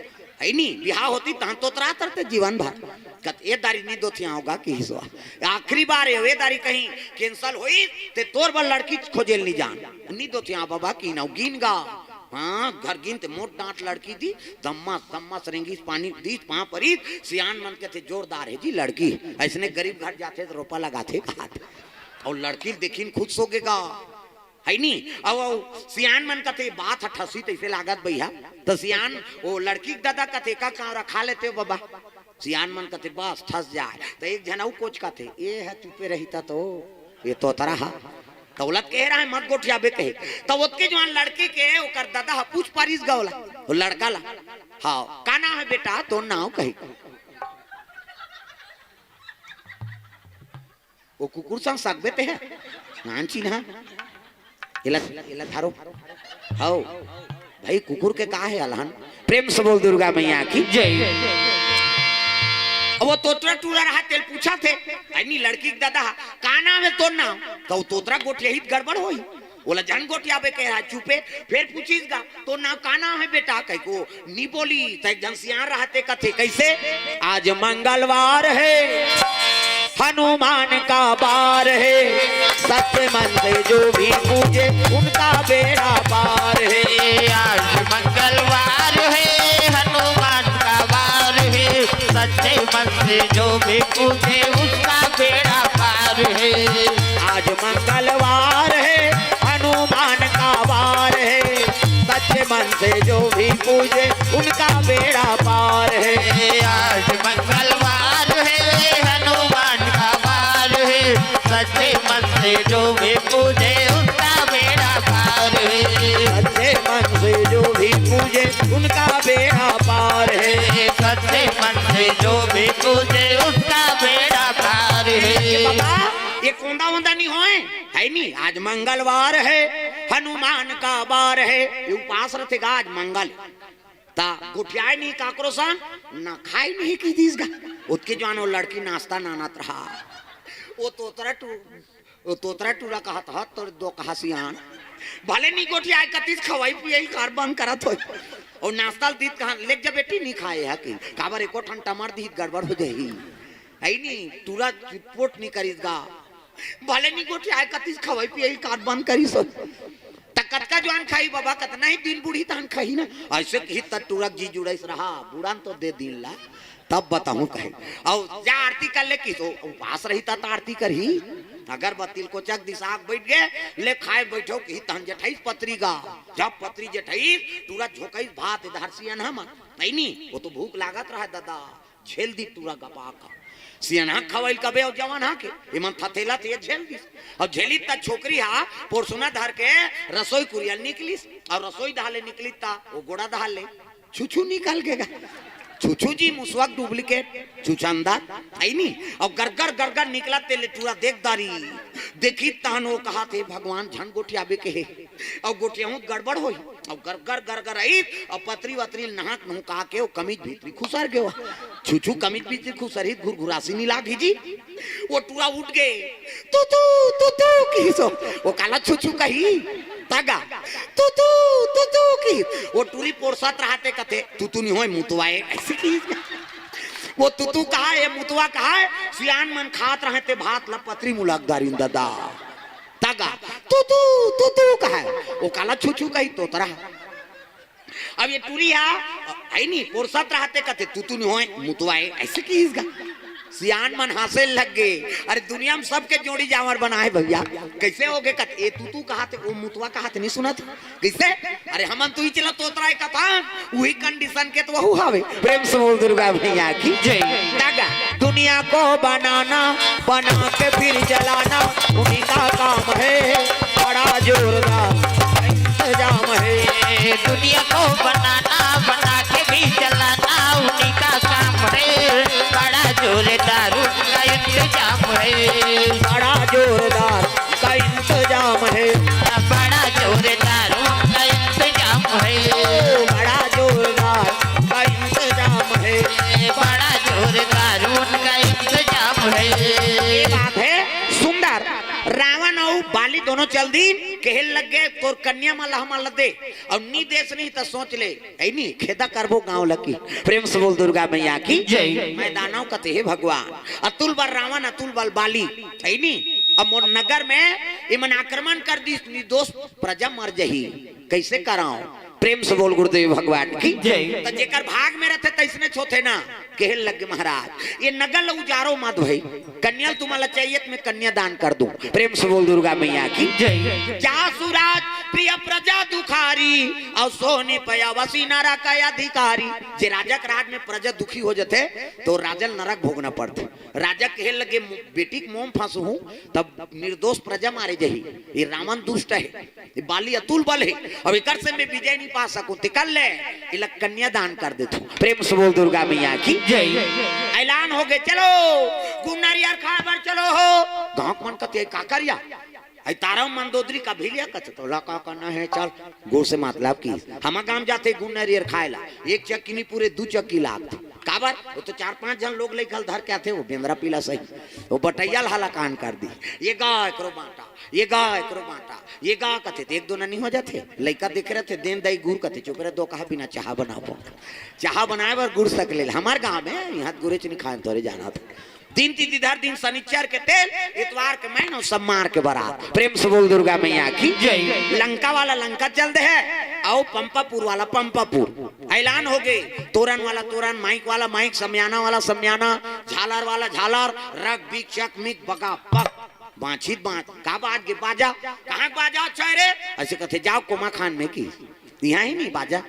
है नी? बिहाव होती तहन तोतरा तरते जीवन भर। कत ए दारी नी दोथिया होगा कि हिसवा। आखिरी बार ए, ए दारी कहीं cancel होई, ते तोर बर लड़की खोजेल नी जान। नी दोथिया बाबा की नाव गिन गा। हाँ, घर गिन ते मोट डांट लड़की दी, धम्मा, धम्मा सरेंगी पानी दी, पाँव परी, सियान मन के थे जोरदार है जी लड़की। ऐसने गरीब घर जाथे तो रोपा लगाथे कहाथे। और लड़की देखिन खुश हो गेगा। है नी? अब, अब सियान मन कथे, "बात ह ठसी तैसे लागत भैया।" त सियान, ओ लड़की के दादा कथे, "का कांव रखा लेते हो बाबा?" सियान मन कथे, "बस ठस जाए।" त एक झन अउ कोच कथे, "ए ह चुपे रहिता तो, ये तोतरा ह।" त ओला त कहे रहा है, "मत गोठियाबे," कहे। त ओतके जवान लड़की के ओकर दादा ह पूछ पारिस गा ओला, ओ लड़का ला, "हाँ, का नाम है बेटा?" "तोर नाम," कही। वो कुकुर संग सकबे ते है। नान चिन्हा। एला, एला धारो। हाओ। भाई कुकुर के का है अलहन? प्रेम से बोल दुर्गा मैया की। जय। अब वो तोतरा टूरा रहा तेल पूछा थे। अन्नी लड़की के दादा, "का नाम है तोर नाम?" तो तोतरा गोठियाही त गड़बड़ होई। ओला झन गोठियाबे कहे रहा, चुपे। फिर पूछिस गा, "तोर नाम का नाम है बेटा?" कहि को नी बोली, त एक झन सियान रहते कथे, कैसे? "आज मंगलवार है, हनुमान का वार है, सत्य मन से जो भी पूजे, उनका बेड़ा पार है।" आज मंगलवार है, हनुमान का वार है, सच्चे मन से जो भी पूजे, उसका बेड़ा पार है। आज मंगलवार है, हनुमान का वार है, सच्चे मन से जो भी पूजे, उनका बेड़ा पार है। आज मंगलवार है, हनुमान का वार है, सच्चे मन से जो भी पूजे उसका बेड़ा पार है। सच्चे मन से जो भी पूजे उनका बेड़ा पार है। सच्चे मन से जो भी पूजे उसका बेड़ा पार है। ये कोंदा वोंदा नहीं होए, है नहीं। आज मंगलवार है, हनुमान का बार है। ये उपास रथेगा आज मंगल। ता गोठियाए नहीं काकरो सन, ना खाए नहीं की दीस गा। ओतके जुवान वो लड़की नाश्ता नानत रहा। वो तोतरा टू वो तोतरा टूरा कहत हत तोर दो कहा सियान। भले नहीं गोठियाए कतिस, खवाई पियाई कार बंद करत होई। और नाश्ता दीत कहा, "लेग जा बेटी, नहीं खाए है कि?" काबर एको ठन टमर दीत गड़बड़ हो जाही। है नहीं, टूरा पोट नहीं करिस गा। भले नहीं गोठियाए कतिस, खवाई पियाई कार बंद करिस होई। त कतका जुवान खाही बाबा, कतना ही दिन बूढ़ी तहन खाही ना। ऐसे कही त टूरा जी जुड़ाइस रहा, बूढ़ा न तो दे दिन ला। तब बताहूँ कहे। अउ जा आरती कर ले, किस उपास रही ता आरती करही। अगरबत्ती ल कोचक दिस आग बैठ गे, ले खाए बैठो कि तहन जेठईस पतरी गा। जब पतरी जेठईस, टूरा झोंकईस भात इधर सियनहा मन। नहीं, नहीं, वो तो भूख लागत रहा दादा। झेल दी टूरा गपा का। सियनहा खवाइल कबे अउ जवानहा के। इमन थथेला ते झेल दिस। अउ झेली त छोकरी हा पोरसुना धर के रसोई कुरियल निकलिस। अउ रसोई धाले निकलिस त वो गोड़ा धाले छुछू निकल के गा। छुछू जी मुसवा के duplicate, छुछंदर, है नी? अउ गरगर गरगर निकलत ते ले टूरा देख दारी, देखी तहन वो कहत हे, "भगवान झन गोठियाबे के हे, अउ गोठियाहूँ त गड़बड़ होही।" अउ गरगर गरगर अइस, अउ पतरी वतरी नहक नहुका के वो कमीज भीतरी खुसर गे। छुछू कमीज भीतरी खुसरही त घुरघुरासी नी लागही जी। वो टूरा उठ गे, "तू तू, तू तू" किहिस। वो काला छुछू कही, तगा, "तू तू, तू तू" किहिस। वो टूरी पोरसत रहा ते कथे, "तू तू नहीं होय, मुतवा ए," ऐसे किहिस। वो तू तू कहा, ये मुतवा कहा है, सियान मन खात रहे ते भात ला पतरी मुलक दारिन दादा। तगा, "तू तू, तू तू" कहा है। वो काला छुछू कही तोतरा। अब ये टूरी हा, है नी, पोरसत रहा ते कथे, "तू तू नहीं होय, मुतवा ए," ऐसे किहिस गा। सियान मन हंसे लग गे। अरे दुनिया में सबके जोड़ी जांवर बनाए भैया, कैसे हो गे कथे, "ए तू तू कहा थे, वो मुतवा कहा थे, नहीं सुना था?" कैसे? अरे हमन तो ही चला तोतरा ए कथा, वही condition के तो वहू हावे। प्रेम से बोल दुर्गा मैया की जय। तगा, दुनिया को बनाना, बना के फिर जलाना, उन्हीं का काम है, बड़ा जोरदार इंतजाम है। दुनिया को बनाना, बना के भी जलाना, उन्हीं का काम है, बड़ा जोरदार उनका इंतजाम है। बड़ा जोरदार का इंतजाम है। बड़ा जोरदार उनका इंतजाम है। बड़ा जोरदार का इंतजाम है। बड़ा जोरदार उनका इंतजाम है। ये बात है सुंदर। रावण अउ बाली दोनों चल दी, कहे लग गे, "तोर कन्या मा लहमा लदे, अउ नी देस नहीं त सोच ले।" ऐ नी, खेदा करबो गांव लकी। प्रेम से बोल दुर्गा मैया की जय। मैदानव कथे हे भगवान, अतुल बल रावण, अतुल बल बाली, ऐ नी। अब मोर नगर में इमन आक्रमण कर दिस, निर्दोष प्रजा मर जही, कैसे कराओ? प्रेम से बोल गुरुदेव भगवान की जय। त जेकर भाग में रहते तैसने छोथे ना, कहे लग गे महाराज, ये नगर ल उजारो मत भई, कन्या ल तुमन ल चाहिए त मैं कन्या दान कर दूं। प्रेम से बोल दुर्गा मैया की जय। जा सुराज प्रिय प्रजा दुखारी, अउ सोनी पयावसी नरक अधिकारी। जे राजा के राज में प्रजा दुखी हो जथे, तो राजा ल नरक भोगना पड़थे। राजा कहे लगे, "मो-, बेटी के मोह म फंसहूं, तब निर्दोष प्रजा मारे जही। ये रावण दुष्ट है, ये बाली अतुल बल है, अब एकर से मैं विजय नहीं पा सकूं, तेकर ले एला कन्या दान कर देथूं।" प्रेम से बोल दुर्गा मैया की जय। ऐलान हो गे, "चलो गुड़ नरियर खाए बर चलो हो।" गांव के मन कथे, "का करिया? ऐ तारा मंदोदरी का भिलिया कथे।" "तो ला का करना है, चल।" गुड़ से मतलब की हमर गांव जाथे गुड़ नरियर खाए ला, एक चक्की नहीं पूरे दू चक्की लागथे। काबर? वो तो चार पांच झन लोग लइका ल धर के आथे, वो बेंदरा पीला सही, वो बटैया ल हलाकान कर दी। "ये गा एकरो बांटा, ये गा एकरो बांटा, ये गा" कथे, त एक दो ननी हो जाथे। लइका देखे रहथे, "देन दाई गुड़" कथे, "चुप रे, दो कहा बिना चाहा बनाबो।" चाहा बनाए बर गुड़ सकले ल। हमर गांव में इहां त गुरेच नहीं खाए, तोरे जाना था। दिन तिथि धर दिन, सनिचर के तेल, इतवार के मैन अउ सम्मार के बरात। प्रेम से बोल दुर्गा मैया की जय। लंका वाला लंका चल दे है, अउ पंपापुर वाला पंपापुर। ऐलान हो गे, तोरन वाला तोरन, माइक वाला माइक, समियाना वाला समियाना, झालर वाला झालर, रग बिक चक मिक बगा बक। बांछी बांच, का बाज गे बाजा, कहां के बाजा अच्छा है रे? ऐसे कथे, "जाव कोमा खान में की, इहां ही नहीं बाजा।"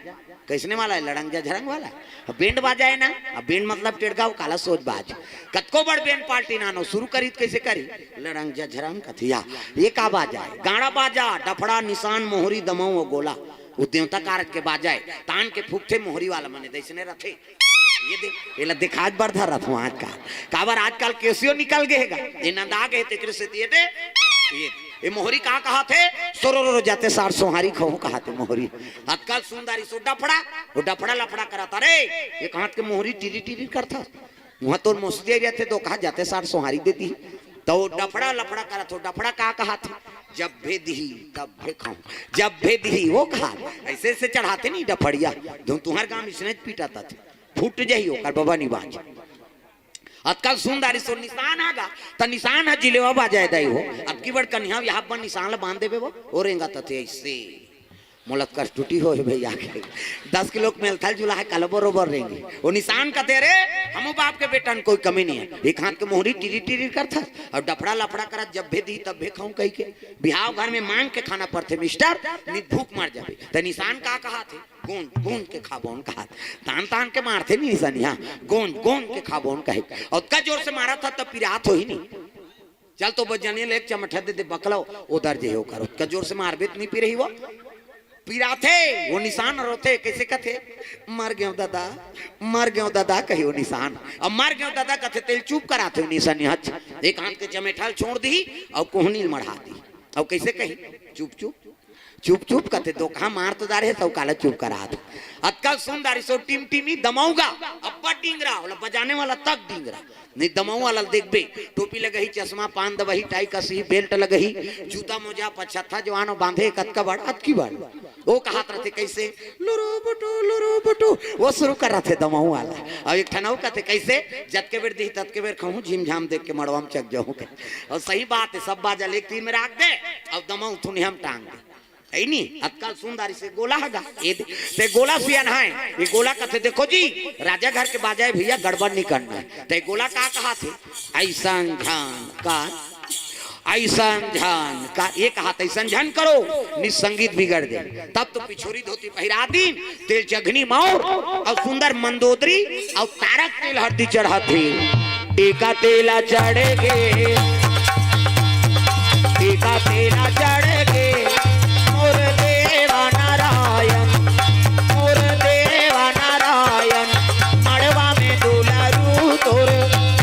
कइसने वाला हे? लड़ंग झझरंग वाला। अब बेंड बाजा हे ना, अब बेंड मतलब टेड़गा, वो काला सोज बाज। कतको बड़ बेंड पार्टी नानो, सुरू करी त कइसे करी? लड़ंग झझरंग कथिया, ये का बाजा हे? गाड़ा बाजा, डफड़ा, निसान, मोहरी, दमऊ अउ गोला। वो देवता कारज के बाजा हे, तान के फूकथे मोहरी वाला मने, दइसने रथे। ये दे, एला दिखात बर धरत हूँ आज का। काबर आजकल केसियो निकल गे हे गा, ये नंदा गे हे, तेकरे सेती ये दे, ये, ये मोहरी का कहाथे? सोरो रो जाते सार सोहारी खहूँ कहाथे मोहरी। आजकल सुंदरी सो डफड़ा, वो डफड़ा लफड़ा करत, अरे, ये कहात के मोहरी टिरी टिरी करत हस। उहाँ तोर मोसती रहिथे तो कहा जाते सार सोहारी देती। तो वो डफड़ा लफड़ा करत हो, डफड़ा का कहाथे? जब भे दिही, तब भे खाऊं। जब भे दिही, वो कहा, अइसे अइसे चढ़ाथे नहीं डफड़िया। धुन तुहर गांव इसने पीटा थे, फूट जाही ओकर बबा निबाज। अतका सुंदर सो निसान आ गा, त निसान ह जिलेवा बाजाय दाई हो। अब की बड़ कन्या बिहाव बर निसान ल बांध देबे वो, ओ रेंगा तथे अइसे। मोला कस टूटी हो हे भैया के। दस किलो के मेलथल जुला हे, काला बरोबर रेंगे। वो निसान कथे, "रे, हमू बाप के बेटन कोई कमी नहीं हे।" एक हाथ के मोहरी टिरी टिरी करत हस, अउ डफड़ा लफड़ा करत, "जब भे दिही, तब भे खाऊं" कहि के। बिहाव घर में मांग के खाना पड़थे मिस्टर, नहीं भूख मर जाबे। त निसान का कहाथे? गोंज, गोंज के खाबोन कहाथे। तान, तान के मारथे नहीं निसनिया, गोंज, गोंज के खाबोन कहे। अउ अतका जोर से मारत हस त पिरात होही नहीं। चल तो बजनिया ले एक चमठा दे दे बकलो, ओदर जे ओकर। अतका जोर से मारबे त नहीं पिरही वो। पिराथे, वो निसान रोथे, कइसे कथे? "मर गेंव ददा, मर गेंव ददा," कही वो निसान। अब "मर गेंव ददा" कथे तेला चुप कराथे वो निसनिया। एक हाथ के चमेठा ल छोड़ दिही, अउ कोहनी ल मढ़ा दिही। अउ कइसे कही? "चुप, चुप।" चुप चुप कथे, दोकहा मार तो डारे हे, तउ काला चुप करात। अतका सुंदर सो टिमटिमी दमऊ गा, अब्बड़ डिंगरा, ओला बजाने वाला तक डिंगरा। नहीं दमऊ वाला देखबे, टोपी लगही, चश्मा, पान दबही, टाई कसही, बेल्ट लगही, जूता मोजा, पछत्था जवान बांधे, कतका बड़, अतकी बड़। वो कहात रथे कइसे? "लुरु बुटु, लुरु बुटु।" वो सुरू करथे दमऊ वाला। अउ एक ठन अउ कथे कइसे? "जतके बेर दिही, ततके बेर खाहूं, झिमझाम देख के मड़वा में चक जाहूं।" अउ सही बात हे, सब बाजा ल एक तीर में राख दे, अउ दमऊ थुनिहा म टांग दे। हे नी, अतका सुंदर से गोला हे गा। ए दे, ते गोला सियान हे, ये गोला कथे, "देखो जी, राजा घर के बाजा हे भैया, गड़बड़ नहीं करना हे।" ते गोला का कहाथे? "अइसन झन का, अइसन झन का," ये कहाथे, "अइसन झन करो, नहीं संगीत बिगड़ दे।" तब तो पिछोरी धोती पहिरा दिन, तेल चघनी मौर, अउ सुंदर मंदोदरी, अउ तारक तेल हरदी चढ़ाथे। टीका तेला चढ़ गे, टीका तेला चढ़ गे, मोर देवा नारायण, मोर देवा नारायण, मड़वा में दुलारू तोर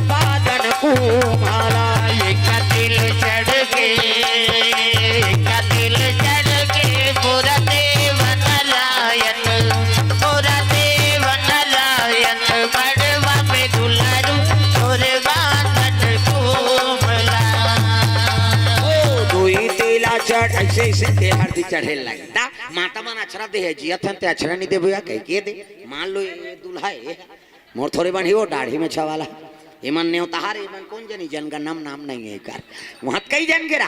बादन कुमारा। एक तिल चढ़ गे, एक तिल चढ़ गे, मोर देवा नारायण, मोर देवा नारायण, मड़वा में दुलारू तोर बादन कुमारा। ओ, दुई तेला चढ़, अइसे, अइसे तेल हरदी चढ़े लगे। दा, माता मन अछरा दे हे, जियत हन ते अछरा नहीं देबो या कहि के दे। मान लो ये दूल्हा हे, मोर थोरे बन ही वो दाढ़ी में छवाला। एमन नेवताहार, एमन कोन जनी, जनगणना म नाम नहीं हे एकर। उहाँ त कई जन गे रहा।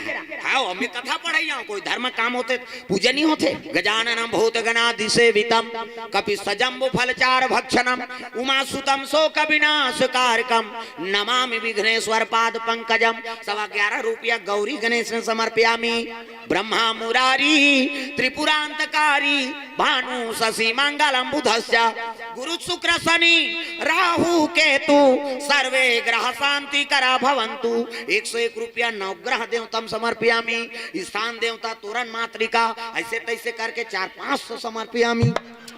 हाँ, हमें कथा पढ़ाई जाओ, कोई धर्म काम होथे, पूजा नहीं होथे। गजाननम भूत गणादिसेवितम, कपि सजम्बु फलचार भक्षणम, उमा सुतम शोक विनाश कारकम, नमामि विघ्नेश्वर पाद पंकजम। सवा ग्यारह रुपया गौरी गणेश में समर्पयामि। ब्रह्मा मुरारी त्रिपुरांतकारी, भानु शशि मंगलम बुधश्च, गुरु शुक्र शनि राहु केतु, सर्वे ग्रह शांति करा भवंतु। एक सौ एक रुपया नवग्रह देवतम समर्पयामि, स्थान देवता तोरण मातृका, अइसे तइसे करके चार पाँच सौ समर्पयामि।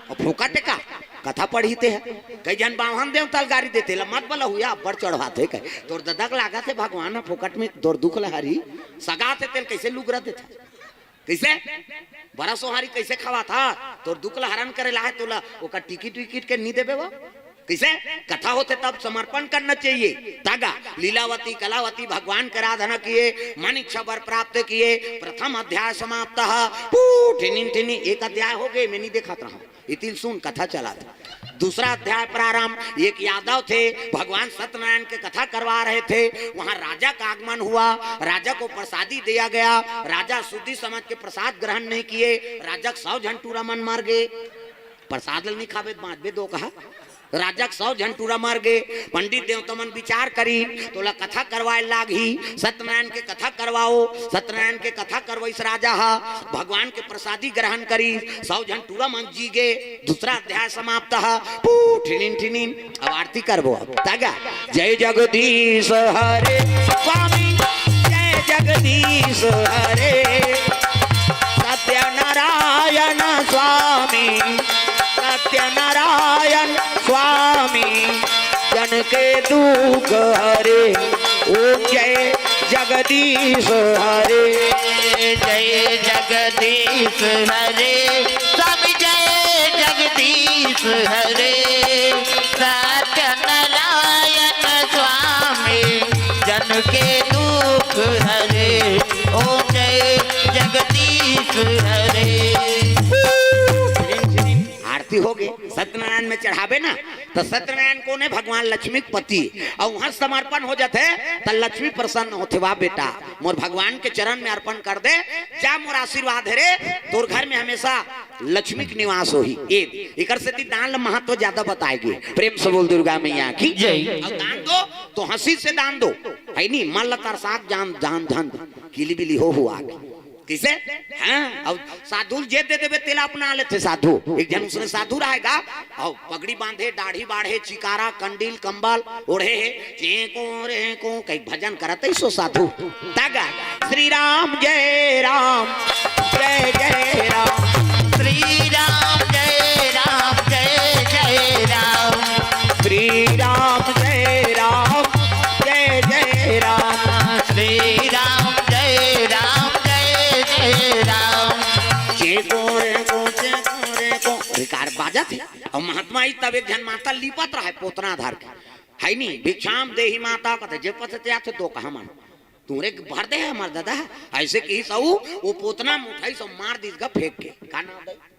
अउ फोकट का कथा पढ़ी ते हे, कई जन बाम्हन देवता ल गारी देथे, "ला मत बला हुआ, अब्बड़ चढ़वाथे कहे।" तोर ददा के लागत हे भगवान ह फोकट में तोर दुख ल हरी, सगा थे तेल कइसे लुगरा देथे? कइसे? बरा सोहारी कइसे खवाथा? तोर दुख ल हरन करे ला हे, तोला ओकर टिकट विकट के नी देबे वो? कइसे? कथा होथे तब समर्पण करना चाहिए। तागा लीलावती कलावती भगवान के आराधना किए, मन इच्छा वर प्राप्त किए। प्रथम अध्याय समाप्त ह। पू, ठिनिन ठिनी, एक अध्याय हो गे, मैं नी देखत रहा। इतिल सुन कथा चला था। दूसरा अध्याय प्रारंभ। एक यादव थे, भगवान सत्यनारायण के कथा करवा रहे थे। वहां राजा का आगमन हुआ, राजा को प्रसादी दिया गया। राजा शुद्धि समझ के प्रसाद ग्रहण नहीं किए, राजा के सौ झन टूरा मन मर गए। प्रसाद ल नहीं खाबे त बांचबे दो कहा। राजा के सौ झन टूरा मर गे। पंडित देवता मन विचार करिन, तोला कथा करवाए लागही, सत्यनारायण के कथा करवाओ। सत्यनारायण के कथा करवाइस राजा ह, भगवान के प्रसादी ग्रहण करिस, सौ झन टूरा मन जी गे। दूसरा अध्याय समाप्त ह। पू ठिनिन ठिनिन। अब आरती करबो। अब तगा, जय जगदीश हरे स्वामी, जय जगदीश हरे सत्यनारायण स्वामी, सत्यनारायण स्वामी, जन के दुख हरे। ओम जय जगदीश हरे। जय जगदीश हरे, स्वामी जय जगदीश हरे। सत्यनारायण स्वामी, जन के दुख हरे। ओम जय जगदीश हरे। आरती हो गे, सत्यनारायण में चढ़ाबे ना, त सत्यनारायण कोन हे? भगवान लक्ष्मी के पति। अउ उहाँ समर्पण हो जाथे, त लक्ष्मी प्रसन्न होथे। वाह बेटा, मोर भगवान के चरण में अर्पण कर दे, जा मोर आशीर्वाद हे रे, तोर घर में हमेशा लक्ष्मी के निवास होही। ए, एकर सेती दान ल महत्व ज्यादा बताए गे। प्रेम से बोल दुर्गा मैया की जय। अउ दान दो तो हंसी से दान दो, हे नी? मन ल तरसाक जान, जान धन, किली बिली हो हुआ। कइसे? हाँ, अउ साधु ल जे दे देबे, तेला अपना लेथे साधु। एक झन उसने साधु रहेगा, अउ पगड़ी बांधे, दाढ़ी बाढ़े, चिकारा, कंडील, कंबल ओढ़े हे, चेंको रेंको, कहीं भजन करत हे सो साधु। तगा, श्री राम जय राम, जय जय राम। श्री राम जय राम, जय जय राम। श्री राम जय राम, जय जय राम। श्री राम जय राम, जय जय राम। चेंको रेंको, चेंको रेंको। रिकार बाजत हे। अउ महात्मा आई तब एक झन माता लिपत रहे पोतना धर के। हे नी, भिक्षाम देही माता कथे, जे पथे ते आथे तो कहा मन। तुरे भर दे हे हमर दादा। अइसे कहिस अउ, ओ पोतना म उठाइस अउ मार दिस गा फेंक के। का नाम दे?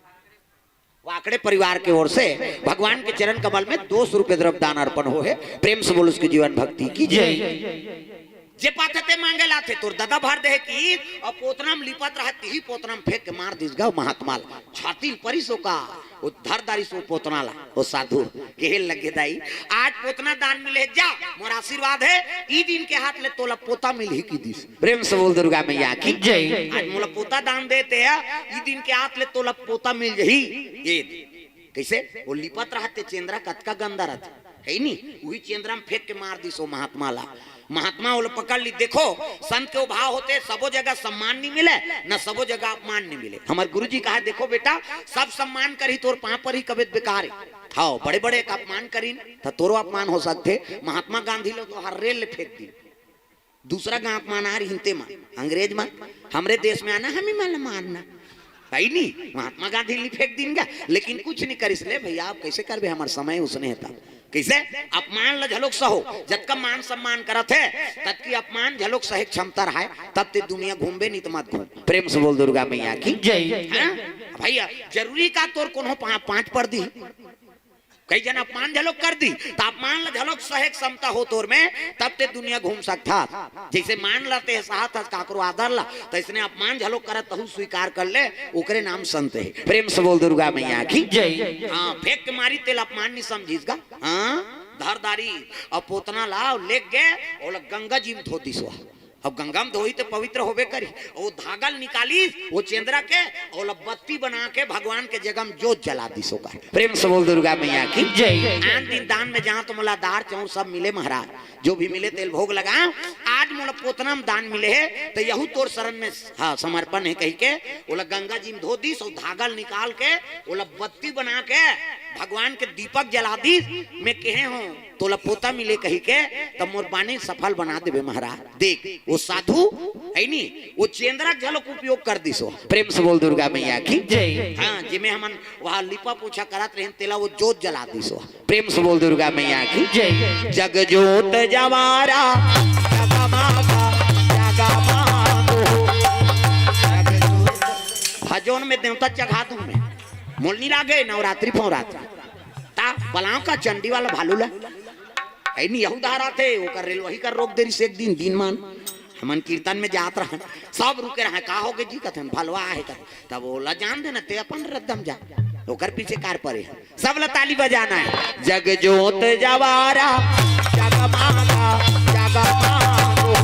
वाकड़े परिवार के ओर से भगवान के चरण कमल में दो सौ रुपये द्रव्य दान अर्पण हो हे। प्रेम से बोल उसकी जीवन भक्ति की जय। जे पाथे ते मांगे लाथे, तोर दादा भर दे हे कि, अउ पोतना म लिपत रहे, तिही पोतना म फेंक के मार दिस गा महात्मा ला। छाती ल परिस ओका, ओ धर दारिस ओ पोतना ला, ओ साधु, कहे लगे दाई, आज पोतना दान मिले हे, जा, मोर आशीर्वाद हे, ई दिन के हाथ ले तोला पोता मिलही कि दिस। प्रेम से बोल दुर्गा मैया की जय। आज मोला पोता दान देते हे, ई दिन के हाथ ले तोला पोता मिल जही। ए, कइसे? ओ लिपत रहत हे चेंदरा कतका गंदा रहत हे, हे नी? उही चेंदरा म फेंक के मार दिस ओ महात्मा ला। महात्मा ओला पकड़ ली। देखो, संत के ओ भाव होथे, सबो जगह सम्मान नी मिले, न सबो जगह अपमान नी मिले। हमर गुरुजी कहा, देखो बेटा, सब सम्मान करही, तोर पांव परही कबे त बेकार हे। हव, बड़े-बड़े के अपमान करिन, त तोरो अपमान हो सकथे। महात्मा गांधी ल तो हर रेल ले फेंक दिन। दूसरा गांव के मन आ रहिन ते मन, अंग्रेज मन, हमरे देश में आना, हमी मन ल मारना। हे नी, महात्मा गांधी ल फेंक दिन गा, लेकिन कुछ नी करिस। ले भइया, अब कइसे करबे, हमर समय उसने हे तब। कइसे? अपमान ल घलोक सहो, जतका मान सम्मान करत हे, ततकी अपमान घलोक सहे के क्षमता रहय, तब ते दुनिया घूमबे, नी त मत घूम। प्रेम से बोल दुर्गा मैया की जय। हाँ? भइया, जरूरी का तोर कोनो पा-, पांच पर दी? कई झन अपमान घलोक कर दी, त अपमान ल घलोक सहे के क्षमता हो तोर में, तब ते दुनिया घूम सकथा। जइसे मान ल ते सहत हस काकरो आदर ला, त अइसने अपमान घलोक करत तहू स्वीकार कर ले, ओकरे नाम संत हे। प्रेम से बोल दुर्गा मैया की जय। हाँ, फेंक के मारी तेला अपमान नी समझिस गा। हाँ, धर दारिस अउ पोतना ला अउ लेग गे, ओला गंगा जी म धो दिस वा। अब गंगा म धोही त पवित्र होबे करी। ओ धागा ल निकालिस, ओ चेंदरा के, ओला बत्ती बना के भगवान के जगह म जोत जला दिस ओकर। प्रेम से बोल दुर्गा मैया की जय। आन दिन दान में जांव त मोला दार चाउर सब मिले महाराज, जो भी मिले तेल भोग लगांव। आज मोला पोतना म दान मिले हे, त यहू तोर शरण में, हाँ, समर्पण हे कहिके ओला गंगा जी म धो दिस अउ धागा ल निकाल के ओला बत्ती बना के भगवान के दीपक जला दिस। मैं कहे हों तोला पोता मिले कहिके, त मोर बानी सफल बना देबे महाराज। देख, ओ साधु हे नी, ओ चेंदरा के घलोक उपयोग कर दिस ओ। प्रेम से बोल दुर्गा मैया की जय। हाँ, जेमे हमन वहाँ लिपा पोछा करत रहेन, तेला ओ जोत जला दिस ओ। प्रेम से बोल दुर्गा मैया की जय। जग जोत जवारा जगमागा जगमागो। जग जोत। भजोन में देवता चघा दूं मैं। मोल नी लागे नवरात्रि फवरात्रि। त बलांव का चंडी वाला भालू ला। हे नी, यहू डहर आथे, ओकर रेलवही कर रोक दे रिहिस एक दिन, दिन मान। हमन कीर्तन में जात रहन, सब रुके रहन, "का होगे जी?" कथन, "भलवा आहे," कथन। तब ओला जान देना, ते अपन रद्दम जा। ओकर पीछे कार परे हे। सब ला ताली बजाना हे। जग जोत जवारा जगमागा जगमागो।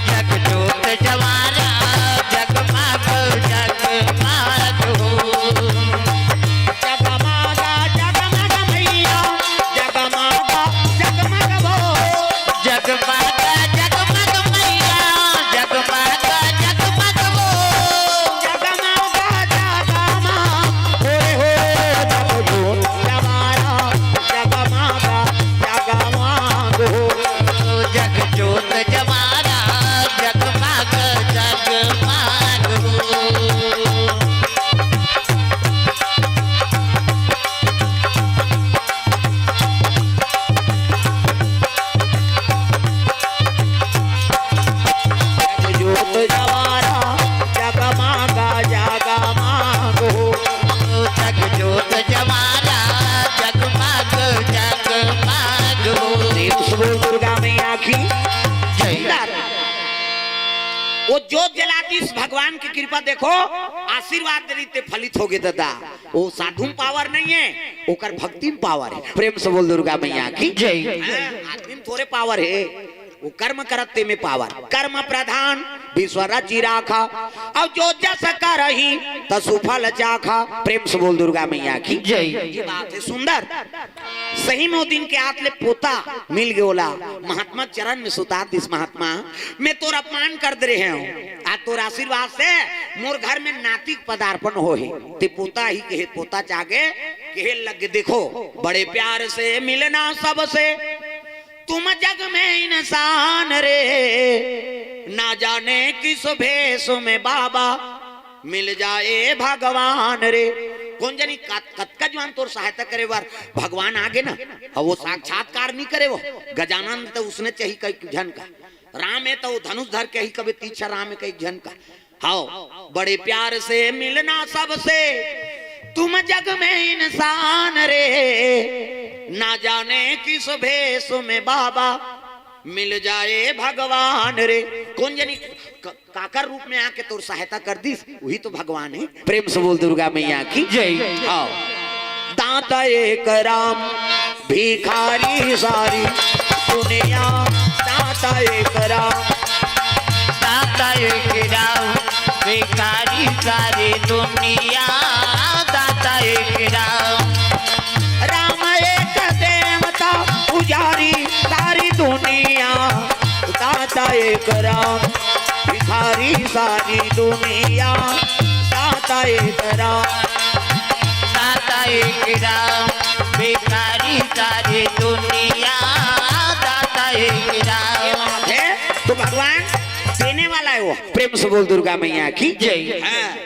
जग जोत जवारा जगमाग जगमागो। जगमागा जगमग मैया जगमागा जगमग वो। जगमागा जगमग मैया जगमागा जगमग वो। जगमागा जगमा हो रे हो। जग जोत जवारा जगमागा जगमागो। जग जोत जवारा जगमाग जगमागो। जग जोत जवारा जगमागा जगमागो। जग जोत जवारा जगमाग जगमागो। प्रेम से बोल दुर्गा मैया की जय। वो जोत जलातीस, भगवान की कृपा देखो, आशीर्वाद दे रही ते फलित होगे दादा। वो साधु में पावर नहीं है, ओकर भक्ति में पावर है। प्रेम से बोल दुर्गा मैया की जय। हाँ, आदमी में थोड़े पावर है, वो कर्म करत ते में पावर। कर्म प्रधान विश्व रचि राखा, और जो जस करही त सुफल चाखा। प्रेम से बोल दुर्गा मैया की जय। ये बात है सुंदर। सही में वो दिन के आत ले पोता मिल गयोला, महात्मा चरण में सुता दिस, महात्मा, मैं तोर अपमान कर दे रहे हूँ, आज तोर आशीर्वाद से मोर घर में नाती के पदार्पण होही। ते पोता ही कहे, पोता चागे कहे लगे, देखो बड़े प्यार से मिलना सबसे, तुम जग में इंसान रे, ना जाने किस भेष में बाबा मिल जाए भगवान रे। कोन जनी कत-, कतका जुवान तोर सहायता करे बर भगवान आगे ना, अउ वो साक्षात्कार नहीं करे, वो गजानन तो उसने चाही कई झन का, राम है तो वो धनुष धर के ही कभी तीछा राम है कई झन का। हाओ, बड़े प्यार से मिलना सबसे, तुम जग में इंसान रे, ना जाने किस भेष में बाबा मिल जाए भगवान रे। कोन जनी क-, काकर रूप में आके तोर सहायता कर दिस, वही तो भगवान है। प्रेम से बोल दुर्गा मैया की जय। हाँ। दाता एक राम भिखारी सारी दुनिया, दाता एक राम। दाता एक राम भिखारी सारी दुनिया, दाता एक राम। राम एक देवता पुजारी सारी दुनिया, दाता एक राम भिखारी सारी दुनिया, दाता एक राम। दाता एक राम भिखारी सारी दुनिया, दाता एक राम। है तो भगवान देने वाला है वो। प्रेम से बोल दुर्गा मैया की जय। हाँ।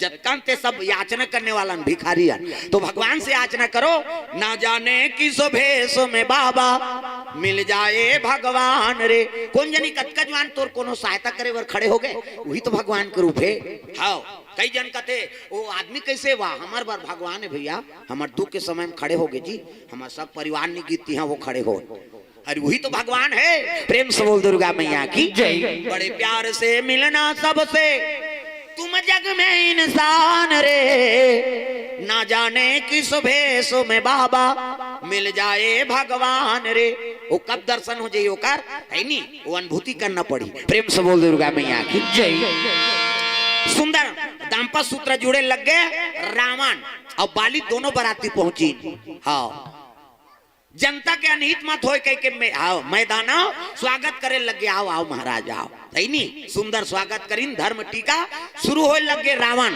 जतकन ते सब याचना करने वाला न, भिखारी हन। तो भगवान से याचना करो, ना जाने किस भेष में बाबा मिल जाए भगवान रे। कोन जनी कतका जुवान तोर कोनो सहायता करे बर खड़े होगे, वही तो भगवान के रूप है। हाँ, कई जन कथे, "वो आदमी कैसे वा, हमर बर भगवान है भैया, हमर दुख के समय में खड़े होगे जी, हमर सब परिवार निगीती हैं, वो खड़े हो।" अरे वही तो भगवान है। प्रेम से बोल दुर्गा मैया की जय। बड़े प्यार से मिलना सबसे, तुम जग में इंसान रे, ना जाने किस भेष में बाबा मिल जाए भगवान रे। वो कब दर्शन हो जाई ओकर, है नी, वो अनुभूति करना पड़ी। प्रेम से बोल दुर्गा मैया की जय। सुंदर दाम्पत्य सूत्र जुड़े लग गए रावण और बाली दोनों बराती पहुंची। हाँ, जनता के अनहित मत होय कह के मैं, आओ मैदान आओ, स्वागत करे लगे, आओ, आओ महाराज आओ, सही नी, सुंदर स्वागत करिन। धर्म टीका शुरू होय लगे, रावण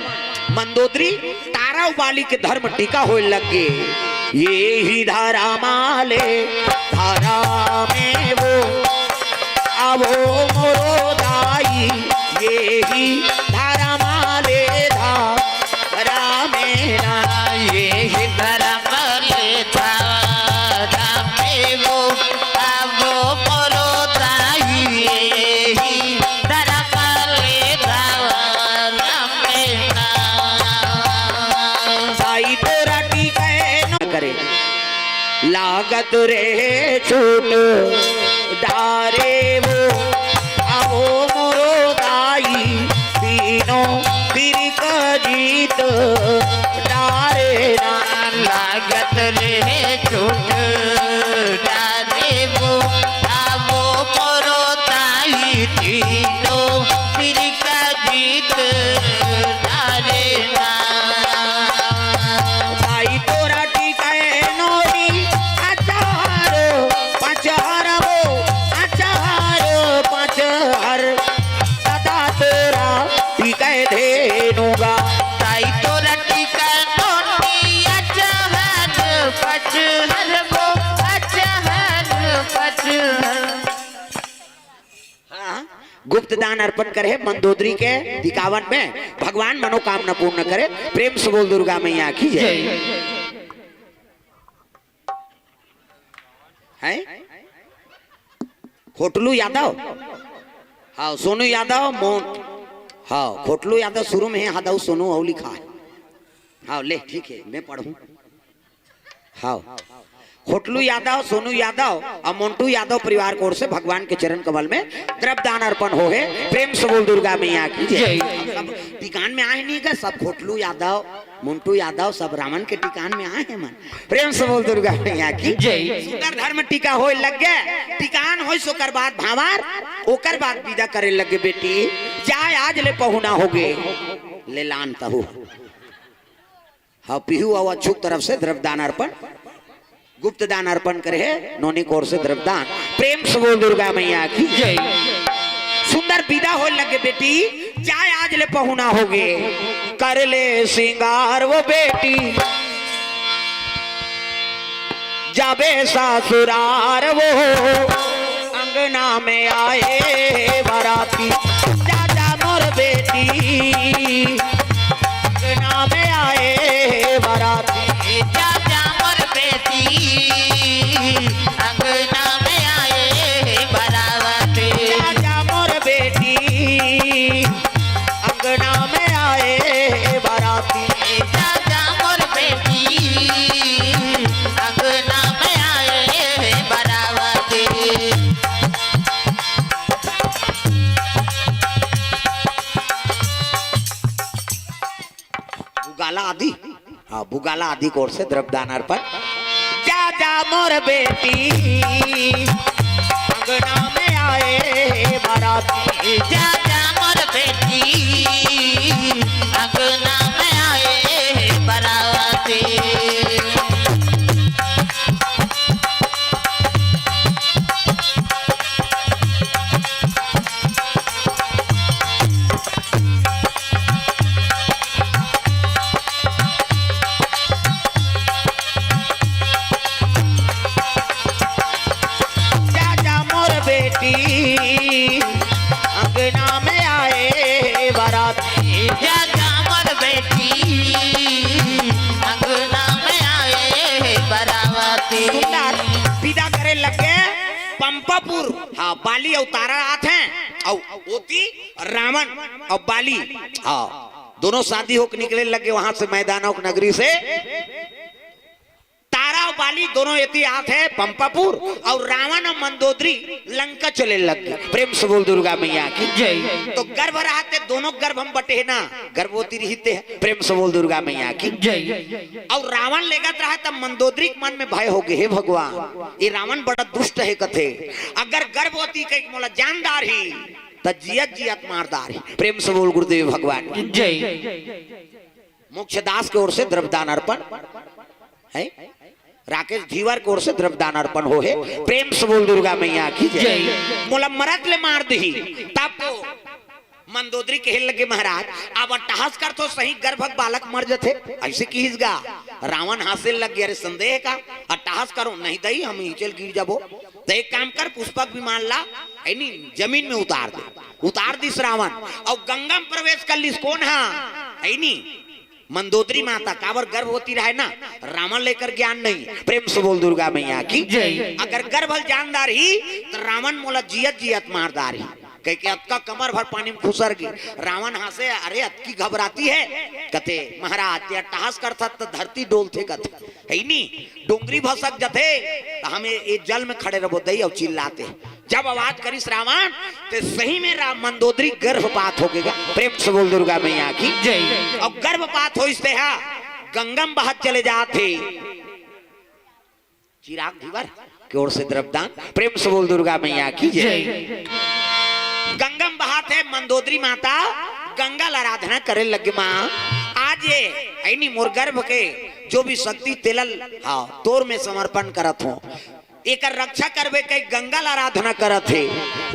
मंदोदरी तारा उबाली के धर्म टीका होय लगे। ये ही धर्म आले धरा में वो, आवो मोरो दाई, ये ही धर्म आले धरा में ना, ये ही धर्म आले धरा में वो, आवो मोरो दाई, ये ही धर्म आले धरा में ना। साई तोरा टीका न करे। लागत रहे चोट डारे वो, आवो मोरो दाई, तीनों तीर का जीत। अरे ना लागत रे चोट, डारे वो, आवो मोरो ताई जी तो फिर का जीत, डारे ना। ताई तोरा टिकाए नोरी, अचार पचहर वो, अचार पचहर, सदा तोरा टिकाए धेनुगा। ताई तोरा टिकाए नोरी, अचार पचहर वो, अचार पचहर। हाँ, गुप्त दान अर्पण करे मंदोदरी के टिकावन में, भगवान मनोकामना पूर्ण करे। प्रेम से बोल दुर्गा मैया की जय। जय। हैं? खोटलू यादव, हाँ, सोनू यादव, मोन, हाँ, खोटलू यादव शुरू में है, हदऊ सोनू अउ लिखा है। हाँ, ले, ठीक है, मैं पढ़ूँ। हाँ, खोटलू यादव, सोनू यादव अउ मोंटू यादव परिवार की ओर से भगवान के चरण कमल में द्रव्य दान अर्पण हो है। प्रेम से बोल दुर्गा मैया की जय। जय। सब टिकान में आए नहीं गए, सब खोटलू यादव, मोंटू यादव, सब रावण के टिकान में आए हैं मन। प्रेम से बोल दुर्गा मैया की जय। सुंदर धर्म टिका होए लग गए, टिकान होइस ओकर बाद भांवर, ओकर बाद विदा करे लग गए, बेटी जाय आज ले पहुना होगे, ले लान तहु। हाँ, पीहू अउ अच्छू तरफ से द्रव्य दान अर्पण, गुप्त दान अर्पण करे है, नोनी की ओर से द्रव्य दान। प्रेम से बोल दुर्गा मैया की जय। सुंदर विदा होए लगे, बेटी जाय आज ले पहुना होगे, कर ले सिंगार वो बेटी, जाबे ससुरार वो, अंगना में आए बराती, जा जा मोर बेटी, अंगना में आए बराती। जा जा मोर बेटी, अंगना में आए बराती। जा जा मोर बेटी, अंगना में आए बराती। जा जा मोर बेटी, अंगना में आए बराती। बुगाला आदि, हाँ, बुगाला आदि की ओर से द्रव्य दान अर्पण। जा जा मोर बेटी, अंगना में आए बराती। जा जा मोर बेटी, अंगना में आए बराती। जा जा मोर बेटी, अंगना में आए बराती। जा जा मोर बेटी, अंगना में आए बराती। सुंदर विदा करे लगे पंपापुर। हाँ, बाली अउ तारा आत हैं, अउ ओती रावण अउ बाली, हाँ, दोनों साथी होके निकले लगे वहां से, मैदानों की नगरी से। तारा अउ बाली दोनों एती आत हैं पंपापुर, अउ रावण अउ मंदोदरी लंका चले लग गए। प्रेम से बोल दुर्गा मैया की जय। तो गर्भ रहते दोनों गर्भ में बटे है ना, गर्भवती रहते हैं। प्रेम से बोल दुर्गा मैया की जय। अउ रावण लेगत रहा तब मंदोदरी के मन में भय होगे, हे भगवान, ये रावण बड़ा दुष्ट है कथे, अगर गर्भवती कहिके मोला जान डारही, त जियत जियत मार डारही। प्रेम से बोल गुरुदेव भगवान की जय। मोक्षदास की ओर से द्रव्य दान अर्पण है, राकेश धीवर की ओर से द्रव्य दान अर्पण हो है। प्रेम से बोल दुर्गा मैया की जय। जय। मोला मरत ले मार दही, तब तो मंदोदरी कहे लगे, महाराज, अब अट्टहास करथो, सही गर्भक बालक मर जथे, ऐसे किहिस गा। रावण हांसे लग गया, अरे संदेह का, अट्टहास करो नहीं दई, हम नीचे गिर जाबो। तो एक काम कर, पुष्पक विमान ला, है नी, जमीन में उतार दे। उतार दिस रावण, अउ गंगा में प्रवेश कर लिस। कोन हा? है नी, मंदोदरी माता। काबर गर्भवती रहे ना, रावण लेकर ज्ञान नहीं। प्रेम से बोल दुर्गा मैया की जय। अगर गर्भ ल जान डारही, तो रावण मोला जियत जियत मार डारही। कहिके अतका कमर भर पानी में खुसर गे। रावण हांसे, अरे अतकी घबराती है? कथे, महाराज, ते अट्टहास करथस त धरती डोलथे कथे, है नी, डोंगरी भसक जथे, त हमें ये जल में खड़े रबो दई अउ चिल्लाते। जब आवाज करिस रावण, ते सही में राम मंदोदरी गर्भपात होगे गा। प्रेम से बोल दुर्गा मैया की जय। अउ गर्भपात होइस ते हा, गंगा में बहत चले जात हे। चिराग धीवर के ओर से द्रव्यदान। प्रेम से बोल दुर्गा मैया की जय। गंगा में बहत हे, मंदोदरी माता गंगा ला आराधना करे लगे, माँ आज ये ऐनी मोर गर्भ के जो भी शक्ति तेला ल, हाँ, तोर में समर्पण करत हों। एकर रक्षा करबे कई गंगा ला आराधना करत हे।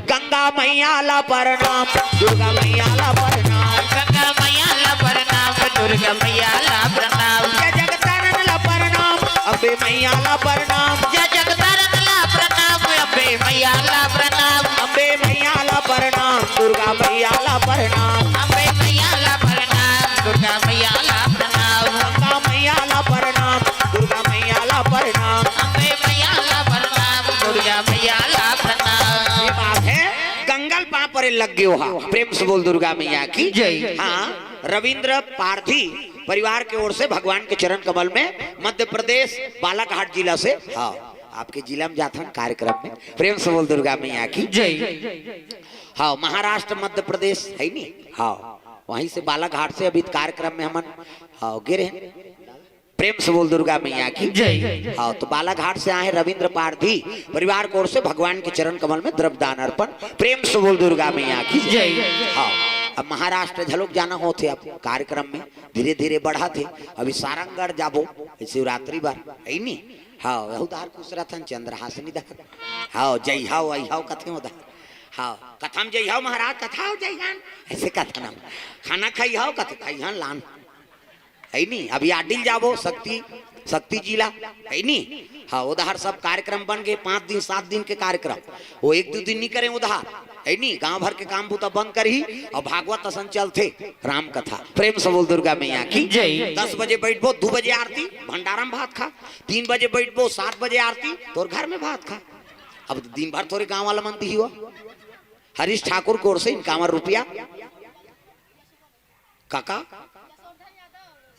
गंगा मैया ला प्रणाम, दुर्गा मैया ला प्रणाम। गंगा मैया ला प्रणाम, दुर्गा मैया ला प्रणाम। जय जगतारण ला प्रणाम, अम्बे मैया ला प्रणाम। जय जगतारण ला प्रणाम, अम्बे मैया ला प्रणाम। अम्बे मैया ला प्रणाम, दुर्गा मैया ला प्रणाम। अम्बे मैया ला प्रणाम, दुर्गा मैया ला प्रणाम। गंगा मैया ला प्रणाम, दुर्गा मैया ला प्रणाम। अम्बे मैया ला प्रणाम, दुर्गा मैया ला प्रणाम। ये बात हे, गंगा ल पाँव परे लग गयो हा। प्रेम से बोल दुर्गा मैया की जय। हाँ, रविंद्र पारधी परिवार के ओर से भगवान के चरण कमल में, मध्य प्रदेश बालाघाट जिला से। हाँ, आपके जिला में जाथन कार्यक्रम में। प्रेम से बोल दुर्गा मैया की जय। हाँ, महाराष्ट्र, मध्य प्रदेश हे नी। हाँ, वहीं से बालाघाट से अभी कार्यक्रम में हमन, हाँ, गे रहेन। प्रेम से बोल दुर्गा मैया की जय। हाँ, तो बालाघाट से आए हैं रविंद्र पारधी परिवार की ओर से भगवान के चरण कमल में द्रव्यदान अर्पण। प्रेम से बोल दुर्गा मैया की जय। हाँ, अब महाराष्ट्र घलोक जाना होथे अब कार्यक्रम में, धीरे धीरे बढ़त हे। अभी सारंगढ़ जाबो शिवरात्रि बर, हे नी? हाँ, वहू डहर खुश रथन चंद्रहासिनी डहर। हाँ, जय हाव, आई हाव कथे उधर। हाँ, कथम जय हाव महाराज, कथा हो जय हान, ऐसे कथन हम। खाना खाई हाव कथे, खाई हान लान। हे नी? अभी आडिल जाबो, शक्ति, शक्ति जिला, हे नी? हाँ, उधर सब कार्यक्रम बन गए, पाँच दिन, सात दिन के कार्यक्रम। वो एक दो दिन नी करे उधर, हे नी? गांव भर के काम बूता बंद करही अउ भागवत असन चलथे, राम कथा। प्रेम से बोल दुर्गा मैया की जय। दस बजे बैठबो, दू बजे आरती, भंडारा में भात खा, तीन बजे बैठबो, सात बजे आरती, तोर घर में भात खा। अब दिन भर तोरे गांव वाला मन दिही हो। हरीश ठाकुर की ओर से इनकावर रुपया। काका?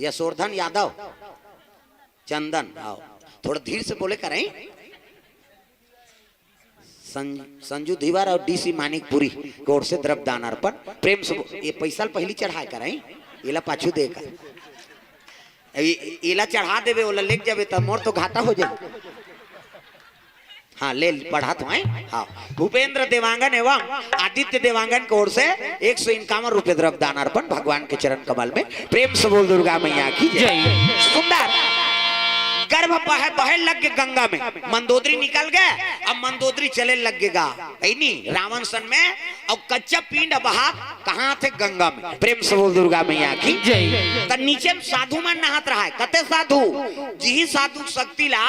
यशोर्धन यादव। चंदन, आओ। थोड़ा धीर से बोले करें। सं-, संजू धीवर अउ डीसी मानिकपुरी की ओर से द्रव्यदान अर्पण। प्रेम से बो-, ये पैसा ल पहिली चढ़ाए करें, एला पाछू दे कर। ए-, एला चढ़ा देबे, ओला लेके जाबे, त मोर तो घाटा हो जाए। हाँ, ले, पढ़त हों, हैं? हाँ। भूपेंद्र देवांगन एवं आदित्य देवांगन की ओर से एक सौ इक्यावन रुपये द्रव्यदान अर्पण भगवान के चरण कमल में। प्रेम से बोल दुर्गा मैया की जय। जय। सुंदर। गर्भ बहे, बहे लग गए गंगा में, मंदोदरी निकल गए, अब मंदोदरी चले लग गे गा, हे नी? रावण सन में, अउ कच्चा पिंड बहा कहाँ थे? गंगा में। प्रेम से बोल दुर्गा मैया की जय। त नीचे में साधु मन नहात रहा है, कते साधु? जिही साधु शक्ति ला,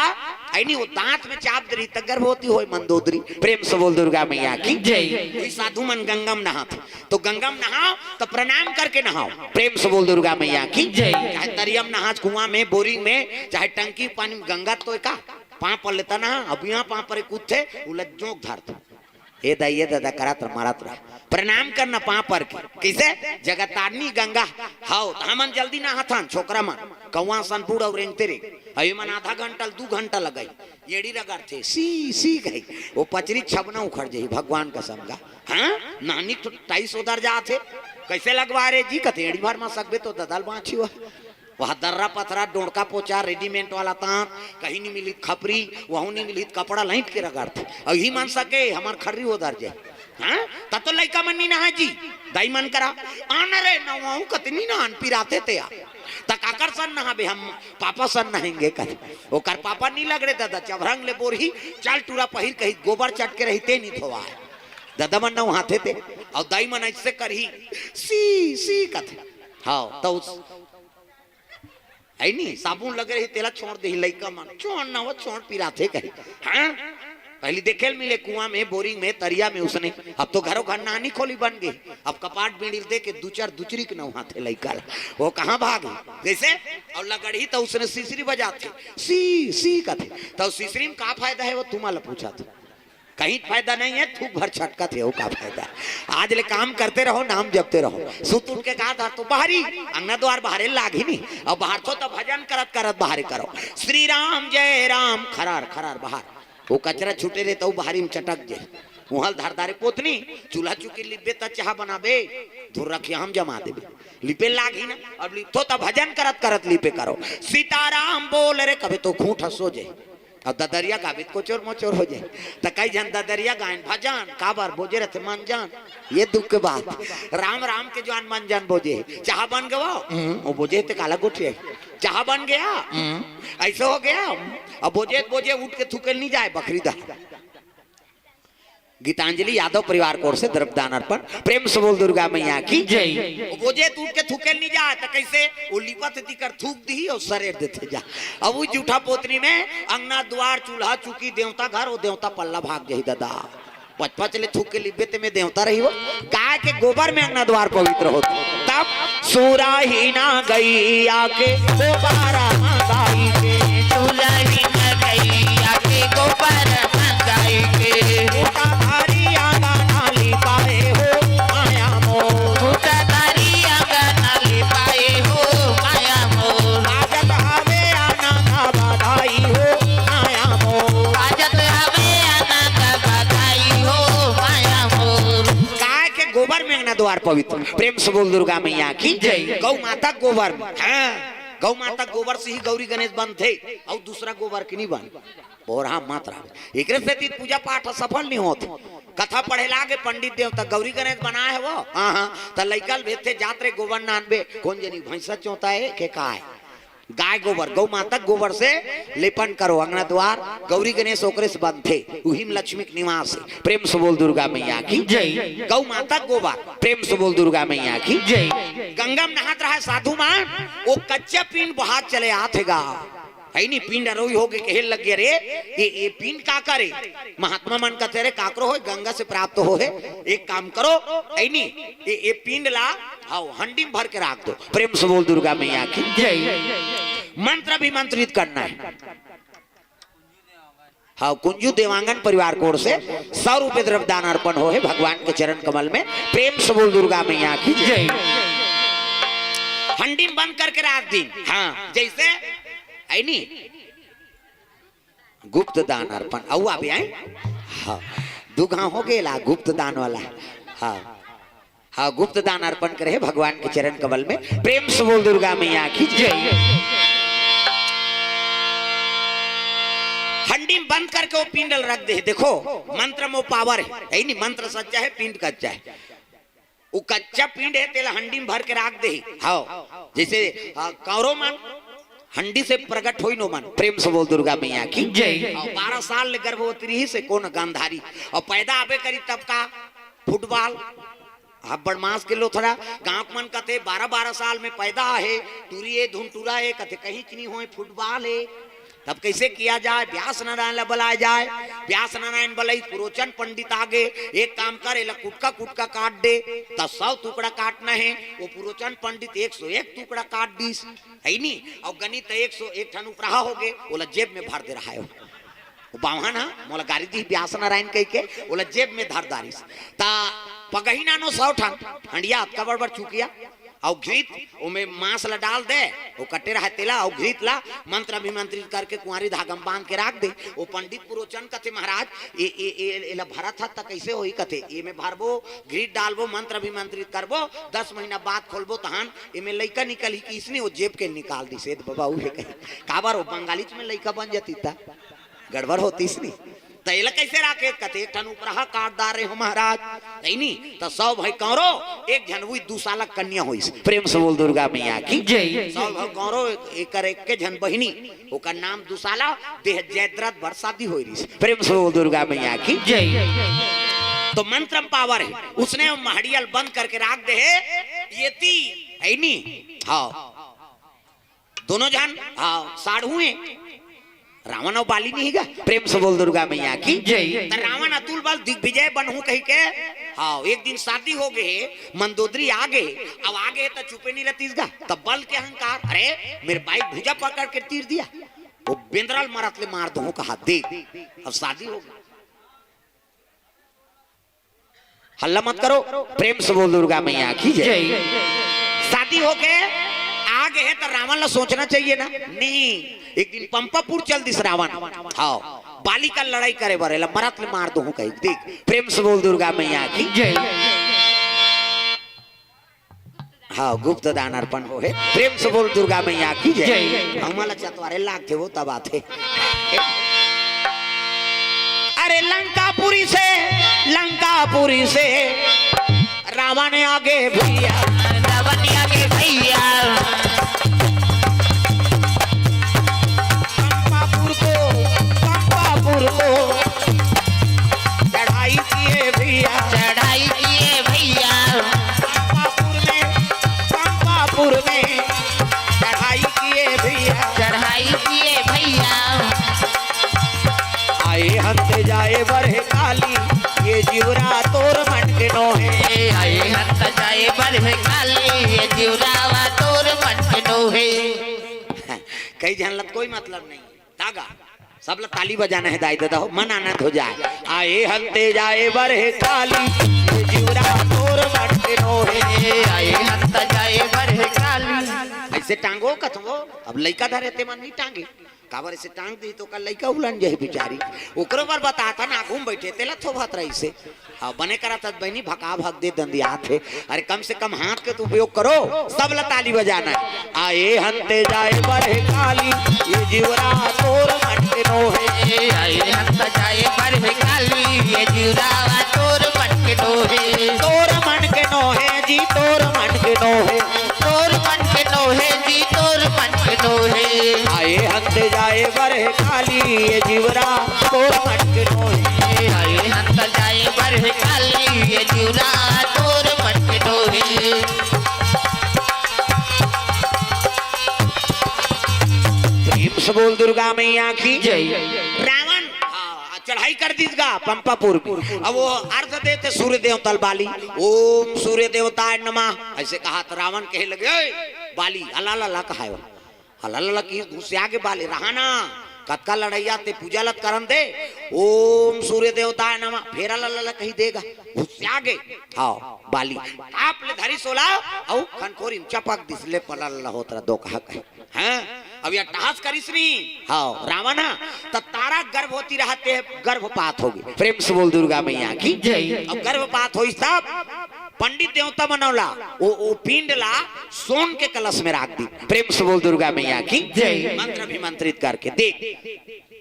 हे नी, वो दांत में चाप दे रही त गर्भवती होय मंदोदरी। प्रेम से बोल दुर्गा मैया की जय। वही साधु मन गंगा में नहात, तो गंगा में नहाओ तो प्रणाम करके नहाओ। प्रेम से बोल दुर्गा मैया की जय। चाहे तरिया में नहात, कुआं में, बोरिंग में, चाहे टंकी पानी में, गंगा तो एका पाँव पर लेता ना, अब यहाँ पाँव पर कूदथे, उला जोंक धरथे। ए दाई, ए दादा करत रह, मारत रह। प्रणाम करना पाँव पर के। कइसे? जगतारिणी गंगा। हव, त हमन जल्दी नहाथन, छोकरा मन। कौवा सन बूढ़ अउ रेंगते रे। अउ एमन आधा घंटा ल दू घंटा लगाई। एड़ी रगड़थे, सी, सी कही। वो पचरी छबना उखड़ जाही, भगवान कसम गा। हाँ? नानी तो टाइस ओदर जात हे। कइसे लगवा रे जी? कथे, एड़ी भर म सकबे तो ददल बाँची हुआ। वह दर्रा पथरा, डोड़का पोचा, रेडीमेड वाला तांत, कहीं नहीं मिली खपरी, वहू नहीं मिली कपड़ा लहिट के रगड़थे। अउ ही मन सके, हमर खर्री ओदर जाए। हाँ? त तो लइका मन नहीं नहाय जी, दाई मन करा। आन रे, नवाऊ कतनी नहान पिराथे ते आ। त काकर सन नहाबे हम, पापा सन नहेंगे कथे। ओकर पापा नहीं लगड़े दादा, चभरंग ले बोरही, चल टूरा पहिर कही, गोबर चटके रही ते नहीं धोवाय। दादा मन नहाथे ते, अउ दाई मन ऐसे करही, सी, सी कथे। हाँ, त उस हे नी, साबुन लगे रही, तेला छोड़ देही लइका मन। छोड़ ना हो, छोड़ पिराथे कही। हाँ? पहिली देखे ल मिले कुआं में, बोरिंग में, तरिया में उसने। अब तो घरों घर नहानी खोली बन गई। अब कपाट बीड़ी दे के दू चार दुचरी के नहाथे लइका ला। वो कहाँ भागी? कइसे? अउ लगड़ही त उसने सिसरी बजाथे। सी, सी कथे। त सिसरी में का फायदा हे, वो तुम्हां ला पूछा था। कहीं फायदा नहीं हे, थूक भर छटकत हे, वो का फायदा? आज ले काम करते रहो, नाम जपते रहो। सुत उठ के कहा था, तो बाहरी, अंगना द्वार बाहरे लाग ही नहीं। अउ बाहर तो, तो भजन करत करत बाहरे करो। श्री राम जय राम, खरार, खरार बाहर। वो कचरा छूटे रे, त बाहरी में चटक जे। उहल धर दारे पोतनी, चूल्हा चुकी लिपबे त चाहा बनाबे, धुर रखिया हम जमा देबे। लिपे लाग ही ना, अब लिपथो त भजन करत करत लिपे करो। सीताराम बोल रे, कबे तो खूंट हंसो जे। अब ददरिया गाबे त कोचोर मोचोर हो जे। त कई झन ददरिया गायन भजन, काबर बोजे रहते मन जान। ये दुख के बात। राम राम के जवान मन जान बोजे। चाहा बन गवा? हम्म, वो बोजे ते काला गोठिया। चाहा बन गया? हम्म, ऐसे हो गया? अब बोजे, बोजे उठ के थूके नहीं जाए बखरी दा। गीतांजलि यादव परिवार कोर से द्रव्यदान अर्पण। प्रेम से बोल दुर्गा मैया की जय। वो बोजे त उठ के थूके नहीं जाए, त कैसे? वो लिपत तिकर थूक दी और सरेर देते जा। अब वो जूठा पोतनी में अंगना द्वार, चूल्हा चुकी, देवता घर, वो देवता पल्ला भाग गई दादा। पच पच ले थूक के लिपबे ते में देवता रही हो। गाय के गोबर में अंगना द्वार पवित्र होत। तब सुराही ना गैया के गोबर मंगाई के। सुराही ना गैया के गोबर मंगाई के। उठा धारी आंगन लिपाए हो माया मोर। उठा धारी आंगन लिपाए हो माया मोर। बाजत हवे आनंद बधाई हो माया मोर। बाजत हवे आनंद बधाई हो माया मोर। गाय के गोबर में अंगना द्वार पवित्र। प्रेम से बोल दुर्गा मैया की जय। गौ माता गोबर में, हाँ, गौ माता गोबर से ही गौरी गणेश बनथे, और दूसरा गोबर के नहीं बन। बोरहा मत रह। एकरे सेती पूजा पाठ ह सफल नहीं होत। कथा पढ़े लागे पंडित देवता, गौरी गणेश बनाए हे वो। हाँ, हाँ। त लइका ल भेजथे, जात रे गोबर नानबे। कोन जनी भैंसा चोता हे के का हे? गाय गोबर, गौ माता गोबर से लेपन करो, अंगना द्वार गौरी गणेश ओकरे से बनथे। उही में लक्ष्मी के निवास हे। प्रेम से बोल दुर्गा मैया की जय। गौ माता गोबर, प्रेम से बोल दुर्गा मैया की जय। गंगा में नहात रहा साधु मन, वो कच्चा पीन बहात चले आत हे गा। है नी, पिंड अरोई होके कहे लग गया, "रे, ये, ये पिंड का करे?" महात्मा मन कहते, "रे, काकरो होय, गंगा से प्राप्त हो है, एक काम करो, है नी, ये, ये पिंड ला, हाव, हंडी में भर के राख दो।" प्रेम से बोल दुर्गा मैया की जय। मंत्र अभिमंत्रित करना है। हाँ, कुंजू देवांगन परिवार कोर से सौ रुपये द्रव्य दान अर्पण हो है भगवान के चरण कमल में। प्रेम से बोल दुर्गा मैया की जय। हंडी में बंद करके राख दी। हाँ, जैसे है नी, गुप्त दान अर्पण। अउ आप आए? हाँ, दू घाव हो गेला गुप्त दान वाला। हाँ, हाँ, गुप्त दान अर्पण करे हे भगवान के चरण कमल में। प्रेम से बोल दुर्गा मैया की जय। हंडी में बंद करके वो पिंड ल रख दे। देखो, मंत्र में वो पावर है, है नी? मंत्र सच्चा है, पिंड कच्चा है। वो कच्चा पिंड है, तेला हंडी में भर के राख दे। हाँ, जैसे, आ, कौरव मन हंडी से प्रकट होई नो मन। प्रेम से बोल दुर्गा मैया की जय। हाँ, बारह साल ले गर्भवती रही से कोन गांधारी, और पैदा आबे करी तब का फुटबॉल। अब्बड़ मांस के लोथड़ा। गांव के मन कथे, "बारह बारह साल में पैदा हे, टूरी ए धुन टूरा ए," कथे, "कहीं च नहीं होए, फुटबॉल हे।" तब कैसे किया जाए? व्यास नारायण ला बुलाया जाए। व्यास नारायण बोले, "पुरोचन पंडित आगे, एक काम कर, एला कुटका कुटका काट दे।" तब सौ टुकड़ा काटना है, वो पुरोचन पंडित एक सौ एक टुकड़ा काट दीस, है नी? और गणित एक सौ एक ठन उपराहा हो गए, ओला जेब में भर दे रहा है। वो बाम्हन ह मोला गारी दी व्यास नारायण कह के, ओला जेब में धर दारिस। ता पगही नानो सौ ठन हंडिया अतका बड़ बड़ चुकिया, अउ घृत ओमे मांस ला डाल दे, वो कटे रहा तेला, अउ घृत ला मंत्र अभिमंत्रित करके कुंवारी धागा में बांध के राख दे। वो पंडित पुरोचन कथे, "महाराज, ए, ए, ए, एला भरत हत त कैसे होही?" कथे, "एमे भरबो, घृत डालबो, मंत्र अभिमंत्रित करबो, दस महीना बाद खोलबो, तहन एमे लइका निकलही।" कि इसने वो जेब के निकाल दिस, "ए दे बाबा, उहे कही, काबर वो बंगालीच में लइका बन जाती ता?" गड़बड़ होतीस नी। त एला कैसे राखे? कथे, "एक ठन उपराहा काट डारे हो महाराज।" तई नी, त सौ भाई कौरव, एक झन वही दुसाला कन्या होइस। प्रेम से बोल दुर्गा मैया की जय। सौ भाई कौरव, एक, एकर एक के झन बहिनी, ओकर नाम दुसाला, देह जयद्रथ बर शादी होई रिस। प्रेम से बोल दुर्गा मैया की जय। तो मंत्र में पावर है, उसने वो महड़ियल बंद करके राख दे है, ये ती, है नी? हाँ। दोनों झन, हाँ, साढ़ू हैं। रावण अउ बाली नहीं गा? प्रेम से बोल दुर्गा मैया की जय। त रावण अतुल बल दिग्विजय बनहूं कहि के, हाँ, एक दिन शादी हो गए, मंदोदरी आ गए, अब आ गए त चुपे नहीं रहतीस गा, तब बल के अहंकार, "अरे, मेरे भाई भुजा पकड़ के तीर दिया, वो बेंदरल मरत ले मार दूं," कहा, "देख, अब शादी हो गई।" हल्ला मत करो, प्रेम से बोल दुर्गा मैया की जय। जय। शादी होके आ कहे त रावण ला सोचना चाहिए ना। नहीं, एक दिन पंपापुर चल दिस रावण। हाँ, बाली का लड़ाई करे बर, एला मरत ले मार दूहूं कही। देख, प्रेम से बोल दुर्गा मैया की। जय। हाँ, गुप्त दान अर्पण हो हे। प्रेम से बोल दुर्गा मैया की जय। जय। हमला चतवारे लागथे वो तब आथे। अरे लंकापुरी से, लंकापुरी से रावण आगे भैया। रावण आगे भैया। पंपापुर को, पंपापुर को चढ़ाई किए भैया। चढ़ाई किए भैया। पंपापुर में, पंपापुर में चढ़ाई किए भैया। चढ़ाई किए भैया। आए हंते जाए बरहे काली, ये जीवरा तोर मन के नोहे। आए हंते जाए बरहे काली, ये जीवरावा तोर मन के नोहे। कई झन ला कोई मतलब नहीं। तागा, सब ला ताली बजाना हे दाई ददा हो, मन आनंद हो जाए। आए हंते जाए बरहे काली, ये जीवरा तोर मन के नोहे। आए हंते जाए बरहे काली। ऐसे टांगो कथो, अब लइका धरे ते मन नहीं टांगे। काबर ऐसे टांग दी तो का लइका उलन जाही बिचारी। ओकरो बर बताथन, आगू में बैठे तेला थोभत रहिसे। हाँ, बने करत हस बहिनी, भका भक दे दंदियात हे। अरे कम से कम हाथ के तो उपयोग करो, सब ला ताली बजाना हे। आए हंते जाए बरहे काली, ये जीवरा तोर मन के नोहे। आए हंते जाए बरहे काली, ये जीवरा तोर मन के नोहे। तोर मन के नोहे जी, तोर मन के नोहे। तोर मन के नोहे जी, तोर मन के नोहे। आए हंते जाए बरहे काली, ये जीवरा तोर मन के नोहे। आए हंते जाए बरहे काली, ये जीवरा तोर मन के नोहे। प्रेम से बोल दुर्गा मैया की जय। रावण, हाँ, चढ़ाई कर दिस गा पंपापुर में। अब वो अर्घ देथे सूर्य देवता ल बाली, ओम सूर्य देवताय नमः, ऐसे कहा त रावण कहे लगे, "ए, बाली, अला ला ला कहाय हो? अला ला ला की घुसिया गे बाली, रहा ना, कतका लड़ैया ते पूजा लत करन दे, ओम सूर्य देवताय नमः।" फेर अला ला ला कही देगा, घुसिया गे। हाँ, बाली, आप ले धरी सोला, अउ खनखोरी में चपक दिस ले पला ला होत रहा दो कहा कहे। हैं? अब ये अट्टहास करिस नहीं। हाँ, रावण ह, तब तारा गर्भवती रहते हैं, गर्भपात होगे। प्रेम से बोल दुर्गा मैया की जय। अब गर्भपात होइस तब पंडित देवता मन ओला, वो, वो पिंड ला सोन के कलश में राख दी। प्रेम से बोल दुर्गा मैया की जय। मंत्र अभिमंत्रित करके देख,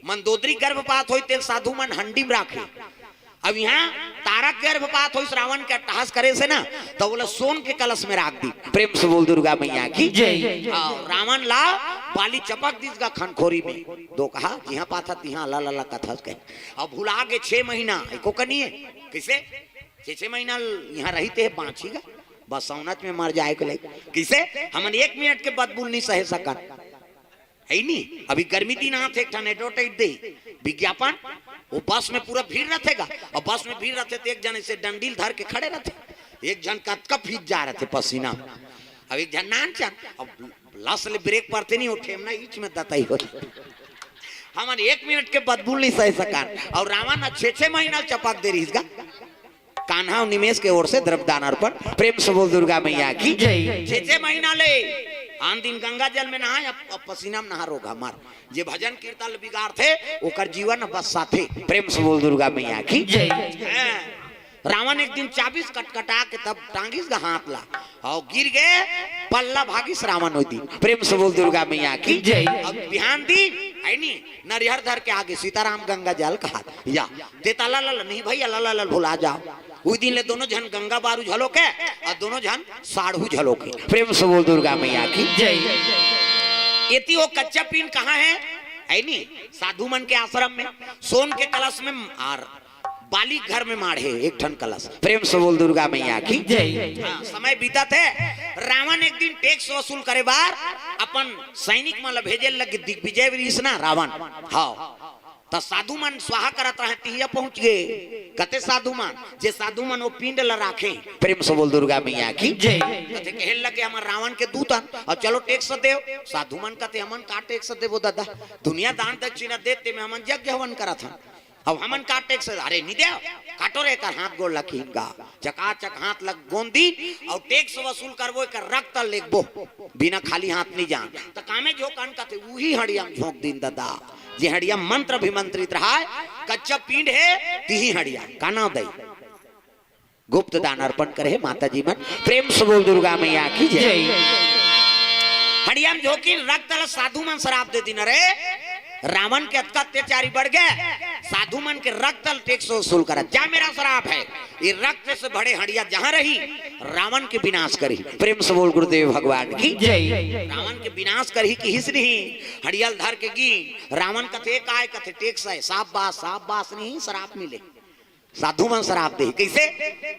मंदोदरी गर्भपात होई तेन साधु मन हंडी में राखे। अब यहाँ तारा गर्भपात होइस रावण के अट्टहास करे से ना, तो बोला सोन के कलश में राख दी। प्रेम से बोल दुर्गा मैया की जय। हाँ, रावण ला बाली चपक दिस गा खनखोरी में। दो कहा, जिहाँ पाथा तिहाँ ला ला ला कथस कहे। अब भुला गे छह महीना, एको कनिए। कैसे? छह छह महीना यहाँ रहिते है बाँची गा। बस सौनच में मर जाए के लई। कैसे? हमन एक मिनट के बदबू नहीं सहे सकन। है नी? अभी गर्मी दिन आथे, एक ठन advertise दे, विज्ञापन, वो बस में पूरा भीड़ रथे गा, और बस में भीड़ रथे तो एक झन ऐसे डंडील धर के खड़े रथे, एक झन कतका भीज जा रथे पसीना, अब एक झन नान चन, अब लस ले ब्रेक परथे नहीं, वो ठेमना ईच में दतई हो। हमन एक मिनट के बदबू नहीं सह सकन, और रावण ह छह छह महीना चपक दे रहिस गा। कान्हा अउ निमेश के ओर से द्रव्यदान अर्पण। प्रेम से बोल दुर्गा मैया की जय। छह छह महीना ले आन दिन गंगा जल में नहाए, अब, अब पसीना में नहा रोगा मर। जे भजन कीर्तन ल बिगाड़थे, ओकर जीवन बस्साथे। प्रेम से बोल दुर्गा मैया की जय। हैं। रावण एक दिन चाबिस कटकटा के तब टांगिस गा हाथ ला, अउ गिर गे, पल्ला भागिस रावण ओई दिन। प्रेम से बोल दुर्गा मैया की जय। अब बिहान दिन, है नी, नरिहर धर के आगे सीताराम गंगा जल कहा या ते ताला लाल नहीं भैया, लाला लाल भुला जाओ। उस दिन ले दोनों झन गंगा बारू झलो के और दोनों झन साढ़ू झलो के। प्रेम से बोल दुर्गा मैया की जय। एती वो कच्चा पीन कहाँ है? है नी, साधु मन के आश्रम में सोन के कलश में, और बाली घर में माढ़े एक ठन कलश। प्रेम से बोल दुर्गा मैया की जय। हाँ, समय बीतत हे। रावण एक दिन टैक्स वसूल करे बार अपन सैनिक मन ल भेजे लगे, दिग्विजय रिहिस ना रावण। हाँ, त साधु मन स्वाहा करत रहे, तिहिया पहुंच गे। कते साधु मन, जे साधु मन वो पिंड ल राखे। प्रेम से बोल दुर्गा मैया की जय। कते कहे लगे, "हमर रावण के दूत हन, और चलो टैक्स देव।" साधु मन कते, "हमन का टैक्स देबो दादा? दुनिया दान दक्षिणा देते में हमन यज्ञ हवन करत हन।" अब हमन का टैक्स, अरे नहीं दे, काटो रे, एकर हाथ गोड़ लकीन का, चकाचक हाथ लग गोंद दिन, और टैक्स वसूल करबो, एकर रक्त लेगबो, बिना खाली हाथ नहीं जान। त कामे झोंकन कथे, उही हड़िया में झोंक दिन दादा, जे हड़िया मंत्र अभिमंत्रित रहा है, कच्चा पिंड है, तिही हड़िया, का नाम दई? गुप्त दान अर्पण करे हे माता जी मन। प्रेम से बोल दुर्गा मैया की जय। जय। हड़िया में झोंकिन, रक्त ल साधु मन श्राप दे दिन, अरे रावण के अतका अत्याचारी बढ़ गए, साधु मन के रक्त ल टैक्स वसूल करा, जा मेरा श्राप है, ये रक्त से भरे हड़िया जहां रही, रावण के विनाश करही। प्रेम से बोल गुरुदेव भगवान की जय। रावण के विनाश करही किहिस नहीं, हड़िया ल धर के गी, रावण कथे काय, कथे टैक्स है, शाबाश शाबाश, नहीं श्राप मिले, साधु मन श्राप दे। कैसे?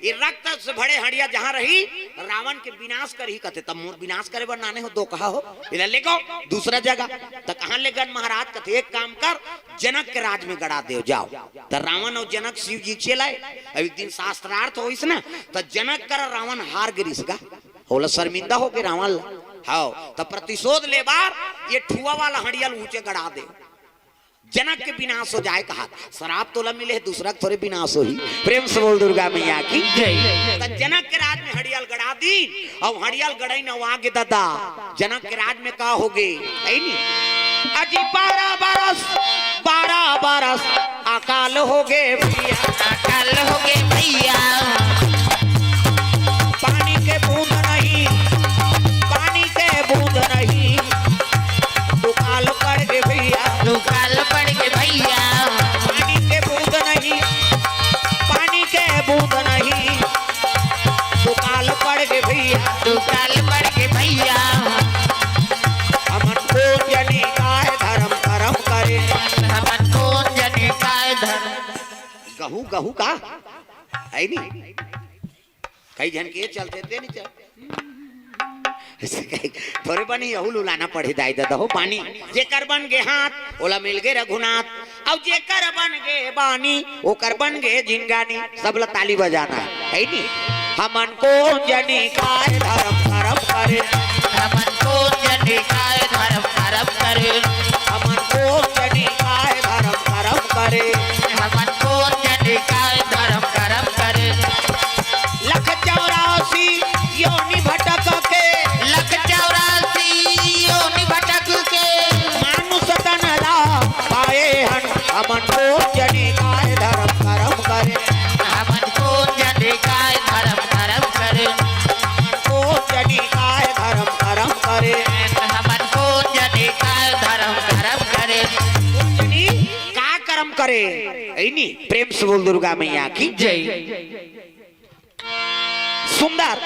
ये रक्त से भरे हड़िया जहां रही, रावण के विनाश करही कथे, तब मोर विनाश करे बर नाने हो, दो कहा हो, इला लेगो दूसरा जगह। त कहां लेगन महाराज? कथे एक काम कर, जनक के राज में गड़ा देव, जाओ। त रावण और जनक शिव जी चले आए। अब एक दिन शास्त्रार्थ होइस ना, त जनक कर रावण हार गिरिस गा, होला शर्मिंदा होगे रावण ला। हाव, त प्रतिशोध ले बार ये ठुआ वाला हड़िया ल ऊंचे गड़ा दे, जनक के विनाश हो जाए कहा। श्राप तोला मिले हे, दूसरा के थोरे विनाश होही। प्रेम से बोल दुर्गा मैया की जय। त जनक के राज में हड़िया ल गड़ा दिन, और हड़िया ल गड़ाइन अउ आगे दादा, जनक के राज में का होगे, है नी? अजी बारह बरस, बारह बरस अकाल होगे भैया, अकाल होगे भैया। पानी के बूंद नहीं, पानी के बूंद नहीं, दुकाल पड़ गे भैया, दुकाल पड़ गे भैया। पानी के बूंद नहीं, पानी के बूंद नहीं, दुकाल पड़ गे भैया, दुकाल पड़ गे भैया। हमन कोन जनी काय धर्म करम करे, हमन कोन जनी काय धर्म। गहू, गहू का? है नी? कई झन के चलथे ते नहीं चल। थोरे बनी यहू लुलाना पड़ही दाई ददा हो पानी। जेकर बन गे हाथ, ओला मिल गे रघुनाथ। अउ जेकर बन गे बानी, ओकर बन गे जिंगानी। सब ला ताली बजाना है, है नी? हमन कोन जनी काय धर्म करम करे, हमन कोन जनी काय धर्म करम करे, हमन कोन जनी काय धर्म करम करे, हमन कोन जनी काय धर्म करम करे। लख चौरासी योनि भटक के, लख चौरासी योनि भटक के, मानुष तन ला पाए हन। हमन कोन जनी काय धर्म करम करे, हमन कोन जनी काय धर्म करम करे, हमन कोन जनी काय धर्म करम करे, हमन कोन जनी काय धर्म करम करे। कोन जनी का करम करे, है नी? प्रेम से बोल दुर्गा मैया की जय। सुंदर,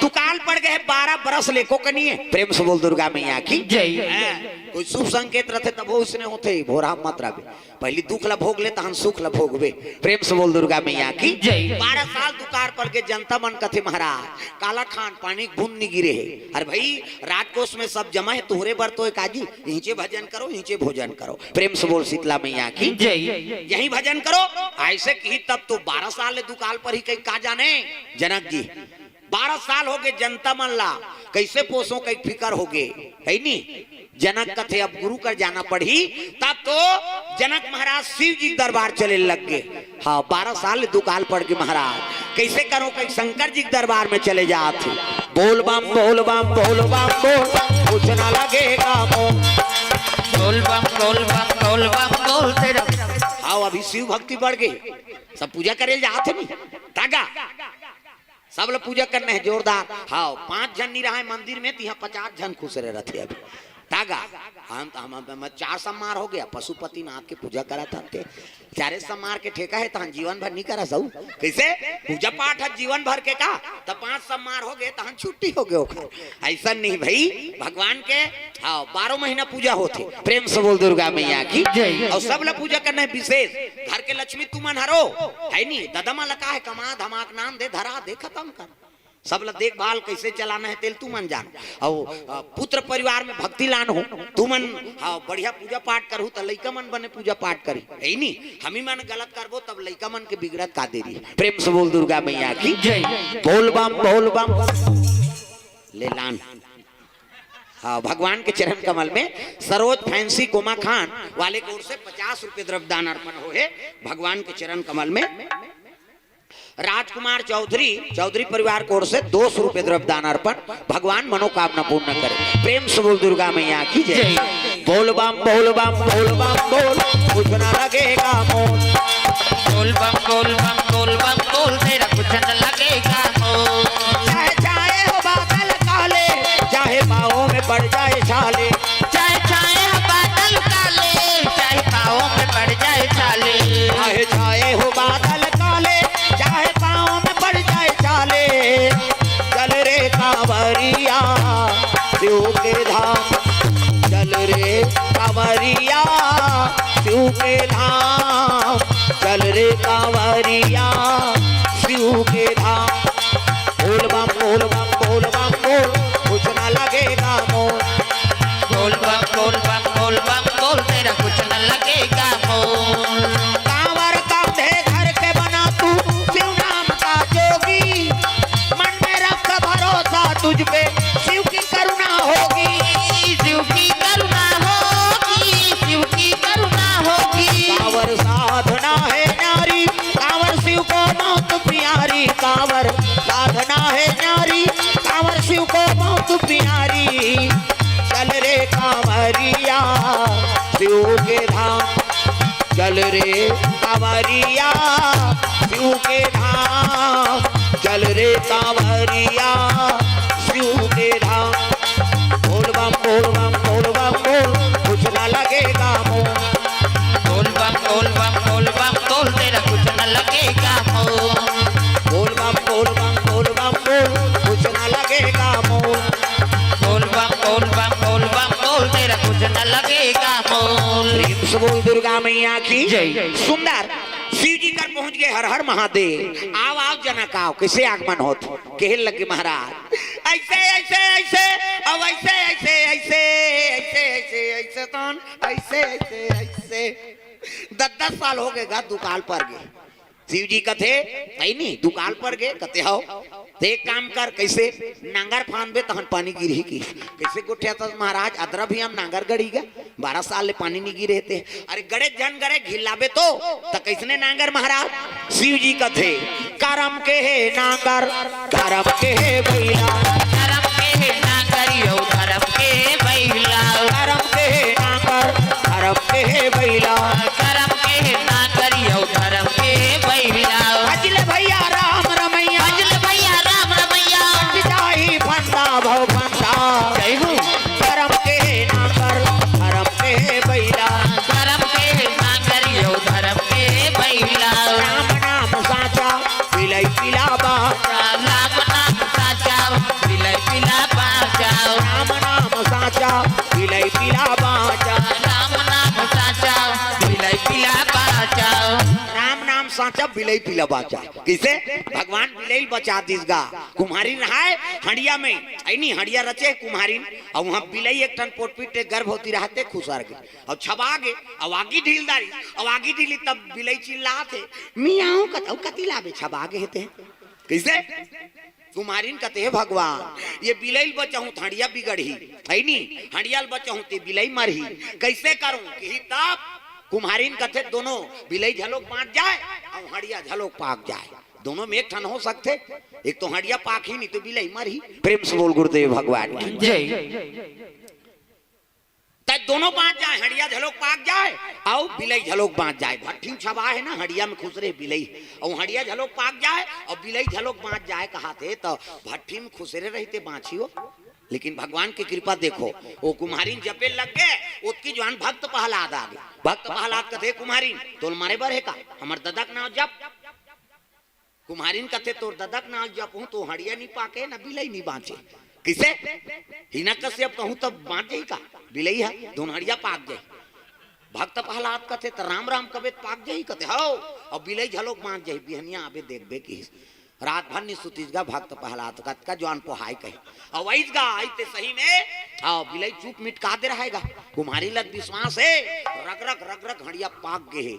दुकाल पड़ गे हे बारह बरस ले, एको कनी हे। प्रेम से बोल दुर्गा मैया की जय। हैं, कोई शुभ संकेत रथे तभो ओइसने होथे, भोरहा मत रहिबे। पहिली दुख ला भोग ले, तहन सुख ला भोगबे। प्रेम से बोल दुर्गा मैया की जय। बारह साल दुकाल पड़ गे, जनता मन कथे महाराज, काला खान, पानी के बूंद नी गिरे हे। अरे भाई, राजकोष में सब जमा हे, तुहरे बर तो हे काजी, इहिंचे भजन करो, इहिंचे भोजन करो। प्रेम से बोल शीतला मैया की जय। यही भजन करो। अइसे किही तब तो बारह साल ले दुकाल पड़ही कहि का जाने जनक जी। बारह साल होगे जनता मन ला, कइसे पोसों कहि फिकर होगे, है नी? जनक कथे अब गुरु कर जाना पड़ही। तब तो जनक महाराज शिव जी के दरबार चले लग गे। हाँ, बारह साल ले दुकाल पड़ गे महाराज, कइसे करों कहि शंकर जी के दरबार में चले जात हे। बोल बम, बोल बम, बोल बम, बोल, कुछ ना लगेगा मोल। बोल बम, बोल बम, बोल बम, बोल तेरा। हाँ, अभी शिव भक्ति बढ़ गे, सब पूजा करे जात हे नी। तागा, सब ला पूजा करना हे जोरदार। हाँ, पांच झन नी रहे मंदिर में, तिहां पचास झन खुसरे रथे अभी। तागा, हम, हम, हम, हम चार सम्मार होगे, पशुपतिनाथ के पूजा करत हन ते। चारे सम्मार के ठेका हे, तहन जीवन भर नी करा सऊ। कइसे? पूजा पाठ हे जीवन भर के का? त पांच सम्मार होगे, तहन छुट्टी होगे ओकर। अइसन नहीं भई, भगवान के, हाँ, बारह महीना पूजा होथे। प्रेम से बोल दुर्गा मैया की जय। अउ सब ला पूजा करना हे विशेष। घर के लक्ष्मी तुमन हरो, है नी? ददा मन ला का हे, कमा धमा के नान दे, धरा दे, खतम कर। सब ला देखभाल कइसे चलाना हे, तेला तुमन जान। अउ, अ, पुत्र परिवार में भक्ति लान हो, तुमन, हाँ, बढ़िया पूजा पाठ करहू, त लइका मन बने पूजा पाठ करही, है नी? हमी मन गलत करबो, तब लइका मन के बिगड़त का देरी। प्रेम से बोल दुर्गा मैया की जय। बोल बम, बोल बम। ले लान। हाँ, भगवान के चरण कमल में सरोज फैंसी कोमा खान वाले की ओर से पचास रुपए द्रव्य दान अर्पण हो हे। भगवान के चरण कमल में राजकुमार चौधरी, चौधरी परिवार की ओर से दो सौ रुपए द्रव्य दान अर्पण। भगवान मनोकामना पूर्ण करे। प्रेम से बोल दुर्गा मैया की जय। जय। बोल बम बोल बम बोल बम बोल, कुछ ना लगेगा मोल। बोल बम बोल बम बोल बम बोल, तेरा कुछ न लगेगा मोल। चाहे छाए हो बादल काले, चाहे पाँव में पड़ जाए छाले। चाहे छाए हो बादल काले, चाहे पाँव में पड़ जाए छाले। चाहे छाए हो बादल काले, चाहे पाँव में पड़ जाए छाले। चल रे कांवरिया शिव के धाम, चल रे कांवरिया शिव के धाम, चल रे कांवरिया शिव के धाम। बोल बम बोल बम बोल बम बोल, कुछ ना लगेगा मोल। बोल बम बोल बम बोल बम बोल, तेरा कुछ न लगेगा मोल। कांवर कांधे धर के बना तू शिव नाम का जोगी, मन में रख भरोसा तुझ पे, शिव की करुणा होगी। शिव की करुणा होगी, शिव की करुणा होगी। कांवर साधना है न्यारी, कांवर शिव को बहुत प्यारी। कांवर साधना है न्यारी, कांवर शिव को बहुत प्यारी। चल रे कांवरिया शिव के धाम, चल रे कांवरिया शिव के धाम, चल रे कांवरिया शिव के धाम। बोल बम बोल बम बोल बम बोल, कुछ ना लगेगा मोल। बोल बम बोल बम बोल बम बोल, तेरा कुछ न लगेगा मोल। बोल बम बोल बम बोल बम बोल, कुछ ना लगेगा मोल। बोल बम बोल बम बोल बम बोल, तेरा कुछ न लगेगा मोल। प्रेम से बोल दुर्गा मैया की जय। सुंदर शिव जी कर पहुंच गए, हर हर महादेव। आव आव जनक आव, कैसे आगमन होत? कहे लगे महाराज, ऐसे ऐसे ऐसे, अब ऐसे ऐसे ऐसे, ऐसे ऐसे ऐसे तन, ऐसे ऐसे ऐसे दस दस साल हो गए गा, दुकाल पर गए। शिव जी कथे, "नहीं नहीं, दुकाल पर गए।" कथे, "हो, ते एक काम कर, कैसे नांगर फांदबे तहन पानी गिरही की, कैसे गोठियाथस महाराज? अदरा भी हम नांगर गड़ी गा, बारह साल ले पानी नहीं गिरे हे ते। अरे गड़े झन गड़े घिल्लाबे तो, त कैसने नांगर महाराज?" शिव जी कथे, "करम के हे नांगर, धरम के हे बइला।" धरम के हे नांगर यो, धरम के हे बइला। करम के हे नांगर, धरम के हे बइला। करम के हे नांगर यो, धरम के हे बइला। भजले भैया राम रमैया। भजले भैया राम रमैया। कट जाही फंदा भव फंदा। जय हो। करम के हे नांगर, धरम के हे बइला। करम के हे नांगर यो, धरम के हे बइला। राम नाम साचा, बिलई पिला बाचा। राम नाम साचा, बिलई पिला बाचा। राम नाम साचा, बिलई पिला बाचा। राम नाम साचा, बिलई पिला बाचा। राम नाम साचा, बिलई पिला बाचा। कैसे? भगवान बिलई बचा दिस गा। कुम्हारिन रहाय हंडिया में, ऐनी हंडिया रचे कुम्हारिन, अउ वहाँ बिलई एक ठन पोटपीट के गर्भवती रहते, खुसर गे, अउ छबा गे, अउ आगी ढील दारी, अउ आगी ढीली तब बिलई चिल्लात हे, "मियाऊं।" कत-, अउ कति लाबे, छबा गे हे ते। कैसे? कुम्हारिन कथे, "हे भगवान, ये बिलई ल बचाहूं त हंडिया बिगड़ही, है नी? हंडिया ल बचाहूं ते बिलई मरही, कैसे करूं?" किही तब कुम्हारिन कथे, "दोनों बिलई झलोक बांच जाए, अउ हंडिया झलोक पाक जाए, दोनों में एक ठन हो सकथे, एक तो हंडिया पाकही, नहीं तो बिलई मरही।" प्रेम से बोल गुरुदेव भगवान की। जय। त दोनों बांच जाए, हंडिया झलोक पाक जाए, अउ बिलई झलोक बांच जाए। भट्ठी म छबा हे ना, हंडिया में खुसरे बिलई, अउ हंडिया झलोक पाक जाए, अउ बिलई झलोक बांच जाए कहाथे, त भट्ठी म खुसरे रहिते बांची हो। लेकिन भगवान की कृपा देखो, वो कुम्हारिन जपे लग गे, ओतकी जुवार भक्त प्रहलाद आ गे। भक्त प्रहलाद कथे, "कुम्हारिन, तोल मरे बर हे का? हमर ददा के नाव जप।" कुम्हारिन कथे, "तोर ददा के नाव जपहूं तो हंडिया नी पाके, ना बिलई नी बांचे।" किसे? हिरण्यकश्यप कहूं तब बांच जाही का? बिलई ह, दोनों हंडिया पाक जाही। भक्त प्रहलाद कथे, "त राम राम कबे त पाक जाही?" कथे, "हव, अउ बिलई झलोक बांच जाही, बिहनिया आबे देखबे।" किहिस। रात भर नी सुतिस गा भक्त प्रहलाद, कतका जुवार पोहाय कहे। अउ आइस गा, आइस ते सही में, हव, बिलई चुप मिटका दे रहाय गा। कुम्हारिन ल विश्वास हे, रग रग, रग रग हंडिया पाक गे हे।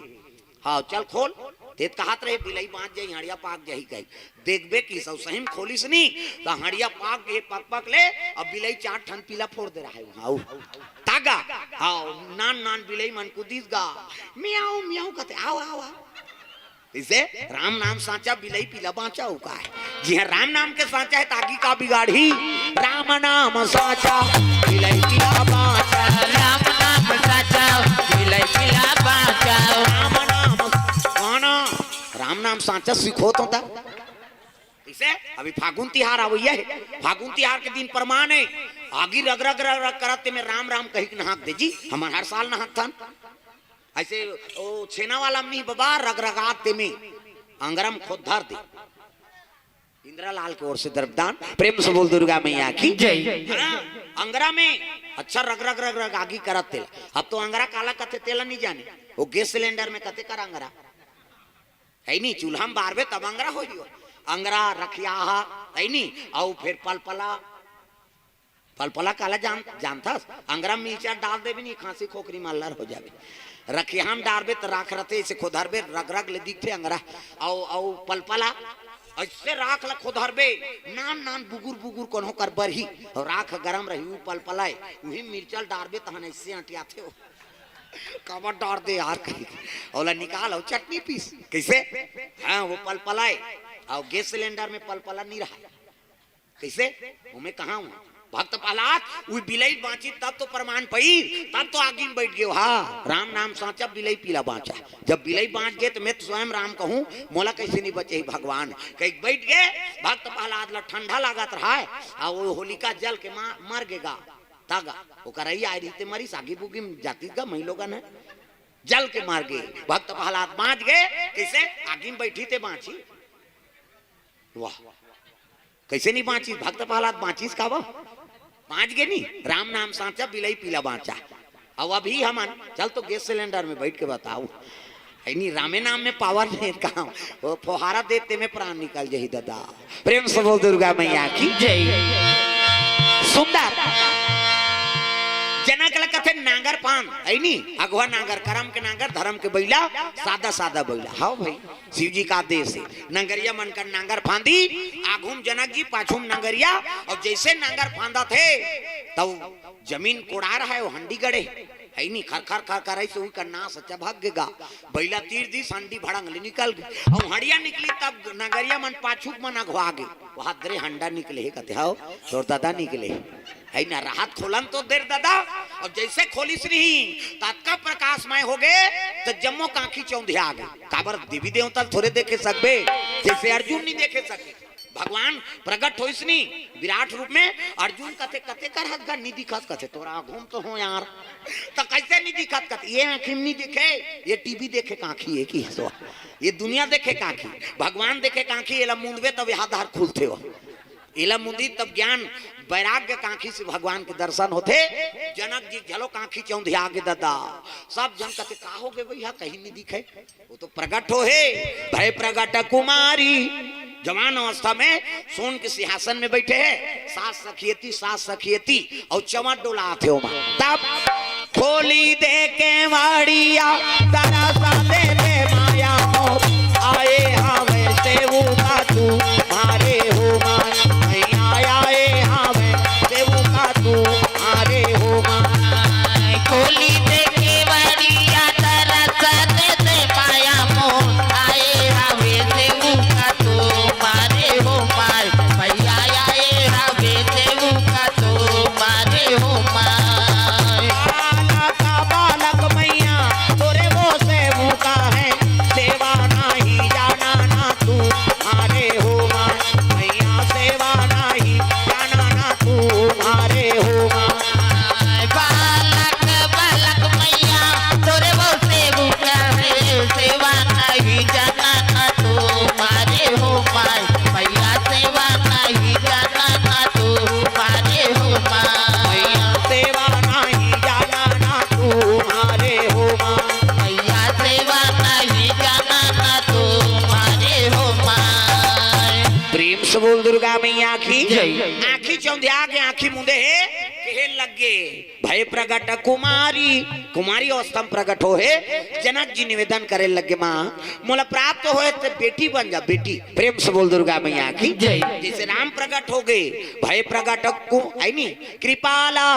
हव, चल खोल, ए त कहत रहे बिलई बांच जाही, हड़िया पाक जाही कही। देखबे किस, अउ सही म खोलिस नी, त हड़िया पाक गे पक पक ले, अब बिलई चार ठन पीला फोर दे रहा हे उहाँ। तागा, हाँ, नान नान बिलई मन कुदिस गा, म्याऊ म्याऊ कथे, आव आव आव। इसे राम नाम सांचा, बिलई पीला बांचा, अउ का हे? जिहाँ राम नाम के सांचा हे, त आगी का बिगाड़ही? राम नाम सांचा, बिलई पीला बांचा। राम नाम सांचा, बिलई पीला बांचा। राम नाम, हाँ ना, राम नाम सांचा सीखो तो ता। इसे अभी फागुन तिहार आवइया हे, फागुन तिहार के दिन परमान हे, आगी रग रग रग रग करत तेमे राम राम कहिके नहाक दे जी, हमन हर साल नहाथन। अइसे ओ छेना वाला म नहीं बबा, रगरगात तेमे अंगरा म खोद धर दे। इंद्रालाल के ओर से द्रव्यदान, प्रेम से बोल दुर्गा मैया की। जय। हाँ, अंगरा में अच्छा रग रग रग रग आगी करत तेला। अब तो अंगरा काला कथे तेला नहीं जाने, वो गैस सिलेंडर में कथे कर अंगरा, हे नहीं, चूल्हा में बारबे तब अंगरा होही। अंगरा, रखियाहा, हे नहीं, अउ फिर पलपला, पलपला काला जान, जानथस? अंगरा मिर्चा डाल देबे नी, खांसी खोखरी म अल्लर हो जाबे। रखियाहा म डारबे त राख रथे, अइसे खोदरबे, रग रग ले दिखथे अंगरा। अउ, अउ पलपला, अइसे राख ल खोदरबे, नान नान बुगुर बुगुर कोनो कर बरही, अउ राख गरम रही, उ पलपला हे, उही मिर्चा ल डारबे तहन अइसे अंटियाथे ओ। काबर डार दे यार कही। ओला निकाल अउ चटनी पीस। कइसे? हाँ, वो पलपला हे, अउ गैस सिलेंडर में पलपला नहीं रहा। कइसे? ओमे कहाँ हुआ? भक्त प्रहलाद, उही बिलई बांची तब तो परमान पई, तब तो आगी म बइठ गे हा। राम नाम सांचा, बिलई पीला बांचा। जब बिलई बांच गे त मैं तो स्वयं राम कहूँ, मोला कइसे नहीं बचही भगवान? कहिके बइठ गे, भक्त प्रहलाद ला ठंडा लागत रहा हे, अउ वो होलिका जल के मा-, मर गे गा, तागा, ओकर अई आय रहिते मरिस, आगी बुगी म जातिस गा, मही लोगन हे, जल के मर गे, भक्त प्रहलाद बांच गे, कइसे? आगी म बइठी ते बांची। वाह, कइसे नहीं बांचिस? भक्त प्रहलाद बांचिस का वो? बांच गे नी, राम नाम सांचा, बिलई पीला बांचा। अउ अभी हमन, चल तो गैस सिलेंडर में बइठ के बताओ, हे नहीं, रामे नाम में पावर नहीं कहा, वो फोहारा देते में प्राण निकल जाही दादा। प्रेम से बोल दुर्गा मैया की। जय। सुंदर। जनक ल कथे नांगर पान, हे नहीं, अगवा नांगर, करम के नांगर, धरम के बइला, सादा सादा बइला। हाँ भाई, शिव जी का आदेश हे। नंगरिया मन कर नांगर फांदी, आघू म जनक जी, पाछू म नंगरिया, अउ जइसे नांगर फांदत हे, तब जमीन कोड़ाय रहा हे, वो हंडी गड़े, हे नहीं, खर खर खर खर, अइसे उही कर नास चभक गे गा। बइला तीर दिस, हंडी भड़ंग ले निकल गे। अउ हंडिया निकली तब नंगरिया मन पाछू के मन अघवा गे। वहाँ दरे हंडा निकले हे कथे, हव, तोर दादा निकले हे। हे ना, रहत खोलन तो दे रे दादा। अउ जइसे खोलिस नहीं, त अतका प्रकाशमय हो गे, त जम्मो कांखी चौंधिया गे। काबर देवी देवता ल थोरे देखे सकबे, जइसे अर्जुन नहीं देखे सके। भगवान प्रगट होइस नी विराट रूप में, अर्जुन कथे, "कते कर हस गा, नी दिखस?" कथे, "तोरा आघू म तो हों यार।" "त कइसे नी दिखस?" कथे, "ये आंखी म नी दिखे, ये टीवी देखे कांखी हे कि सो, ये दुनिया देखे कांखी, भगवान देखे कांखी, एला मुंदबे तब यहाँ धार खुलथे हो, एला मुंदी तब ज्ञान वैराग्य कांखी से भगवान के दर्शन होथे।" जनक जी घलो कांखी चौंधिया गे दादा। सब जन कथे, "का हो गे भइया, कहीं नी दिखे?" वो तो प्रगट हो हे, भय प्रगट कुमारी। जवान अवस्था में सोन के सिंहासन में बइठे हे, सास सखियती, सास सखियती, अउ चंवर डोलात हे ओमा। तब खोली दे केवड़िया, तरस दे दे माया मोर, आए हवे सेवका तुम्हारे हो माय, मैया आए हवे सेवका तुम्हारे हो माय। खोली दे केवड़िया, तरस दे दे माया मोर, आए हवे सेवका तुम्हारे हो माय, मैया आए हवे सेवका तुम्हारे हो माय। बालक, बालक मैया, तोरे वो सेवका हे, सेवा नाही जाना ना तुम्हारे हो माय, मैया सेवा नाही जाना ना तुम्हारे हो माय। बालक, बालक मैया, तोरे वो सेवका हे, सेवा नाही जाना ना तुम्हारे हो माय, मैया सेवा नाही जाना ना तुम्हारे हो माय। मैया सेवा नाही जाना ना तुम्हारे हो माय। मैया सेवा नाही जाना ना तुम्हारे हो माय। प्रेम से बोल दुर्गा मैया की जय। आंखी चौंधिया के आंखी मुंदे हे, लगे, भय प्रगट कुमारी, कुमारी अवस्था में प्रगट हो हे। जनक जी निवेदन करे लगे, माँ, मोला प्राप्त होए ते बेटी बन जा, बेटी। प्रेम से बोल दुर्गा मैया की जय। जैसे राम प्रगट हो गए, भय प्रगट कु-, है नी, कृपाला,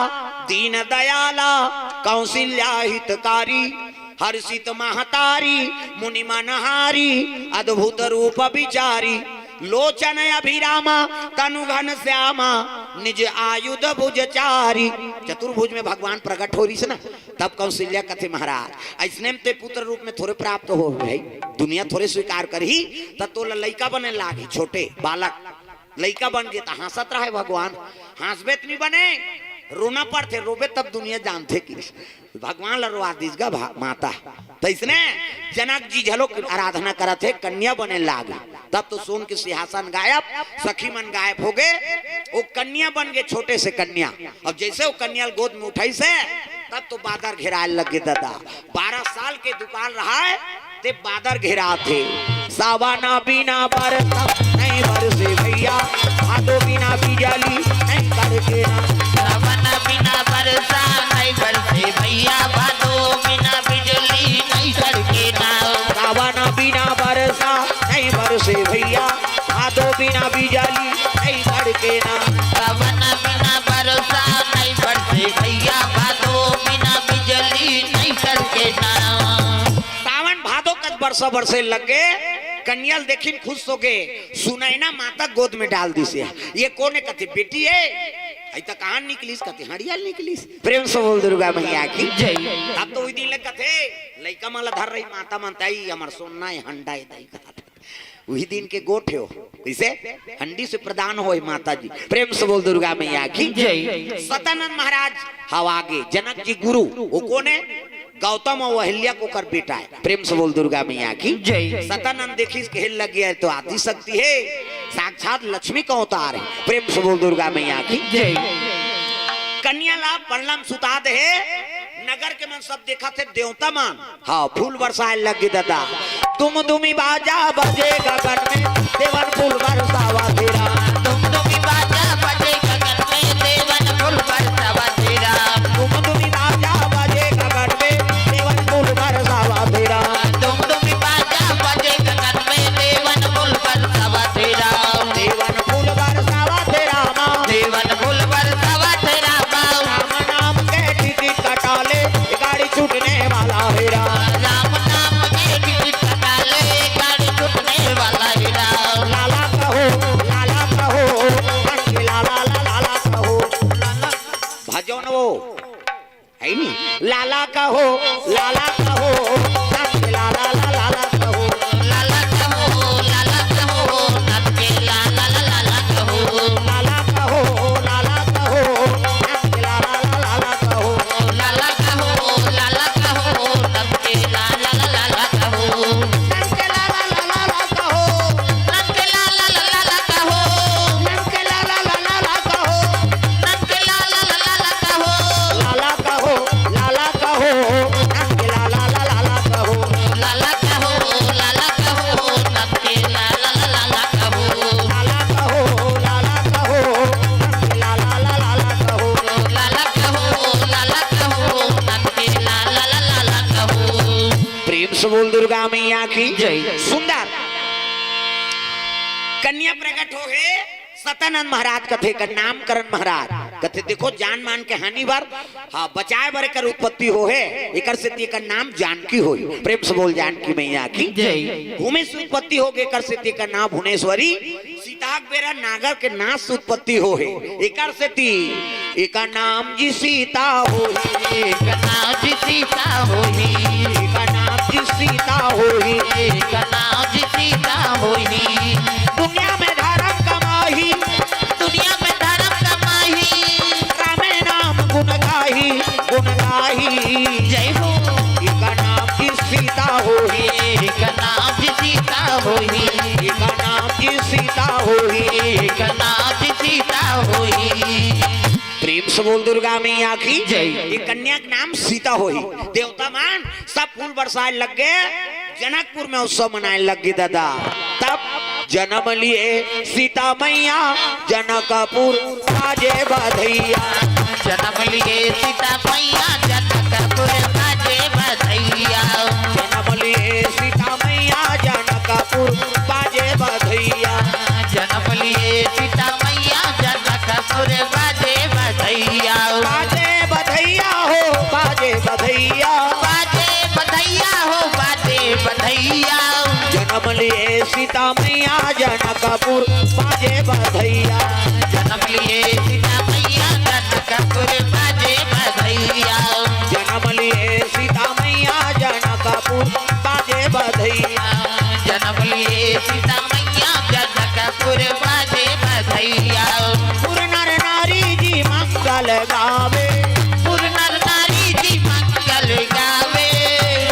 दीन दयाला, कौशल्या हितकारी, हर्षित महतारी, मुनि मनहारी, अद्भुत रूप विचारी, लोचन अभिरामा, तनु घन श्यामा, निज आयुध भुज चारी। चतुर्भुज में भगवान प्रगट हो रहिस ना, तब कौशल्या कथे, महाराज, अइसने में ते पुत्र रूप में थोरे प्राप्त हो भाई, दुनिया थोरे स्वीकार करही, त तोला लइका बने लागही, छोटे बालक, लइका बन गे त हाँसत रहे भगवान, हाँसबे त नी बने, रोना पड़थे, रोबे तब दुनिया जानथे कि भगवान ल रोवा दिस गा भा-, माता। त इसने जनक जी घलो आराधना करत हे, कन्या बने लाग। तब तो सोन के सिंहासन गायब, सखी मन गायब हो गए, वो कन्या बन गए, छोटे से कन्या। अब जैसे वो कन्या ल गोद में उठाइस हे, तब तो बादर घेराए लगे दादा। बारह साल के दुकाल रहा है, ते बादर घेरात हे। सावन बिना बरसा नहीं बरसे भैया, भादो बिना बिजली नहीं कड़के ना। सावन बिना बरसा नहीं बरसे भैया, भादो बिना बिजली नहीं कड़के ना। सावन बिना बरसा नहीं बरसे भैया, भादो बिना बिजली नहीं कड़के ना। सावन बिना बरसा नहीं बरसे भैया, भादो बिना बिजली नहीं कड़के ना। सावन भादो कस बरसा बरसे लगे, कन्या ल देखिन खुश हो गे, सुनैना माता गोद में डाल दिस हे। ये कोन हे कथे, बेटी हे। अई त कहाँ निकलिस कथे, हड़िया ले निकलिस। प्रेम से बोल दुर्गा मैया की जय। तब तो उही दिन ले कथे, लइका मन ल धर रही माता मन, तई हमर सोना हे, हंडा हे, तई कहा। उही दिन के गोठ हे वो। इसे हंडी से प्रदान होए माता जी। प्रेम से बोल दुर्गा मैया की जय। सतानंद महाराज हव आगे, जनक जी गुरु, वो कोन हे? गौतम अउ अहिल्या के ओकर बेटा हे। प्रेम से बोल दुर्गा मैया की जय। सतानंद देखिस, कहे लग गया है तो आदि शक्ति हे, साक्षात लक्ष्मी का अवतार हे। प्रेम से बोल दुर्गा मैया की जय। कन्या ला पलना म सुता दे हे, नगर के मन सब देखत हे, देवता मन हाँ, फूल बरसाए लग गे दादा। दुमदुमी बाजा बजे गगन में, देवन फूल बरसावत हे राम। दुमदुमी बाजा बजे गगन में, देवन फूल बरसावत हे राम। दुमदुमी बाजा बजे गगन में, देवन फूल बरसावत हे राम। दुमदुमी बाजा बजे गगन में, देवन फूल बरसावत हे राम। देवन फूल बरसावत हे रामा। देवन फूल बरसावत हे रामा। राम नाम के टिकट कटा ले, गाड़ी छूटने वाला हे राम। राम नाम के टिकट कटा ले, गाड़ी छूटने वाला हे राम। लाला कहो, लाला कहो, नंद लाला, लाला, लाला कहो। भजो न वो, है नी? लाला कहो, लाला कहो, नंद लाला, लाला, लाला कहो। लाला कहो, लाला कहो, नंद लाला, लाला, लाला कहो। लाला कहो, लाला कहो, नंद लाला, लाला, लाला कहो। लाला कहो, लाला कहो, नंद लाला, लाला, लाला कहो। नंद लाला, लाला, लाला कहो। नंद लाला, लाला, लाला कहो। नंद लाला, लाला, लाला कहो। नंद लाला, लाला, लाला कहो। लाला कहो, लाला कहो, नंद लाला, लाला, लाला कहो। लाला कहो, लाला कहो, नंद लाला, लाला, लाला कहो। लाला कहो, लाला कहो, नंद लाला, लाला, लाला कहो। लाला कहो, लाला कहो, नंद लाला, लाला, लाला कहो। प्रेम से बोल दुर्गा मैया की जय। सुंदर कन्या प्रकट हो हे। सतानंद महाराज कथे का नामकरण महाराज कथे, देखो जान मान के हानि बर, हाँ, बचाए बर एकर उत्पत्ति हो हे, एकर सेती एकर नाम जानकी होही। प्रेम से बोल जानकी मैया की जय। भूमेश उत्पत्ति हो गे, एकर सेती एकर नाम भुवनेश्वरी। सीता के बेरा नागर के नास से उत्पत्ति हो हे, एकर सेती एकर नाम जी सीता होही। एकर नाम जी सीता होही। एकर नाम जी सीता होही। एकर नाम जी सीता होही। दुनिया में धर्म कमाही। दुनिया में धर्म कमाही। रामे नाम गुण गाही, गुण गाही। जय हो। एकर नाम जी सीता होही। एकर नाम जी सीता होही। एकर नाम जी सीता होही। एकर नाम जी सीता होही। प्रेम से बोल दुर्गा मैया की जय। ये कन्या के नाम सीता होही। देवता मन सब फूल बरसाए लग गे, जनकपुर में उत्सव मनाए लग गे दादा। तब जनम लिए सीता मैया, जनकपुर बाजे बधैया। जनम लिए सीता मैया जनकपुर बाजे बधइया। जनम लिए सीता मैया जनकपुर बाजे बधइया। जनम लिए सीता मैया जनकपुर बाजे बधइया। बाजे बधइया हो बाजे बधइया। बाजे बधइया हो बाजे बधइया। जनम लिए सीता मैया जनकपुर बाजे बधइया। जनम लिए सीता मैया जनकपुर बाजे बधइया। जनम लिए सीता मैया जनकपुर बाजे बधइया। जनम लिए सीता मैया जनकपुर बाजे बधइया। पुर नर नारी जी मंगल गावे। पुर नर नारी जी मंगल गावे।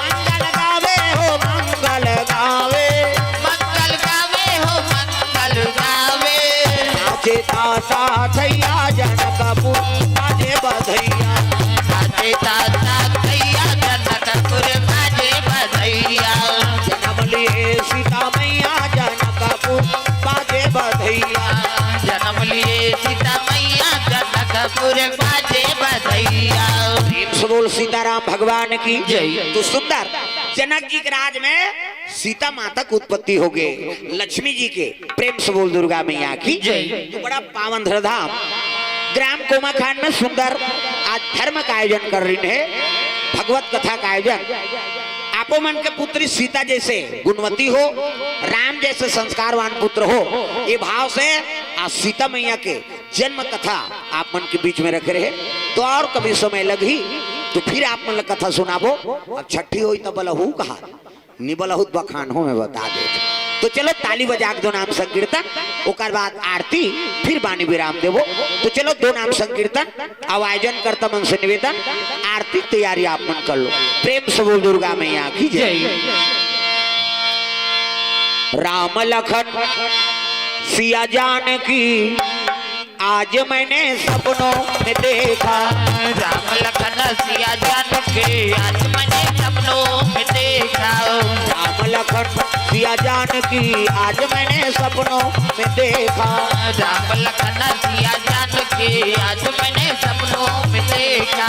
मंगल गावे हो मंगल गावे। मंगल गावे हो मंगल गावे। नाचे ताता थैया जनकपुर बाजे बधइया। नाचे ताता थैया जनकपुर बाजे बधइया। जनम लिए सीता मैया जनकपुर बाजे बधइया। जनम लिए सीता मैया जनकपुर बाजे बधइया। प्रेम से बोल सीताराम भगवान की जय। तो सुंदर जनक जी के राज में सीता माता की उत्पत्ति हो गई, लक्ष्मी जी के। प्रेम से बोल दुर्गा मैया की जय। तो बड़ा पावन धरधाम ग्राम कोमाखान में सुंदर आज धर्म का आयोजन कर रही है, भगवत कथा का आयोजन। आपो मन के पुत्री सीता जैसे गुणवती हो, राम जैसे संस्कारवान पुत्र हो, ये भाव से आज सीता मैया के जन्म कथा आप मन के बीच में रखे रहे। तो और कभी समय लगही तो फिर आप मन ला कथा सुनाबो। अब छठी होई तब बलहू कहा, निबलहुत बखान हो, मैं बता दे। तो चलो ताली बजा के दो नाम संकीर्तन, ओकर बाद आरती, फिर बानी विराम देबो। तो चलो दो नाम संकीर्तन, अब आयोजन करता मन से निवेदन, आरती तैयारी आप मन कर लो। प्रेम से बोल दुर्गा मैया की जय। जय। राम लखन सिया जानकी आज मैंने सपनों में देखा। राम लखन सिया जानकी आज मैंने सपनों में देखा। राम लखन सिया जानकी आज मैंने सपनों में देखा। राम लखन सिया जानकी आज मैंने सपनों में देखा।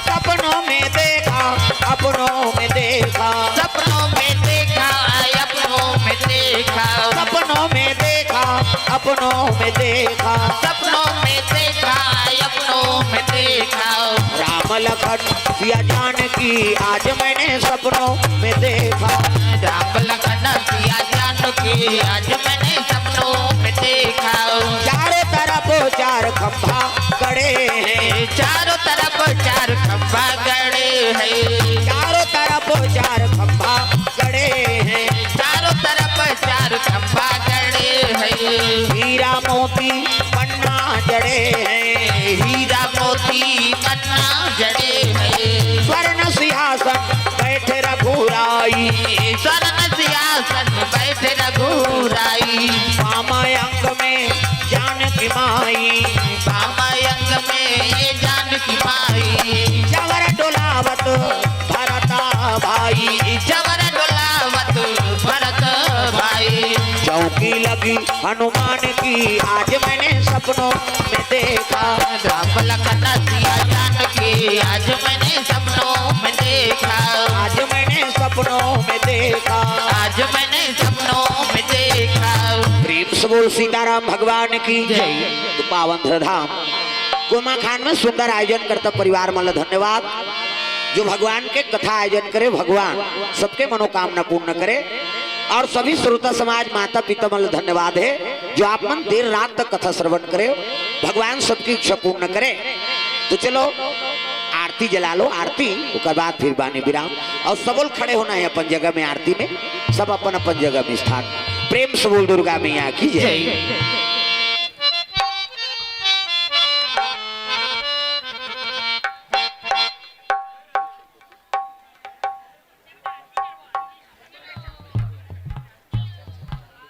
सपनों में देखा, अपनों में देखा। सपनों में देखा, अपनों में देखा। सपनों में देखा, अपनों में देखा। सपनों में देखा, अपनों में देखा। राम लखन सिया जानकी आज मैंने सपनों में देखा। राम लखन सिया जानकी आज मैंने सपनों में देखा। चारों तरफ चार खंभा गड़े हैं। चारों तरफ चार खंभा गड़े हैं। चारों तरफ चार खंभा गड़े हैं। चारों तरफ चार खंभा गड़े हैं। हीरा मोती पन्ना जड़े हैं। हीरा मोती पन्ना जड़े हैं। स्वर्ण सिंहासन बैठे रघुराई। स्वर्ण सिंहासन बैठे रघुराई। वाम अंग में जानकी माई। वाम अंग में जानकी माई। जवर डोलावत भरत भाई। जवर डोलावत भरत भाई। चौकी लगी हनुमान की आज मैंने सपनों में देखा। राम लखन सिया जानकी आज मैंने सपनों में देखा। आज मैंने सपनों में देखा। आज मैंने सपनों में देखा। प्रेम से बोल सीताराम भगवान की जय। तो पावन धरधाम कोमाखान में सुंदर आयोजन करता परिवार मन ला धन्यवाद, जो भगवान के कथा आयोजन करे, भगवान सबके मनोकामना पूर्ण करे। और सभी श्रोता समाज, माता पिता मन ला धन्यवाद है, जो आप मन देर रात तक कथा श्रवण करे, भगवान सबकी इच्छा पूर्ण करे। तो चलो आरती जला लो, आरती, ओकर बाद फिर बानी विराम। और सबोल खड़े होना है अपन जगह में, आरती में सब अपन अपन जगह में स्थान। प्रेम से बोल दुर्गा मैया की जय। जय।